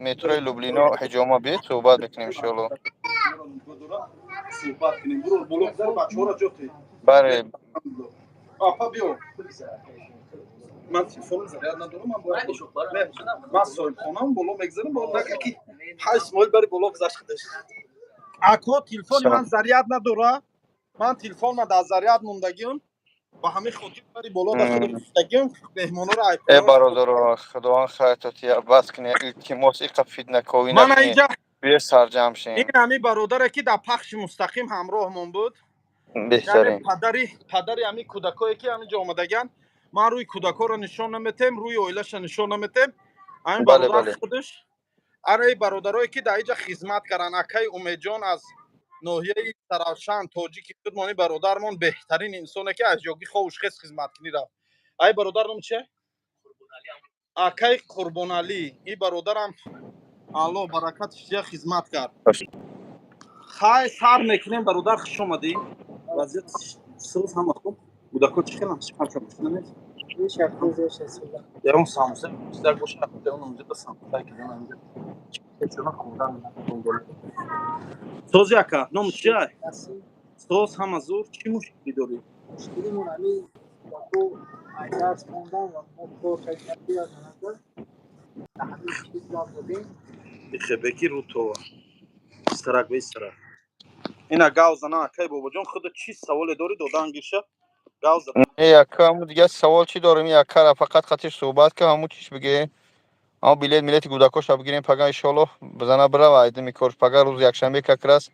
метрои Люблино ҳиҷома биед, суҳбат мекунем, иншоалло. Суҳбат кунем. Буро боло, гузар, бачаҳоро ҷо те. Бале. Апа, биё. Ман телефонам заряд надорам, ман бояд, ман соҳибхонаам, боло мегзарам, боло нака ки ҳа, Исмоил бари боло гузашт худаш. Ако, телефони ман заряд надора, ман телефонма дар заряд мондагиам, ба ҳамин хотир бари боло да худагиам меҳмонора. Э, бародаро, худованд хайртотия, бас кунед, илтимос, иқа фитнаковӣ накунед, бие сарҷамъ шем. Ин ҳамин бародаре ки дар пахши мустақим ҳамроҳмон буд. Беҳтарин. Падари ҳамин кӯдакое ки ҳамин ҷо омадагианд, ман рӯи кӯдакҳоро нишон наметем, рӯи оилаша нишон наметем. Ҳамин бародар худаш, араи бародарое ки дар инҷа хизмат карданд, акаи Умедҷон аз ноҳияи Саравшан, тоҷики худмони, бародармон, беҳтарин инсоне ки аз ҷоги ховуш хез хизматкунӣ рафт. Ай бародар ном чи? Акаи Қурбоналӣ. Ин бародарам, Аллоҳ баракатш дия, хизмат кард. Хай, сар мекунем. Бародар, хуш омадӣ. Вазъият соз, ҳама хуб? Кӯдако чӣ хелам? Ягон самуса як боша, ягон онҷо самуса кидан, анҷо хӯрдан. Сози, ака, ном чия? Соз, ҳама зур. Чӣ мушкилӣ дорӣ? Мушкилимон ҳамин ку дарс хондан ва мо кор кардем, ҳамин чиз гап задем. Ихебеки рутова истарак бе истарак. Ина гав зана, акай Бобоҷон, худо чӣ саволе дорӣ, додан гирша, гав зана. Не, яка, ҳамун дигар савол чӣ дорем? Якара фақат қатиш суҳбат ка, ҳамун чиш биге, ҳамун билет милети кӯдакоша бигирем пага, иншоаллоҳ, бизана бирава айдими кор. Пага рӯзи якшанбе как раз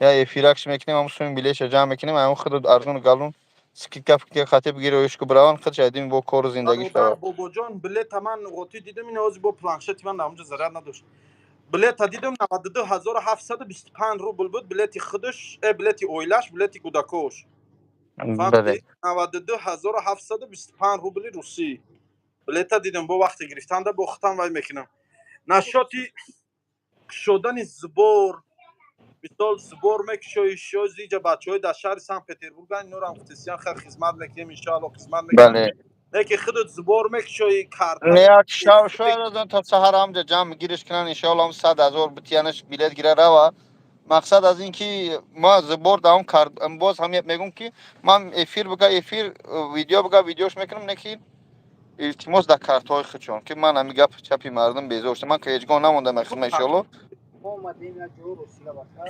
я эфиракш мекунем, ҳамун суми билетша ҷамъ мекунем, ҳамун худ арзону галун скидка хати бигири, оишку бираван, худш айдими бо кору зиндагӣ шава. Бобоҷон, билета ман нуғотӣ дидам, ин ҳозир бо планшети ман дар онҷо заряд надошт. Билета дидам, 92 725 рубл буд билети худаш, билети оилаш, билети кӯдакош, 92 725 рубли русӣ билета дидам. Бо вақте гирифтанда бо хутам вай мекунам. Нашоти кушодани сбор, мисол, сбор мекушои шози иҷа бачаҳои дар шаҳри Санкт Петербурган, инорам гуфтесиян, хел хизмат мекунем, иншоалло, хизмат мекунем. Не ки худат сбор мекушои карта. Не, як шав шояд то саҳар ҳамҷа ҷамъ гириш кунан, иншоалло, ҳам 100 000 битиянаш, билет гира рава. Мақсад аз ин ки ма сбор давом кард, боз ҳам мегӯм ки ман эфир бига эфир, видео бига видеош мекунам, не ки илтимос, дар картҳои худшон, ки ман ҳами гап чапи мардум безор шудам, ман ки ҳеҷ гоҳ намондам хидмат, иншоалло. Мо омадем як ҷо, Русия бака,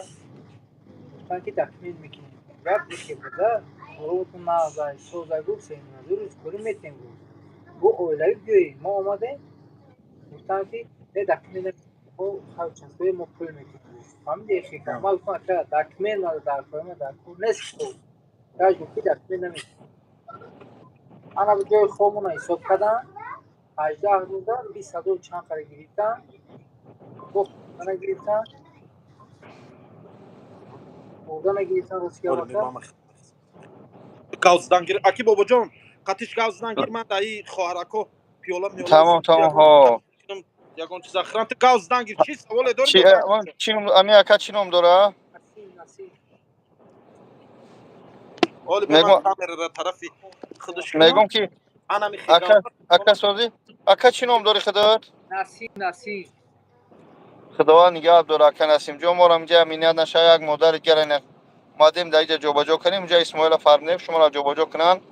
гуфтан ки документ мекунем. Гап ихе буда, коротун нағзай созай, гуфт, сеназур кори метем, гуфт, бо оилавӣ биёем. Мо омадем, гуфтан ки э, документ участковый, мо пул метем. Фаҳмиди, ихе ман гуфтам, ака, документ надо, дар кори ма дар кор нест хоб. Гаш гуфт ки документ наметем. Ана ба ҷои хобмона ҳисоб кардам, 18 рӯза 20 000 чанд қара гирифтам, ана гирифтам, хӯрдана гирифтам, ростига бака. Гав задан гир, аки Бобоҷон, қатиш гав задан гир. Ман даи хоҳарако пиёла миёла. Тамом, тамом, ҳо. Ягон чиза хӯрам, ту гав задан гир, чӣ саволе дорӣ? Чи чи ами ака чӣ ном дора? Насим, Насим. Оли бо камерара тарафи худаш. Мегӯм ки ака, ака созӣ, ака, чӣ ном дори худат? Насим, Насим. Худованд нигаҳ дора, ака Насимҷон, моро инҷа аминият наша, як модари дигар омадем, дар инҷа ҷобаҷо кардем, инҷа Исмоила фармудем, шуморо ҷобаҷо кунанд.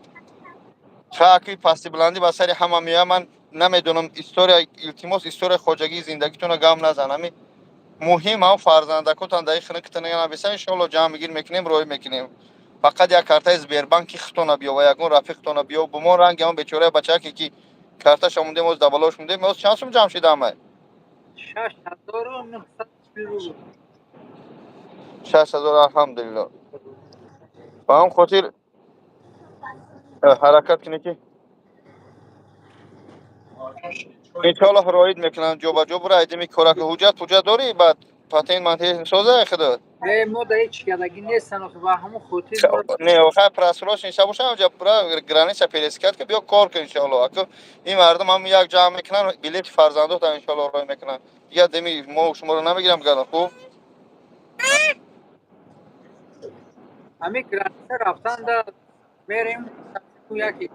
Хаки пасти баландӣ ба сари ҳама меояд, ман намедонам история, илтимос, историяи хоҷагии зиндагитонро гам назан. Ҳами муҳим ҳам фарзандакотан дар ин хинакитана иншоалло ҷамъ мегир мекунем, роҳӣ мекунем. Фақат як картаи Сбербанки худтона биё ва ягон рафиқтона биё, бумон ранги ҳамон бечораи бачаке ки карташа мондем, оз дабалош мондем. Оз чанд сум ҷамъ шида ҳамай? 6940 рубл. 6000, алҳамдулилло. Ба ҳам хотир ҳаракат кунед ки Иншоаллоҳ, роид мекунанд, ҷобаҷо бура, айдими корака ҳуҷҷат пуҷҷат дорӣ, баъд патент мантент соза худат. Не, мо дар ҳеҷ кардагӣ нестан охи, ба ҳамон хотир Не, охай просрочный ша боша, ҳамҷа бура, граница пересекать ки, биё, кор кун, иншоаллоҳ. Аку ин мардум ҳам як ҷамъ мекунанд, билети фарзандотам иншоаллоҳ рой мекунанд. Дигар деми мо шуморо намегирам, гардан хуб. Ҳамин граница рафтанда мерем яке.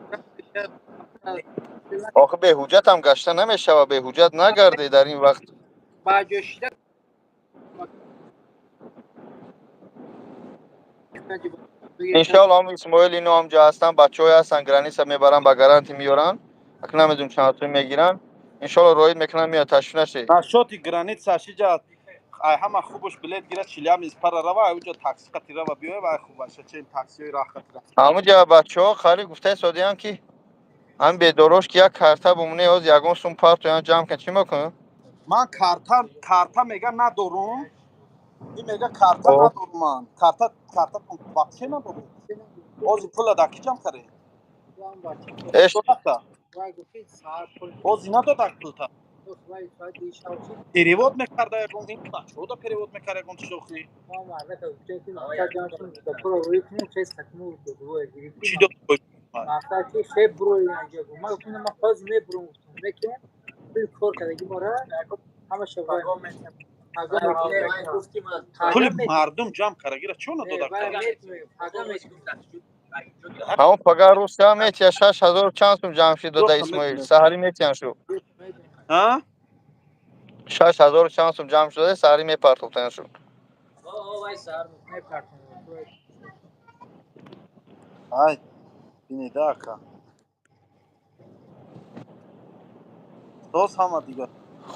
Охи, беҳуҷҷатам гашта намешава, беҳуҷҷат нагарде дар ин вақт. Ба ҷо шида. Иншоалло, ҳам Исмоил ино ҳамҷа ҳастанд, бачаҳое ҳастанд, граница мебаранд, ба гарантия меёранд. Ак намедонам чанд сум мегиранд. Иншоалло, роид мекунанд, меяд, ташвиш нашед. Нашоти граница шиҷа ай ҳама хубуш билет гира, Челябинск пара рава, ай уҷа такси қати рава биёя, вай хуб аша, чен таксиҳои раҳ қати ра. Ҳамуҷа бачаҳо хари гуфтаи содиям, ки ҳам бедорош ки як карта бумоне, ҳоз ягон сум партоян, ҷамъ кун, чӣ мекунам? Ман карта мега надорум, ин мега карта надорум, ман картатон вообще надорум. Ҳозир пула дар ки ҷамъ кардем? Эш. Ҳозир надодак пулта. Перевод мекарда ягон ин бачаҳода, перевод мекарда ягон чизохи. Чӣ дод? Ман гуфтам, ман ҳозир мебурам, гуфтам, лекин пул кор кардаги мора ҳамаша. Пули мардум ҷамъ кардагира чо надодак? Ҳамон пага русия метия, 6000 чанд сум ҷамъ шид дода Исмоил, саҳарӣ метиян шу. 6000 чанд сум ҷамъ шуда, саҳарӣ мепартохтан шу. Ай бинеда, ака, соз ҳама дигар.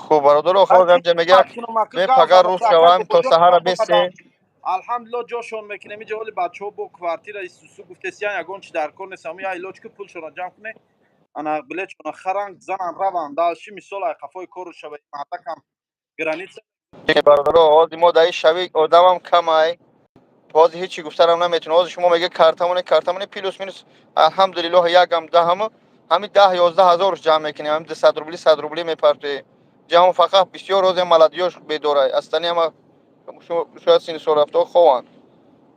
Хуб, бародаро, охир ҳамҷа мегӯяд, ме пага рӯз шавам то саҳара бесе. Алҳамдулилло, ҷошон мекунем. Иҷа ҳоли бачаҳо бо квартира исусу гуфтесиян, ягон чи дар кор нест. Ҳамн я илоҷ ки пулшонро ҷамъ куне, ана билетшона харанг занан, раванд дальше, мисол, ай қафои кору шава, мардакам граница. Бародаро, ҳозир мо дар ин шави одамам камай, ҳозир ҳечи гуфтарам наметавонам. Ҳозир шумо мегӯед картамоне, плюс минус, алҳамдулиллоҳ, якам даҳаму ҳамин 10-11 ҳазорш ҷамъ мекунем, ҳамин 200 рубли, 100 рубли мепартоем. Ҷамъ фақат бисёр ҳозир молодёжь бедорай, астани ҳама шояд синни сол рафтаҳо хованд.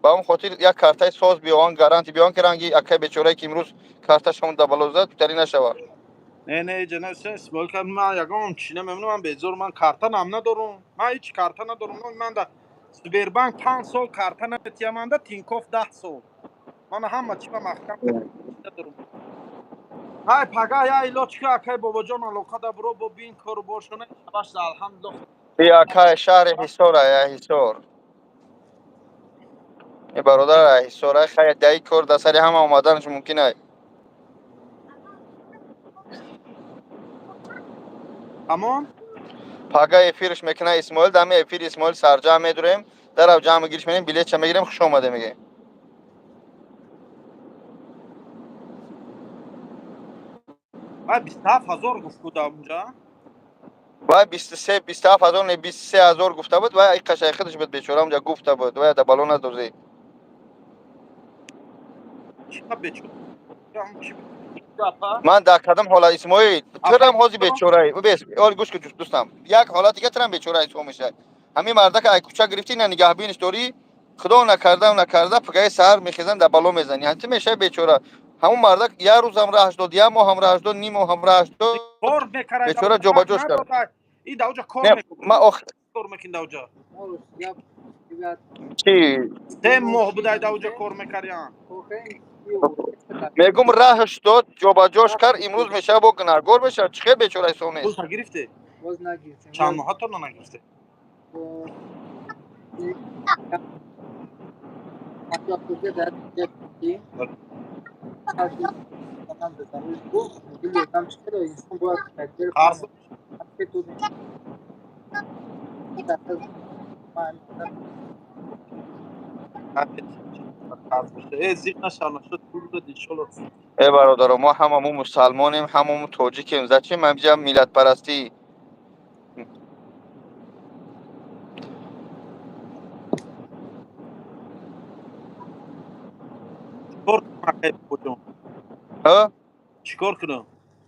Ба ҳамон хотир як картаи соз биёванд, гарантия биёванд, ки ранги акай бечорае, ки имрӯз карташон дабало зад, тутарӣ нашавад. Не, не, ҷаноб Исмоил, ман ягон чи намемонам, ман безор, ман карта нам надорум, ман ҳеҷ карта надорум. Ман да Сбербанк 5 сол карта наметияманда, Тинькофф 10 сол. Ман ҳама чи ба маҳкам надорум. Ай пага я илоҷ ки, акай Бобоҷон, алоқа да буро, бо бин кору боршона баш, алҳамдулилло. И акай шаҳри Ҳисора, я Ҳисор. И бародар Ҳисора, хай, даи кор дар сари ҳама омаданаш мумкин ай. Тамом. Пага эфирш мекуна Исмоил, дами эфири Исмоил сарҷамъ медурем, дарав ҷамъ гириш менем, билетша мегирем, хуш омаде мегӯем. Вай 27 000 гуфт буда унҷа. Вай 23, 27 000 не, 23 000 гуфта буд. Вай қашай худаш буд, бечора, унҷа гуфта буд, вай да бало надозӣ. Чӣ бечора? Ман дар кадом ҳолат, Исмоил, турам ҳози бечораи бес, оли гӯш ки, дӯстам, як ҳолати ка турам бечораи ҳисоб мешавад. Ҳамин мардака ай кӯча гирифтӣ, на нигаҳбиниш дорӣ, худо накарда накарда пагаи саҳар мехезан, дар бало мезанӣ, ҳанти мешавӣ бечора. Ҳамун мардак як рӯзам раҳш дод, як моҳам раҳш дод, ним моҳам раҳш дод, Кор мекард. бечора ҷобаҷош кард. И даоҷа кор Не, ма ох кор мекин даоҷа. Чӣ? 3 моҳ будай даоҷа кор мекардян. Мегум, раҳш дод, ҷобаҷош кард, имрӯз мешава бо гунаҳгор мешавад. Чӣ хел бечора ҳисоб нест? Пулта гирифте? Чанд моҳатона нагирифте? Қарз. Қарз боша, э, зиқ нашав, нашуд, пул дод, иншолло. Э, бародаро, мо ҳамамо мусалмонем, ҳамамо тоҷикем. Зачем ҳамҷа миллатпарастӣ? Чикор кунам, акай Бобоҷон? Ҳа? Чикор кунам?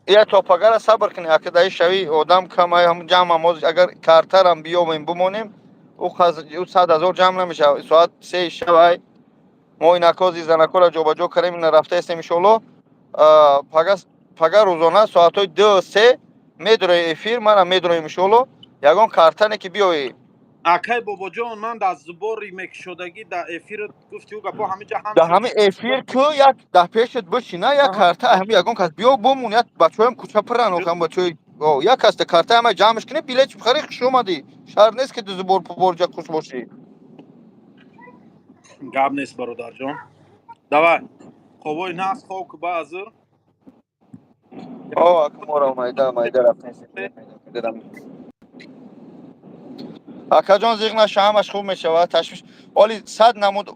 Я то пагара сабр кунӣ, ака, даи шави одам кам ай, ҳам ҷамъ ҳам. Агар картарам биёбем, бимонем, ӯ 100 000 ҷамъ намешавад. Соат 3 шаб ай, мо инакози занакора ҷобаҷо кардем, ина рафтаестем. Иншоалло, пага, пага рӯзона соатҳои 2, 3 медурои эфир, манам медуроем, иншоалло. Ягон картане ки биёӣ. Акай Бобоҷон, ман дар зубори мекушодагӣ дар эфир гуфти ӯ гапо ҳамиҷа. Да, ҳами эфир ку, як дар пешат бишина, як карта ҳами ягон кас биё, бомон. Як бачаҳоям кӯча пиран, охам бачаҳои як кас да карта ҳама ҷамъш кунӣ, билет бихари, хуш омадӣ. Шарт нест, ки сбор пуборҷа хуш бошӣ. Гап нест, бародарҷон, давай, хобои нас, хоб ку баъзр. О, ака, мора майда майда рафтем. Акаҷон, зиқ наша, ҳамаш хуб мешавад. Ташвиш оли, сад намуд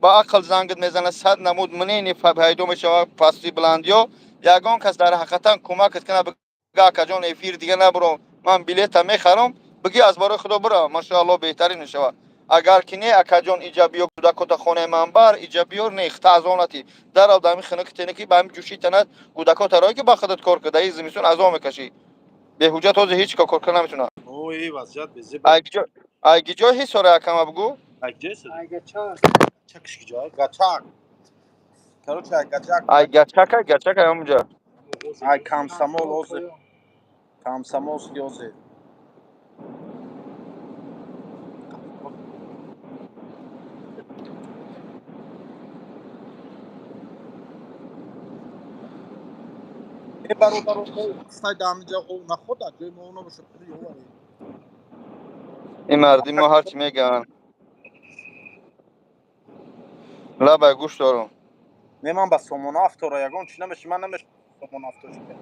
ба ақл зангит мезанад, сад намуд мнение пайдо мешавад. Пасти баландиё ягон кас дар ҳақиқатан кӯмакат кунад, бига: «Акаҷон, эфир дига набуром, ман билета мехарам», биги: «Аз барои Худо бира, машоалло, беҳтарин мешавад». Агар ки не, акаҷон, иҷа биё, кӯдакота хонаи ман бар, иҷа биёр, не хта аз онати дарав, дар ҳами хинаки теники, ба ҳами ҷӯши танат кӯдакота рое, ки ба худат кор кар, дар ин зимистон азоб мекашӣ беҳуҷҷат. Ҳозир ҳеҷ кор карда наметавонад. Ой, вазъият безеб. Айгиҷо ҳисоре, акама, бугӯ. Айгиҷо? Айгачак. Чакш киҷо? Гачак. Короче, ай Гачак. Ай Гачак, ай Гачак, ай ҳамунҷа. Ай Комсомол озе. Комсомолский озе. Э, бародаро, стай да ҳаминҷа находа, ҷои мо набошад. Ин марди мо ҳарчи мегӯянд, лабай гӯш дорум. Не, ман ба Сомона автора ягон чи намеши, ман намеш Сомона авто шуда.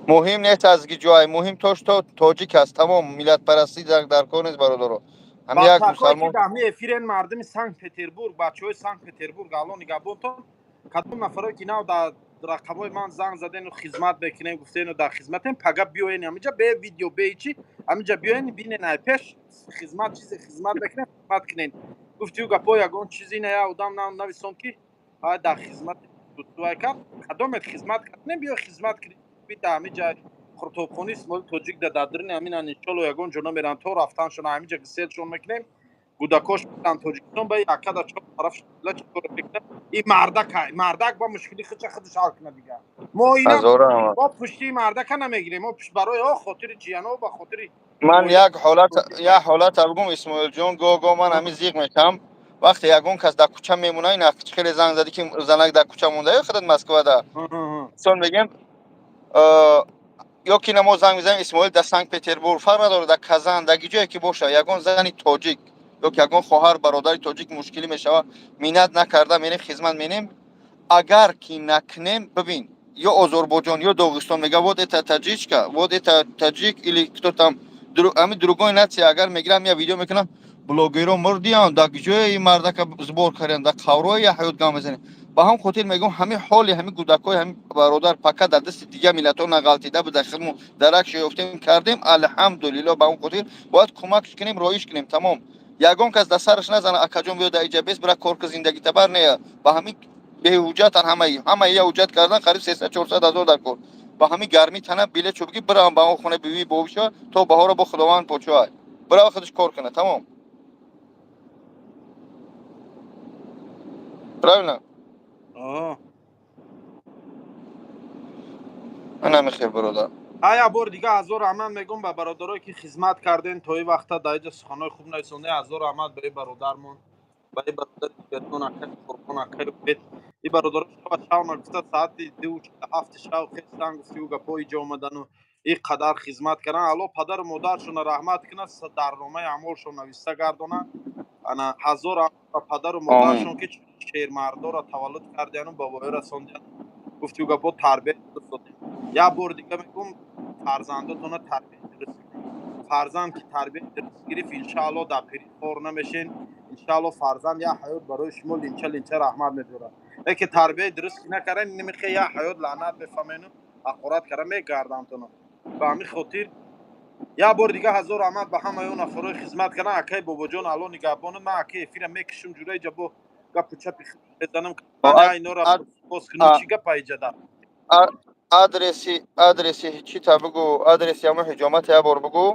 Муҳим нест аз ки ҷой, муҳим то что тоҷик аст, тамом. Миллатпарастӣ дар кор нест, бародаро, ҳам як мусалмон. Ҳами эфирен мардими Санкт Петербург, бачаҳои Санкт Петербург, алло нигаҳбонтон. Кадом нафаре ки нав дар рақамҳои ман занг задену хизмат мекунем гуфтену дар хизматем, пага биёен ҳаминҷа, бе видео, бе ҳичи, ҳаминҷа биёен, бинен, ай пеш хизмат, чизе хизмат мекунем, хизмат кунен. Гуфтию гапо ягон чизи на я одам нависон, ки ай дар хизмат вай кард. Кадомет хизмат кардем, биё хизмат кунем. Бита ҳаминҷа Қуртобхони Исмоил Тоҷик да дадрини ҳаминан, иншолло, ягон ҷо намеран то рафтаншон, ҳаминҷа гиселшон мекунем. Кӯдакош мекунанд Тоҷикистон ба якада чор тараф чӣ кор мекунад. Ин мардак, ай мардак ба мушкили худша худаш ҳал кунад дигар. Мо ина мо пушти мардака намегирем, мо пушт барои о хотири ҷияно, ба хотири Ман як ҳолат бигум, Исмоилҷон. Го ман ҳамин зиқ мешавам, вақте ягон кас дар кӯча мемона. Ин хеле занг задӣ, ки занак дар кӯча монда ё худат Москвада сон мегем, ё ки намо занг мезанем, Исмоил дар Санкт Петербург, фарқ надорад, дар Казан, дар ҷое ки боша, ягон зани тоҷик ё ки ягон хоҳар бародари тоҷик мушкилӣ мешавад, миннат накарда мерем, хизмат менем. Агар ки накунем, бибин, ё Озорбойҷон, ё Доғистон мега: «Вот это таджичка, вот это таджик или кто там, ами другой нация». Агар мегирам, я видео мекунам, блогеро мурдиям, дар ҷое ин мардака сбор кардем, дар қаврои я ҳаёт гам мезанем. Ба ҳам хотир мегӯм, ҳамин ҳоли ҳамин кӯдакҳои ҳамин бародар пака дар дасти дигар миллатҳо нағалтида буда, хидму дарак ёфтем кардем, алҳамдулилло. Ба ҳам хотир бояд кӯмак кунем, роиш кунем, тамом. Ягон кас дар сараш назана: «Акаҷон, биё, дар иҷа бес, бира, кор ки, зиндагита бар». Не, ба ҳамин беҳуҷҷатан ҳамаи я ҳуҷҷат кардан қариб 300-400 ҳазор дар кор. Ба ҳамин гармӣ тана билет шо биги, бирам ба он хона бивӣ бобиша, то баҳора бо Худованд почоай, бирава, худаш кор кунад, тамом. Правильно? Аҳа. Ана мехел, бародар. Ая, бор дига ҳазор раҳмат мегӯм ба бародарое, ки хизмат карден то ин вақта, дар иҷа суханҳои хуб нависонде. Ҳазор раҳмат ба ин бародармон, ба ин бародари дигарон, акаи Қурбон, акаи Умед. Ин бародаро шава шавна гуфта, соати 2:47 шав хестан, гуфти ӯ гапҳо, иҷа омадану ин қадар хизмат кардан. Алло падару модаршона раҳмат кунад, дар номаи аъмолшон нависта гардонад. Ана, ҳазор раҳмат ба падару модаршон, ки шермардоро таваллуд кардияну ба воя расондиян. Гуфти ӯ гапҳо, тарбия дуруст додем. Як бор дига мегӯм, фарзандотона тарбияи дуруст кунед. Фарзанд ки тарбияи дуруст гирифт, иншаалло, дар пирӣ хор намешен. Иншаалло, фарзанд як ҳаёт барои шумо линча линча раҳмат мебиёрад. Лекин тарбияи дуруст ки накардан, немихе як ҳаёт лаънат мефаҳмену ҳақорат карда мегардамтоно. Ба ҳамин хотир як бори дига ҳазор раҳмат ба ҳамаи он нафарҳои хизмат кардан. Акаи Бобоҷон, алло нигаҳбонат. Ман акаи эфира мекушум, ҷура иҷа бо гапу чапи мезанам. Инора. Боз кунам, чӣ гапа иҷада? Адреси чита бугу, адреси ҳамо ҳиҷомата як бор бугу.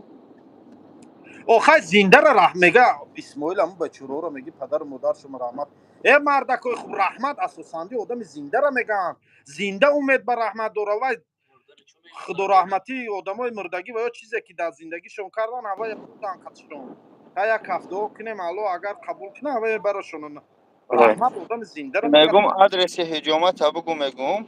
Охай, зиндара раҳ мега Исмоил, ҳамун бачуроро меги, падару модаршумо раҳмат. Э, мардакои хуб, раҳмат асосанди одами зиндара мегӯянд. Зинда умед ба раҳмат дора. Вай худораҳматӣ одамои мурдагӣ ва ё чизе ки дар зиндагишон кардан, ҳавай бурдан қатшон. Ха, як ҳафт дуо кунем, Алло агар қабул куна, ҳавай барошон раҳмат одами зиндара. Мегум, адреси ҳиҷомата бугу, мегум.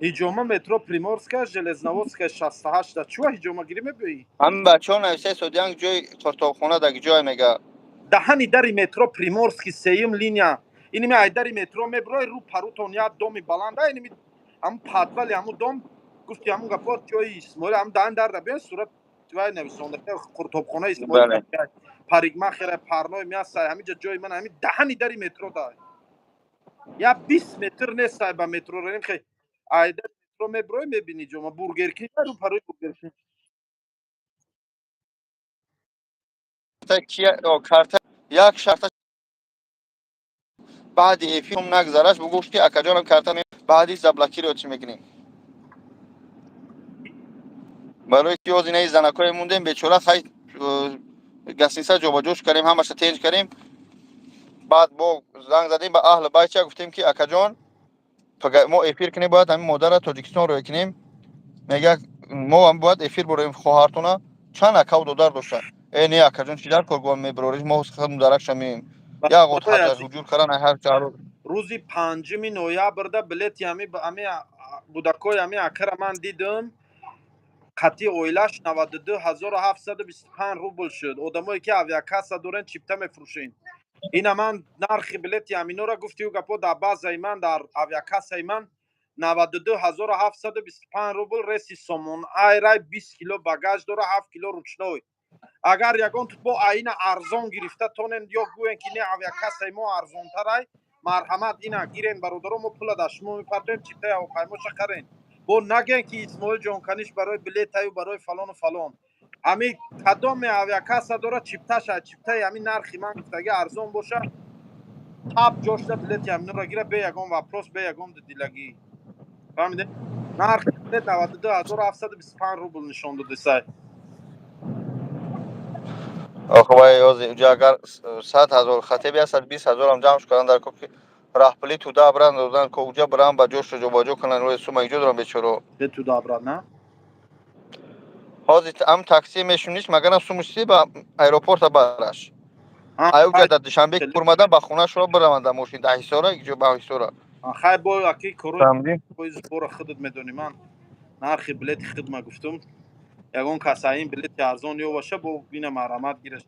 Ҳиҷома метро Приморская, Железноводская 68-да. Чува ҳиҷомагирӣ мебиёӣ? Ҳамин бачаҳо нависаи содиянг, ҷои қуртобхона даг ҷой мега. Даҳани дари метро Приморский, сеюм линия. Иними ай дари метро мебирои, рӯ парутон як доми баланда, иними ҳамун подвали ҳамун дом. Гуфти ҳамун гапо, ҷои Исмоил, ҳамун даҳани дарда биён, сурат вай нависонда, қуртобхона Исмоил, парикмахера, парной мясай, ҳамиҷа ҷои ман, ҳамин даҳани дари метро да. Я 20 метр нестай ба метро ранем. Хе, ай дари метро мебирои, мебини ҷома, Бургер Кинг, рӯ парои Бургер Кинг. Карта як шарта, баъди эфир нагзараш, бугӯш ки акаҷонам, карта баъди заблокировать мекунем, барои ки ёз инаи занакое мондем бечора. Хай, гостиница ҷобаҷош кардем, ҳамаша тенҷ кардем. Баъд бо занг задем ба аҳли байча, гуфтем ки акаҷон, мо эфир кунем, бояд ҳамин модара Тоҷикистон рӯя кунем. Мега, мо ҳам бояд эфир бороем, хоҳартона чанд акаву додар дошта. Э, не, акаҷон, чи дар кор гуфтам, мебирориш, мо даракша меем, як ғот ҳуҷур кардан ҳар чаҳор. Рӯзи 5 ноябрда билети ами гудакои ами акара ман дидам, қатъи оилаш 92 725 рубл шуд. Одамое ки авиакасса дорен, чипта мефурӯшен, ина ман нархи билети аминора гуфтию гапо, дар базаи ман, дар авиакассаи ман 92 725 рубл. Рейси Сомон Айрай, 20 кило багаж дора, 7 кило ручной. Агар ягон бо аина арзон гирифта тонен ё гӯен ки не, авиакассаи мо арзонтарай, марҳамат, ина гирен, бародаро, мо пула дар шумо мепартоем, чиптаи ҳавопаймоша харен. Бо наген ки Исмоил ҷонканиш барои билетаю, барои фалону фалон. Ҳами кадоме авиакасса дора, чипташа, чиптаи ҳамин нархи ман гуфтаги арзон боша, тап ҷошта билети ҳаминора гира, бе ягон вопрос, бе ягон дилагӣ. Фаҳмиде? Нархи билет 92 725 рубл нишон додисай. Охо, вай ёзи уҷа агар 100 000 хате бия, 120 000-ам ҷамъш кардан дар ки раҳпулӣ туда бран додан, ко уҷа бран ба ҷошо ҷобаҷо кунан, рӯи сума иҷо дорам бечоро. Бе туда брат на. Ҳозир ам такси мешуниш, магарам сумушси ба аэропорта бараш. Ай уҷа дар Душанбе пурмадан ба хонашро бираванд дар мошин, дар Ҳисора, иҷо ба Ҳисора. Хай, бо аки корои бора худат медонӣ. Ман нархи билети хидма гуфтум. Ягон кас ин билети арзон ёбаша, бо ина марҳамат гираш.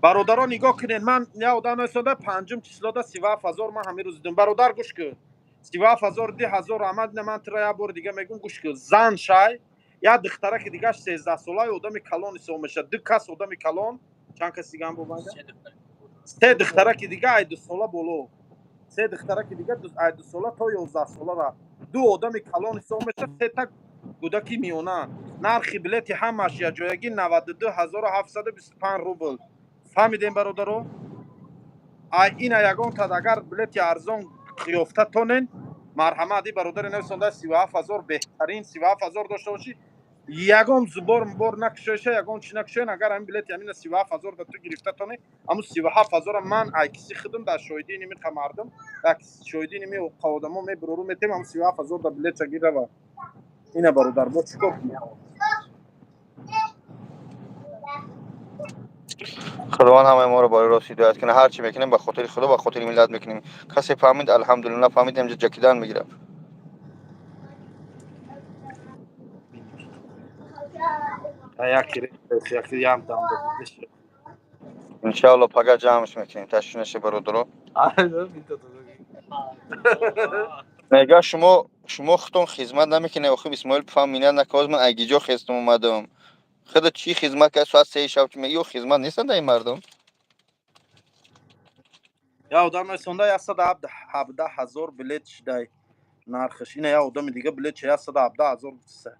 Бародарон, нигоҳ кунед, ман я одам наисода, панҷум числода 37 000 ман ҳамин рӯз дидум. Бародар, гӯш кун, 37 000, 2000 раҳмат. Ман тира як бори дига мегӯм, гӯш кун. Зан шай, як духтараки дигаш 13-солаи, одами калон ҳисоб мешавад. Ду кас одами калон, чанд кас дига ҳам бомада, се духтараки дига ай 2 сола боло, се духтараки дига ай 2 сола то 11 сола рафт. Ду одами калон ҳисоб мешавад, сета кӯдаки миёна. Нархи билети ҳамаш якҷоягӣ 92 725 рубл. Фаҳмидем, бародаро? Ай ина ягон тад агар билети арзон ёфта тонен, марҳамат. И бародари нависонда, 37 000 беҳтарин. 37 000 дошта бошӣ, ягон зубор мубор накушоиша, ягон чи накушоен. Агар ҳамин билети ҳамина 37 000 да ту гирифта тони, ҳамун 37 000-а ман айкиси худам дар шоҳидии ними мардум, дар шоҳидии ними одамо мебурору метем, ҳамун 37 000 да билетша гирава. Ина, бародар, мо чӣ кор кунем? Худованд ҳамаи моро барои рост ҳидоят кунад. Ҳар чӣ мекунем, ба хотири Худо, ба хотири миллат мекунем. Касе фаҳмид, алҳамдулилла, нафаҳмид, инҷа ҷакидан мегирад. Иншаалло, пага ҷамъш мекунем, ташвиш наша, бародаро. Мега, шумо худтон хизмат намекунед. Охир, Исмоил, фаҳм минат накоз, ман агиҷо хестум омадам. Худа чӣ хизмат кард? Соат 3 шаб ё хизмат нестанд ин мардум? Я одам расонда, 117 000 билет шидай нархаш. Ина я одами дига билет чи 117 000 гуфтиса.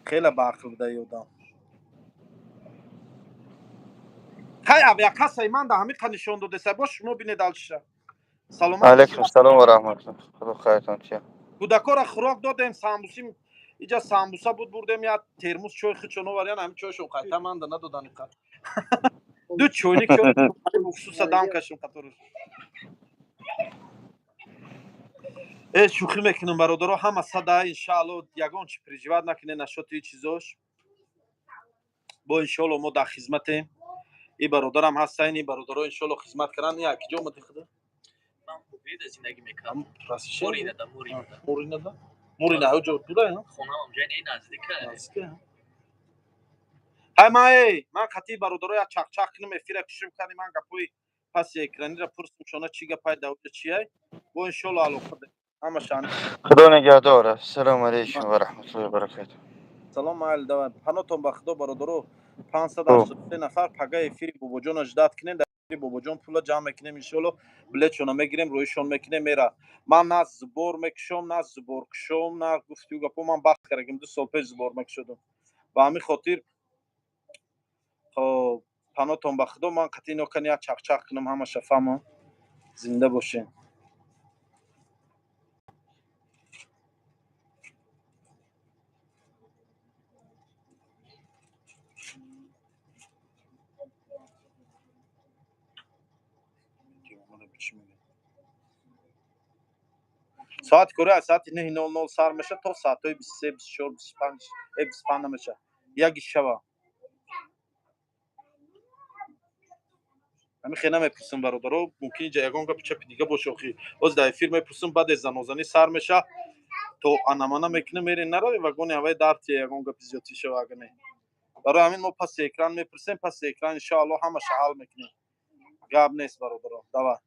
Хеле баақл буда и одам. Хай, авиакассаи ман да ҳамин қа нишон додеса, бош шумо бинед алчиша. Саломат. Алейкум салом ва раҳматуллоҳ. Худо хайртон тия. Кӯдакора хӯрок додем, самбуси иҷа самбуса буд, бурдем, як термус чой хичон оварян, ҳамин чойшон қайта ман да надодан иқа. Ду чойник чой уксуса дам кашим қатораш. Э, шӯхӣ мекунам, бародаро, ҳама сада, иншаалло, ягон чи переживать накунед нашоти и чизош. Бо иншоалло мо дар хизматем. И бародарам ҳастайн, и бародаро иншоалло хизмат карданд. И акиҷо омади худо? Ман Бубида зиндагӣ мекунам. Расише? Муринада, Муринада. Муринада? Мурина ҳаҷо дура? Хонаам ҷай не, наздика. Наздика. Ҳай, ман эй, ман қатъи бародаро як чақчақ кунам, эфира кушим кардем, ман гапҳои паси экранира пурсум, шона чӣ гапай, давоҷа чиай. Бо иншоалло алоқа дорем. Ҳамашан. Худо нигаҳдор. Ассалому алейкум ва раҳматуллоҳи ва баракатуҳ. Салом, майли, давай. Панотон ба Худо, бародаро, 583 нафар, пага эфири Бобоҷона ждать кунем. Дар эфири Бобоҷон пула ҷамъ мекунем, иншоалло, билетшона мегирем, роҳишон мекунем, мера. Ман на сбор мекушом, на сборкушом, на гуфтию гапо, ман бахт кардагим, 2 сол пеш сбор мекушодам. Ба ҳамин хотир, хоб, панотон ба Худо, ман қатъи ино кани як чақчақ кунам, ҳамаша фаҳмам. Зинда бошем. Соати кори аз соати 9:00 сар меша то соатҳои 23, 24, 25, 25 намеша. Яки шава. Ҳамин хел намепурсам, бародаро, мумкин иҷа ягон гапи чапи дига боша охи. Ҳозир дар эфир мепурсам, баъде занозанӣ сар меша, то анамана мекунем, мерем, нараве вагони ҳаваи дартия ягон гапи зиёдтӣ шава ага не. Барои ҳамин мо паси экран мепурсем, паси экран иншоалло ҳамаша ҳал мекунем. Гап нест, бародаро. Давай.